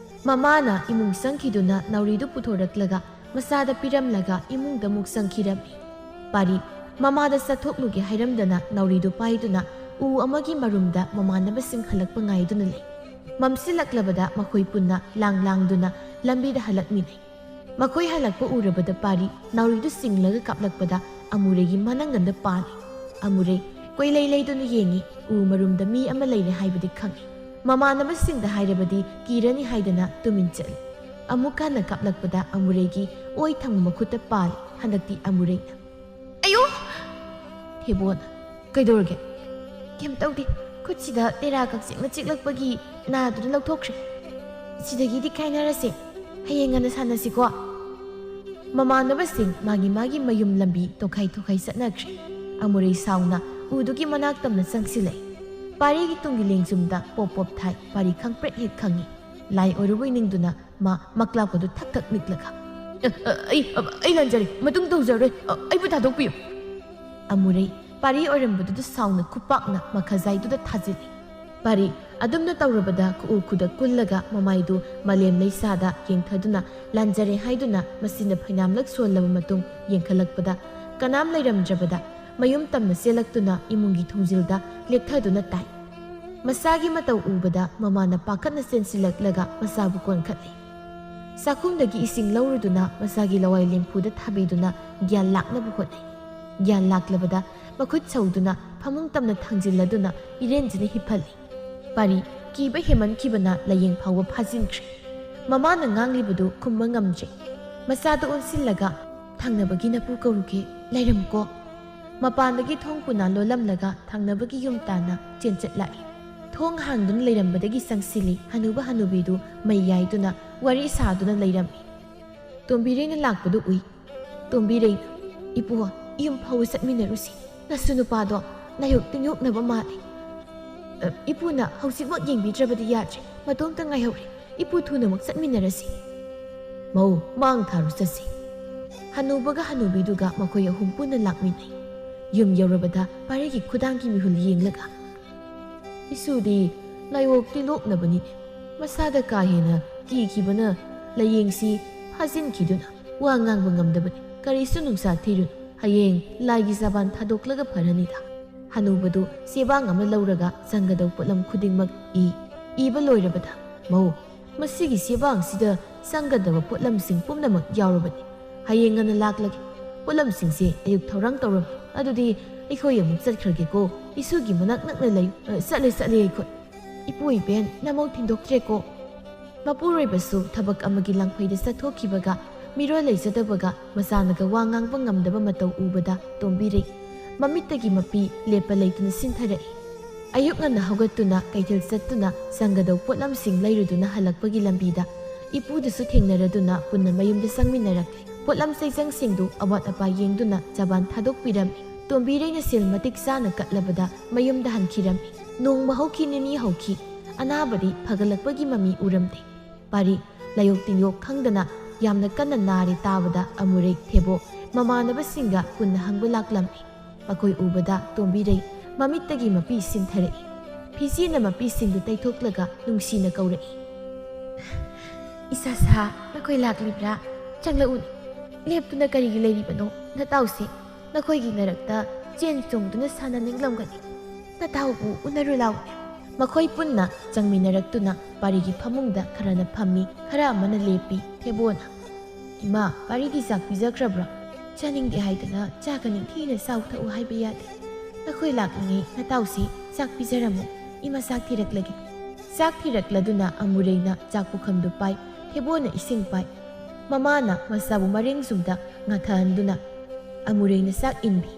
ꯃꯃꯥꯅ ꯏꯃꯨꯡ ꯆꯪꯈꯤꯗꯨꯅ ꯅꯥꯎꯔꯤꯗꯨ ꯄꯨꯊꯣꯔꯛꯂꯒ ꯃꯆꯥꯗ ꯄꯤꯔꯝꯂꯒ ꯏꯃꯨꯡꯗ ꯑꯃꯨꯛ ꯆꯪꯈꯤꯔꯝꯃꯤ꯫ ꯄꯥꯔꯤ ꯃꯃꯥꯗ ꯆꯠꯊꯣꯛꯂꯨꯒꯦ ꯍꯥꯏꯔꯝꯗꯅ ꯅꯥꯎꯔꯤꯗꯨ ꯄꯥꯏꯗꯨꯅ ꯎ ꯑꯃꯒꯤ ꯃꯔꯨꯝꯗ ꯃꯃꯥꯟꯅꯕꯁꯤꯡ ꯍꯜꯂꯛꯄ ꯉꯥꯏꯗꯨꯅ ꯂꯩ꯫ ꯃꯝꯁꯤꯜꯂꯛꯂꯕꯗ ꯃꯈꯣꯏ ꯄꯨꯟꯅ ꯂꯥꯡ ꯂꯥꯡꯗꯨꯅ ꯂꯝꯕꯤꯗ ꯍꯜꯂꯛꯃꯤꯟꯅꯩ꯫ ꯃꯈꯣꯏ ꯍꯜꯂꯛꯄ ꯎꯔꯕꯗ ꯄꯥꯔꯤ ꯅꯥꯎꯔꯤꯗꯨ ꯆꯤꯡꯂꯒ ꯀꯥꯞꯂꯛꯄꯗ ꯑꯃꯨꯔꯩꯒꯤ ꯃꯅꯪꯒꯟꯗ ꯄꯥꯜꯂꯤ꯫ ꯑꯃꯨꯔꯩ ꯀꯣꯏꯂꯩ ꯂꯩꯗꯨꯅ ꯌꯦꯡꯉꯤ꯫ ꯎ ꯃꯔꯨꯝꯗ ꯃꯤ ꯑꯃ ꯂꯩꯔꯦ ꯍꯥꯏꯕꯗꯤ ꯈꯪꯉꯤ꯫ ꯃꯃꯥꯟꯅꯕꯁꯤꯡꯗ ꯍꯥꯏꯔꯕꯗꯤ ꯀꯤꯔꯅꯤ ꯍꯥꯏꯗꯅ ꯇꯨꯃꯤꯟ ꯆꯠꯂꯤ꯫ ꯑꯃꯨꯛ ꯍꯟꯅ ꯀꯥꯞꯂꯛꯄꯗ ꯑꯃꯨꯔꯩꯒꯤ ꯑꯣꯏ ꯊꯪꯕ ꯃꯈꯨꯠꯇ ꯄꯥꯜꯂꯤ꯫ ꯍꯟꯗꯛꯇꯤ ꯑꯃꯨꯔꯩꯅ "ꯑꯌꯣ!" ꯊꯦꯕꯣꯅ "ꯀꯩꯗꯧꯔꯒꯦ?" "ꯀꯩꯝ ꯇꯧꯗꯦ꯫ ꯈꯨꯠꯁꯤꯗ ꯇꯦꯔꯥ ꯀꯛꯆꯦꯡꯅ ꯆꯤꯛꯂꯛꯄꯒꯤ ꯅꯥꯗꯨꯅ ꯂꯧꯊꯣꯛꯈ꯭ꯔꯦ꯫ ꯁꯤꯗꯒꯤꯗꯤ ꯀꯥꯏꯅꯔꯁꯦ꯫ ꯍꯌꯦꯡ ꯉꯟꯅ ꯁꯥꯟꯅꯁꯤꯀꯣ?" ꯃꯃꯥꯟꯅꯕꯁꯤꯡ ꯃꯥꯒꯤ ꯃꯥꯒꯤ ꯃꯌꯨꯝ ꯂꯝꯕꯤ ꯇꯣꯈꯥꯏ ꯇꯣꯈꯥꯏ ꯆꯠꯅꯈ꯭ꯔꯦ꯫ ꯑꯃꯨꯔꯩ ꯁꯥꯎꯅ ꯎꯗꯨꯒꯤ ꯃꯅꯥꯛ ꯇꯝꯅ ꯆꯪꯁꯤꯜꯂꯛꯏ꯫ ꯄꯥꯔꯤꯒꯤ ꯇꯨꯡꯒꯤ ꯂꯦꯡꯖꯨꯝꯗ ꯄꯣꯞ ꯄꯣꯞ ꯊꯥꯏ꯫ ꯄꯥꯔꯤ ꯈꯪꯄ꯭ꯔꯦꯛ ꯍꯦꯛ ꯈꯪꯉꯤ꯫ ꯂꯥꯏ ꯑꯣꯏꯔꯕꯣꯏ ꯅꯤꯡꯗꯨꯅ ꯃꯥ ꯃꯛꯂꯥꯞꯄꯗꯨ ꯊꯛ ꯊꯛ ꯅꯤꯛꯂꯒ, "ꯑ, ꯑ, ꯑꯩ, ꯑ, ꯑꯩ ꯂꯥꯟꯖꯔꯦ, ꯃꯇꯨꯡ ꯇꯧꯖꯔꯣꯏ, ꯑ, ꯑꯩꯕꯨ ꯊꯥꯗꯣꯛꯄꯤꯌꯨ!" ꯑꯃꯨꯔꯩ ꯄꯥꯔꯤ ꯑꯣꯏꯔꯝꯕꯗꯨꯗ ꯁꯥꯎꯅ ꯈꯨꯄꯥꯛꯅ ꯃꯈꯥꯖꯥꯏꯗꯨꯗ ꯊꯥꯖꯤꯜꯂꯤ꯫ ꯄꯥꯔꯤ ꯑꯗꯨꯝꯅ ꯇꯧꯔꯕꯗ ꯈꯨꯎ ꯈꯨꯗ ꯀꯨꯜꯂꯒ ꯃꯃꯥꯏꯗꯨ ꯃꯥꯂꯦꯝ ꯂꯩꯁꯥꯗ ꯌꯦꯡꯊꯗꯨꯅ ꯂꯥꯟꯖꯔꯦ ꯍꯥꯏꯗꯨꯅ ꯃꯁꯤꯅ ꯐꯩꯅꯥꯝꯂꯛ ꯁꯣꯜꯂꯕ ꯃꯇꯨꯡ ꯌꯦꯡꯈꯠꯂꯛꯄꯗ ꯀꯅꯥꯝ ꯂꯩꯔꯝꯗ꯭ꯔꯕꯗ ꯃꯌꯨꯝ ꯇꯝꯅ ꯆꯦꯜꯂꯛꯇꯨꯅ ꯏꯃꯨꯡꯒꯤ ꯊꯣꯡꯖꯤꯜꯗ ꯂꯦꯛꯊꯗꯨꯅ ꯇꯥꯏ꯫ ꯃꯁꯥꯒꯤ ꯃꯇꯧ ꯎꯕꯗ ꯃꯃꯥꯅ ꯄꯥꯈꯠꯅ ꯆꯦꯟꯁꯤꯜꯂꯛꯂꯒ ꯃꯆꯥꯕꯨ ꯀꯣꯟꯈꯠꯂꯤ꯫ ꯆꯥꯛꯈꯨꯝꯗꯒꯤ ꯏꯁꯤꯡ ꯂꯧꯔꯨꯗꯨꯅ ꯃꯆꯥꯒꯤ ꯂꯋꯥꯏ ꯂꯦꯝꯐꯨꯗ ꯊꯥꯕꯤꯗꯨꯅ ꯒ꯭ꯌꯥꯟ ꯂꯥꯛꯅꯕ ꯍꯣꯠꯅꯩ꯫ ꯒ꯭ꯌꯥꯟ ꯂꯥꯛꯂꯕꯗ ꯃꯈꯨꯠ ꯁꯧꯗꯨꯅ ꯐꯃꯨꯡ ꯇꯝꯅ ꯊꯥꯡꯖꯤꯜꯂꯗꯨꯅ ꯏꯔꯦꯟꯖꯅ ꯍꯤꯞꯍꯜꯂꯤ꯫ ꯄꯥꯔꯤ ꯀꯤꯕ ꯍꯦꯟꯃꯟꯈꯤꯕꯅ ꯂꯥꯏꯌꯦꯡ ꯐꯥꯎꯕ ꯐꯥꯖꯤꯟꯈ꯭ꯔꯦ꯫ ꯃꯃꯥꯅ ꯉꯥꯡꯂꯤꯕꯗꯨ ꯈꯨꯝꯕ ꯉꯝꯗ꯭ꯔꯦ꯫ ꯃꯆꯥꯗ ꯑꯣꯟꯁꯤꯜꯂꯒ "ꯊꯪꯅꯕꯒꯤ ꯅꯄꯨ ꯀꯧꯔꯨꯒꯦ, ꯂꯩꯔꯝꯀꯣ?" ꯃꯄꯥꯟꯗꯒꯤ ꯊꯣꯡ ꯄꯨꯅꯥ ꯂꯣꯜꯂꯝꯂꯒ ꯊꯪꯅꯕꯒꯤ ꯌꯨꯝ ꯇꯥꯟꯅ ꯆꯦꯟꯆꯠꯂꯛꯏ꯫ ꯊꯣꯡ ꯍꯥꯡꯗꯨꯅ ꯂꯩꯔꯝꯕꯗꯒꯤ ꯆꯪꯁꯤꯜꯂꯤ꯫ ꯍꯅꯨꯕ ꯍꯅꯨꯕꯤꯗꯨ ꯃꯩ ꯌꯥꯏꯗꯨꯅ ꯋꯥꯔꯤ ꯁꯥꯗꯨꯅ ꯂꯩꯔꯝꯃꯤ꯫ ꯇꯣꯝꯕꯤꯔꯩꯅ ꯂꯥꯛꯄꯗꯨ ꯎꯏ꯫ ꯇꯣꯝꯕꯤꯔꯩꯅ, "ꯏꯄꯨ, ꯌꯨꯝ ꯐꯥꯎꯕ ꯆꯠꯃꯤꯟꯅꯔꯨꯁꯤ꯫ ꯅꯁꯨ ꯅꯨꯄꯥꯗꯣ ꯂꯥꯏꯑꯣꯛ ꯇꯤꯡꯑꯣꯛꯅꯕ ꯃꯥꯜꯂꯤ꯫ ꯑ, ꯏꯄꯨꯅ ꯍꯧꯖꯤꯛꯃꯛ ꯌꯦꯡꯕꯤꯗ꯭ꯔꯕꯗꯤ ꯌꯥꯗ꯭ꯔꯦ꯫ ꯃꯇꯣꯝꯇ ꯉꯥꯏꯍꯧꯔꯦ꯫ ꯏꯄꯨ ꯊꯨꯅꯃꯛ ꯆꯠꯃꯤꯟꯅꯔꯁꯤ꯫ ꯃꯧ, ꯃꯥꯡ ꯊꯥꯔꯨ ꯆꯠꯁꯤ꯫" ꯍꯅꯨꯕꯒ ꯍꯅꯨꯕꯤꯗꯨꯒ ꯃꯈꯣꯏ ꯑꯍꯨꯝ ꯄꯨꯟꯅ ꯂꯥꯛꯃꯤꯟꯅꯩ꯫ ꯌꯨꯝ ꯌꯧꯔꯕꯗ ꯄꯥꯔꯤꯒꯤ ꯈꯨꯗꯥꯡꯒꯤ ꯃꯤꯍꯨꯜ ꯌꯦꯡꯂꯒ, "ꯏꯁꯨꯗꯤ ꯂꯥꯏꯑꯣꯛ ꯇꯤꯡꯑꯣꯛꯅꯕꯅꯤꯅꯦ꯫ ꯃꯁꯥꯗ ꯀꯥ ꯍꯦꯟꯅ ꯀꯤꯈꯤꯕꯅ ꯂꯥꯏꯌꯦꯡꯁꯤ ꯐꯥꯖꯤꯟꯈꯤꯗꯨꯅ ꯋꯥ ꯉꯥꯡꯕ ꯉꯝꯗꯕꯅꯤ꯫ ꯀꯔꯤꯁꯨ ꯅꯨꯡꯁꯥ ꯊꯤꯔꯨꯅꯨ꯫ ꯍꯌꯦꯡ ꯂꯥꯏꯒꯤ ꯆꯥꯕꯥꯟ ꯊꯥꯗꯣꯛꯂꯒ ꯐꯔꯅꯤꯗ꯫" ꯍꯅꯨꯕꯗꯨ ꯆꯦꯕꯥꯡ ꯑꯃ ꯂꯧꯔꯒ ꯆꯪꯒꯗꯧ ꯄꯣꯠꯂꯝ ꯈꯨꯗꯤꯡꯃꯛ ꯏ꯫ ꯏꯕ ꯂꯣꯏꯔꯕꯗ, "ꯃꯧ, ꯃꯁꯤꯒꯤ ꯆꯦꯕꯥꯡꯁꯤꯗ ꯆꯪꯒꯗꯕ ꯄꯣꯠꯂꯝꯁꯤꯡ ꯄꯨꯝꯅꯃꯛ ꯌꯥꯎꯔꯕꯅꯤ꯫ ꯍꯌꯦꯡ ꯉꯟꯅ ꯂꯥꯛꯂꯒꯦ꯫ ꯄꯣꯠꯂꯝꯁꯤꯡꯁꯦ ꯑꯌꯨꯛ ꯊꯧꯔꯥꯡ ꯇꯧꯔꯝꯃꯤ꯫ ꯑꯗꯨꯗꯤ ꯑꯩꯈꯣꯏ ꯑꯃꯨꯛ ꯆꯠꯈ꯭ꯔꯒꯦꯀꯣ꯫ ꯏꯁꯨꯒꯤ ꯃꯅꯥꯛ ꯅꯛꯅ ꯂꯩꯌꯨ꯫ ꯑ, ꯆꯠꯂꯦ, ꯆꯠꯂꯦ ꯑꯩꯈꯣꯏ꯫ ꯏꯄꯨ ꯏꯕꯦꯟ, ꯅꯃꯧ ꯊꯤꯟꯗꯣꯛꯇ꯭ꯔꯦꯀꯣ꯫" ꯃꯄꯨꯔꯣꯏꯕꯁꯨ ꯊꯕꯛ ꯑꯃꯒꯤ ꯂꯪꯐꯩꯗ ꯆꯠꯊꯣꯛꯈꯤꯕꯒ, ꯃꯤꯔꯣꯜ ꯂꯩꯖꯗꯕꯒ ꯃꯆꯥꯅꯒ ꯋꯥ ꯉꯥꯡꯕ ꯉꯝꯗꯕ ꯃꯇꯧ ꯎꯕꯗ ꯇꯣꯝꯕꯤꯔꯩ ꯃꯃꯤꯠꯇꯒꯤ ꯃꯄꯤ ꯂꯦꯞꯄ ꯂꯩꯇꯅ ꯁꯤꯟꯊꯔꯛꯏ꯫ ꯑꯌꯨꯛ ꯉꯟꯅ ꯍꯧꯒꯠꯇꯨꯅ ꯀꯩꯊꯦꯜ ꯆꯠꯇꯨꯅ ꯆꯪꯒꯗꯧ ꯄꯣꯠꯂꯝꯁꯤꯡ ꯂꯩꯔꯨꯗꯨꯅ ꯍꯜꯂꯛꯄꯒꯤ ꯂꯝꯕꯤꯗ ꯏꯄꯨꯗꯨꯁꯨ ꯊꯦꯡꯅꯔꯗꯨꯅ ꯄꯨꯟꯅ ꯃꯌꯨꯝꯗ ꯆꯪꯃꯤꯟꯅꯔꯛꯂꯦ꯫ ꯄꯣꯠꯂꯝ ꯆꯩꯖꯪꯁꯤꯡꯗꯨ ꯑꯋꯥꯠ ꯑꯄꯥ ꯌꯦꯡꯗꯨꯅ ꯆꯕꯥꯟ ꯊꯥꯗꯣꯛꯄꯤꯔꯝꯃꯤ꯫ ꯇꯣꯝꯕꯤꯔꯩꯅ ꯁꯦꯜ ꯃꯇꯤꯛ ꯆꯥꯅ ꯀꯠꯂꯕꯗ ꯃꯌꯨꯝꯗ ꯍꯟꯈꯤꯔꯝꯃꯤ꯫ ꯅꯣꯡꯃ ꯍꯧꯈꯤ, ꯅꯤꯅꯤ ꯍꯧꯈꯤ꯫ ꯑꯅꯥꯕꯗꯤ ꯐꯒꯠꯂꯛꯄꯒꯤ ꯃꯃꯤ ꯎꯔꯝꯗꯦ꯫ ꯄꯥꯔꯤ ꯂꯥꯏꯌꯣꯛ ꯇꯤꯟꯌꯣꯛ ꯈꯪꯗꯅ ꯌꯥꯝꯅ ꯀꯟꯅ ꯅꯥꯔꯦ ꯇꯥꯕꯗ ꯑꯃꯨꯔꯩ ꯊꯦꯕꯣ ꯃꯃꯥꯟꯅꯕꯁꯤꯡꯒ ꯄꯨꯟꯅ ꯍꯪꯕ ꯂꯥꯛꯂꯝꯃꯤ꯫ ꯃꯈꯣꯏ ꯎꯕꯗ ꯇꯣꯝꯕꯤꯔꯩ ꯃꯃꯤꯠꯇꯒꯤ ꯃꯄꯤ ꯁꯤꯟꯊꯔꯛꯏ꯫ ꯐꯤꯖꯤꯅ ꯃꯄꯤꯁꯤꯡꯗꯨ ꯇꯩꯊꯣꯛꯂꯒ ꯅꯨꯡꯁꯤꯅ ꯀꯧꯔꯛꯏ, "ꯏꯆꯥꯁꯥ, ꯅꯈꯣꯏ ꯂꯥꯛꯂꯤꯕ꯭ꯔꯥ? ꯆꯪꯂꯛꯎꯅꯦ꯫ ꯂꯦꯞꯇꯨꯅ ꯀꯔꯤꯒꯤ ꯂꯩꯔꯤꯕꯅꯣ? ꯅꯇꯥꯎꯁꯦ ꯅꯈꯣꯏꯒꯤ ꯅꯔꯛꯇ ꯆꯦꯟ ꯆꯣꯡꯗꯨꯅ ꯁꯥꯟꯅꯅꯤꯡꯂꯝꯒꯅꯤ꯫ ꯅꯇꯥꯎꯕꯨ ꯎꯅꯔꯨ ꯂꯥꯎꯅꯦ꯫" ꯃꯈꯣꯏ ꯄꯨꯟꯅ ꯆꯪꯃꯤꯟꯅꯔꯛꯇꯨꯅ ꯄꯥꯔꯤꯒꯤ ꯐꯃꯨꯡꯗ ꯈꯔꯅ ꯐꯝꯃꯤ, ꯈꯔ ꯑꯃꯅ ꯂꯦꯞꯄꯤ꯫ ꯊꯦꯕꯣꯅ, "ꯏꯃꯥ, ꯄꯥꯔꯤꯗꯤ ꯆꯥꯛ ꯄꯤꯖꯈ꯭ꯔꯕ꯭ꯔꯥ? ꯆꯥꯅꯤꯡꯗꯦ ꯍꯥꯏꯗꯅ ꯆꯥꯒ ꯅꯤꯡꯊꯤꯅ ꯆꯥꯎ ꯊꯛꯎ ꯍꯥꯏꯕ ꯌꯥꯗꯦ꯫ ꯅꯈꯣꯏ ꯂꯥꯛꯂꯤꯉꯩ ꯅꯇꯥꯎꯁꯤ ꯆꯥꯛ ꯄꯤꯖꯔꯝꯃꯨ꯫ ꯏꯃꯥ ꯆꯥꯛ ꯊꯤꯔꯛꯂꯒꯦ꯫" ꯆꯥꯛ ꯊꯤꯔꯛꯂꯗꯨꯅ ꯑꯃꯨꯔꯩꯅ ꯆꯥꯛ ꯄꯨꯈꯝꯗꯨ ꯄꯥꯏ, ꯊꯦꯕꯣꯅ ꯏꯁꯤꯡ ꯄꯥꯏ꯫ ꯃꯃꯥꯅ ꯃꯆꯥꯕꯨ ꯃꯔꯦꯡ ꯁꯨꯝꯗ ꯉꯥꯊꯍꯟꯗꯨꯅ ꯑꯃꯨꯔꯩꯅ ꯆꯥꯛ ꯏꯟꯕꯤ꯫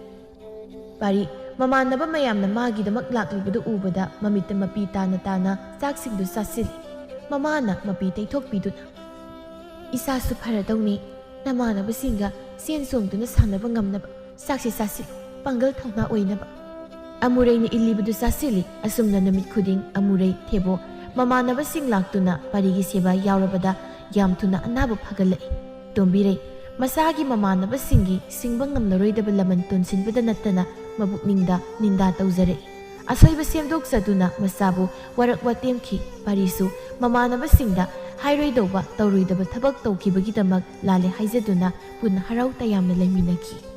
ꯄꯥꯔꯤ ꯃꯃꯥꯟꯅꯕ ꯃꯌꯥꯝꯅ ꯃꯥꯒꯤꯗꯃꯛ ꯂꯥꯛꯂꯤꯕꯗꯨ ꯎꯕꯗ ꯃꯃꯤꯠꯇ ꯃꯄꯤ ꯇꯥꯅ ꯇꯥꯅ ꯆꯥꯛꯁꯤꯡꯗꯨ ꯆꯥꯁꯤꯜꯂꯤ꯫ ꯃꯃꯥꯅ ꯃꯄꯤ ꯇꯩꯊꯣꯛꯄꯤꯗꯨꯅ, "ꯏꯁꯥꯁꯨ ꯐꯔꯗꯧꯅꯤ, ꯅꯃꯥꯟꯅꯕꯁꯤꯡꯒ ꯆꯦꯟ ꯆꯣꯡꯗꯨꯅ ꯁꯥꯟꯅꯕ ꯉꯝꯅꯕ ꯆꯥꯛꯁꯤ ꯆꯥꯁꯤꯜꯂꯨ, ꯄꯥꯡꯒꯜ ꯊꯧꯅꯥ ꯑꯣꯏꯅꯕ꯫" ꯑꯃꯨꯔꯩꯅ ꯏꯜꯂꯤꯕꯗꯨ ꯆꯥꯁꯤꯜꯂꯤ꯫ ꯑꯁꯨꯝꯅ ꯅꯨꯃꯤꯠ ꯈꯨꯗꯤꯡ ꯑꯃꯨꯔꯩ, ꯊꯦꯕꯣ, ꯃꯃꯥꯟꯅꯕꯁꯤꯡ ꯂꯥꯛꯇꯨꯅ ꯄꯥꯔꯤꯒꯤ ꯁꯦꯕꯥ ꯌꯥꯎꯔꯕꯗ ꯌꯥꯝ ꯊꯨꯅ ꯑꯅꯥꯕ ꯐꯒꯠꯂꯛꯏ꯫ ꯇꯣꯝꯕꯤꯔꯩ ꯃꯁꯥꯒꯤ ꯃꯃꯥꯟꯅꯕꯁꯤꯡꯒꯤ ꯁꯤꯡꯕ ꯉꯝꯂꯔꯣꯏꯗꯕ ꯂꯃꯟ ꯇꯣꯟꯁꯤꯟꯕꯗ ꯅꯠꯇꯅ ꯃꯕꯨꯛꯅꯤꯡꯗ ꯅꯤꯟꯗꯥ ꯇꯧꯖꯔꯛꯏ꯫ ꯑꯁꯣꯏꯕ ꯁꯦꯝꯗꯣꯛꯆꯗꯨꯅ ꯃꯆꯥꯕꯨ ꯋꯥꯔꯛ ꯋꯥꯇꯦꯝꯈꯤ꯫ ꯄꯥꯔꯤꯁꯨ ꯃꯃꯥꯟꯅꯕꯁꯤꯡꯗ ꯍꯥꯏꯔꯣꯏꯗꯧꯕ ꯇꯧꯔꯣꯏꯗꯕ ꯊꯕꯛ ꯇꯧꯈꯤꯕꯒꯤꯗꯃꯛ ꯂꯥꯜꯂꯦ ꯍꯥꯏꯖꯗꯨꯅ ꯄꯨꯟꯅ ꯍꯔꯥꯎ ꯇꯌꯥꯝꯅ ꯂꯩꯃꯤꯟꯅꯈꯤ꯫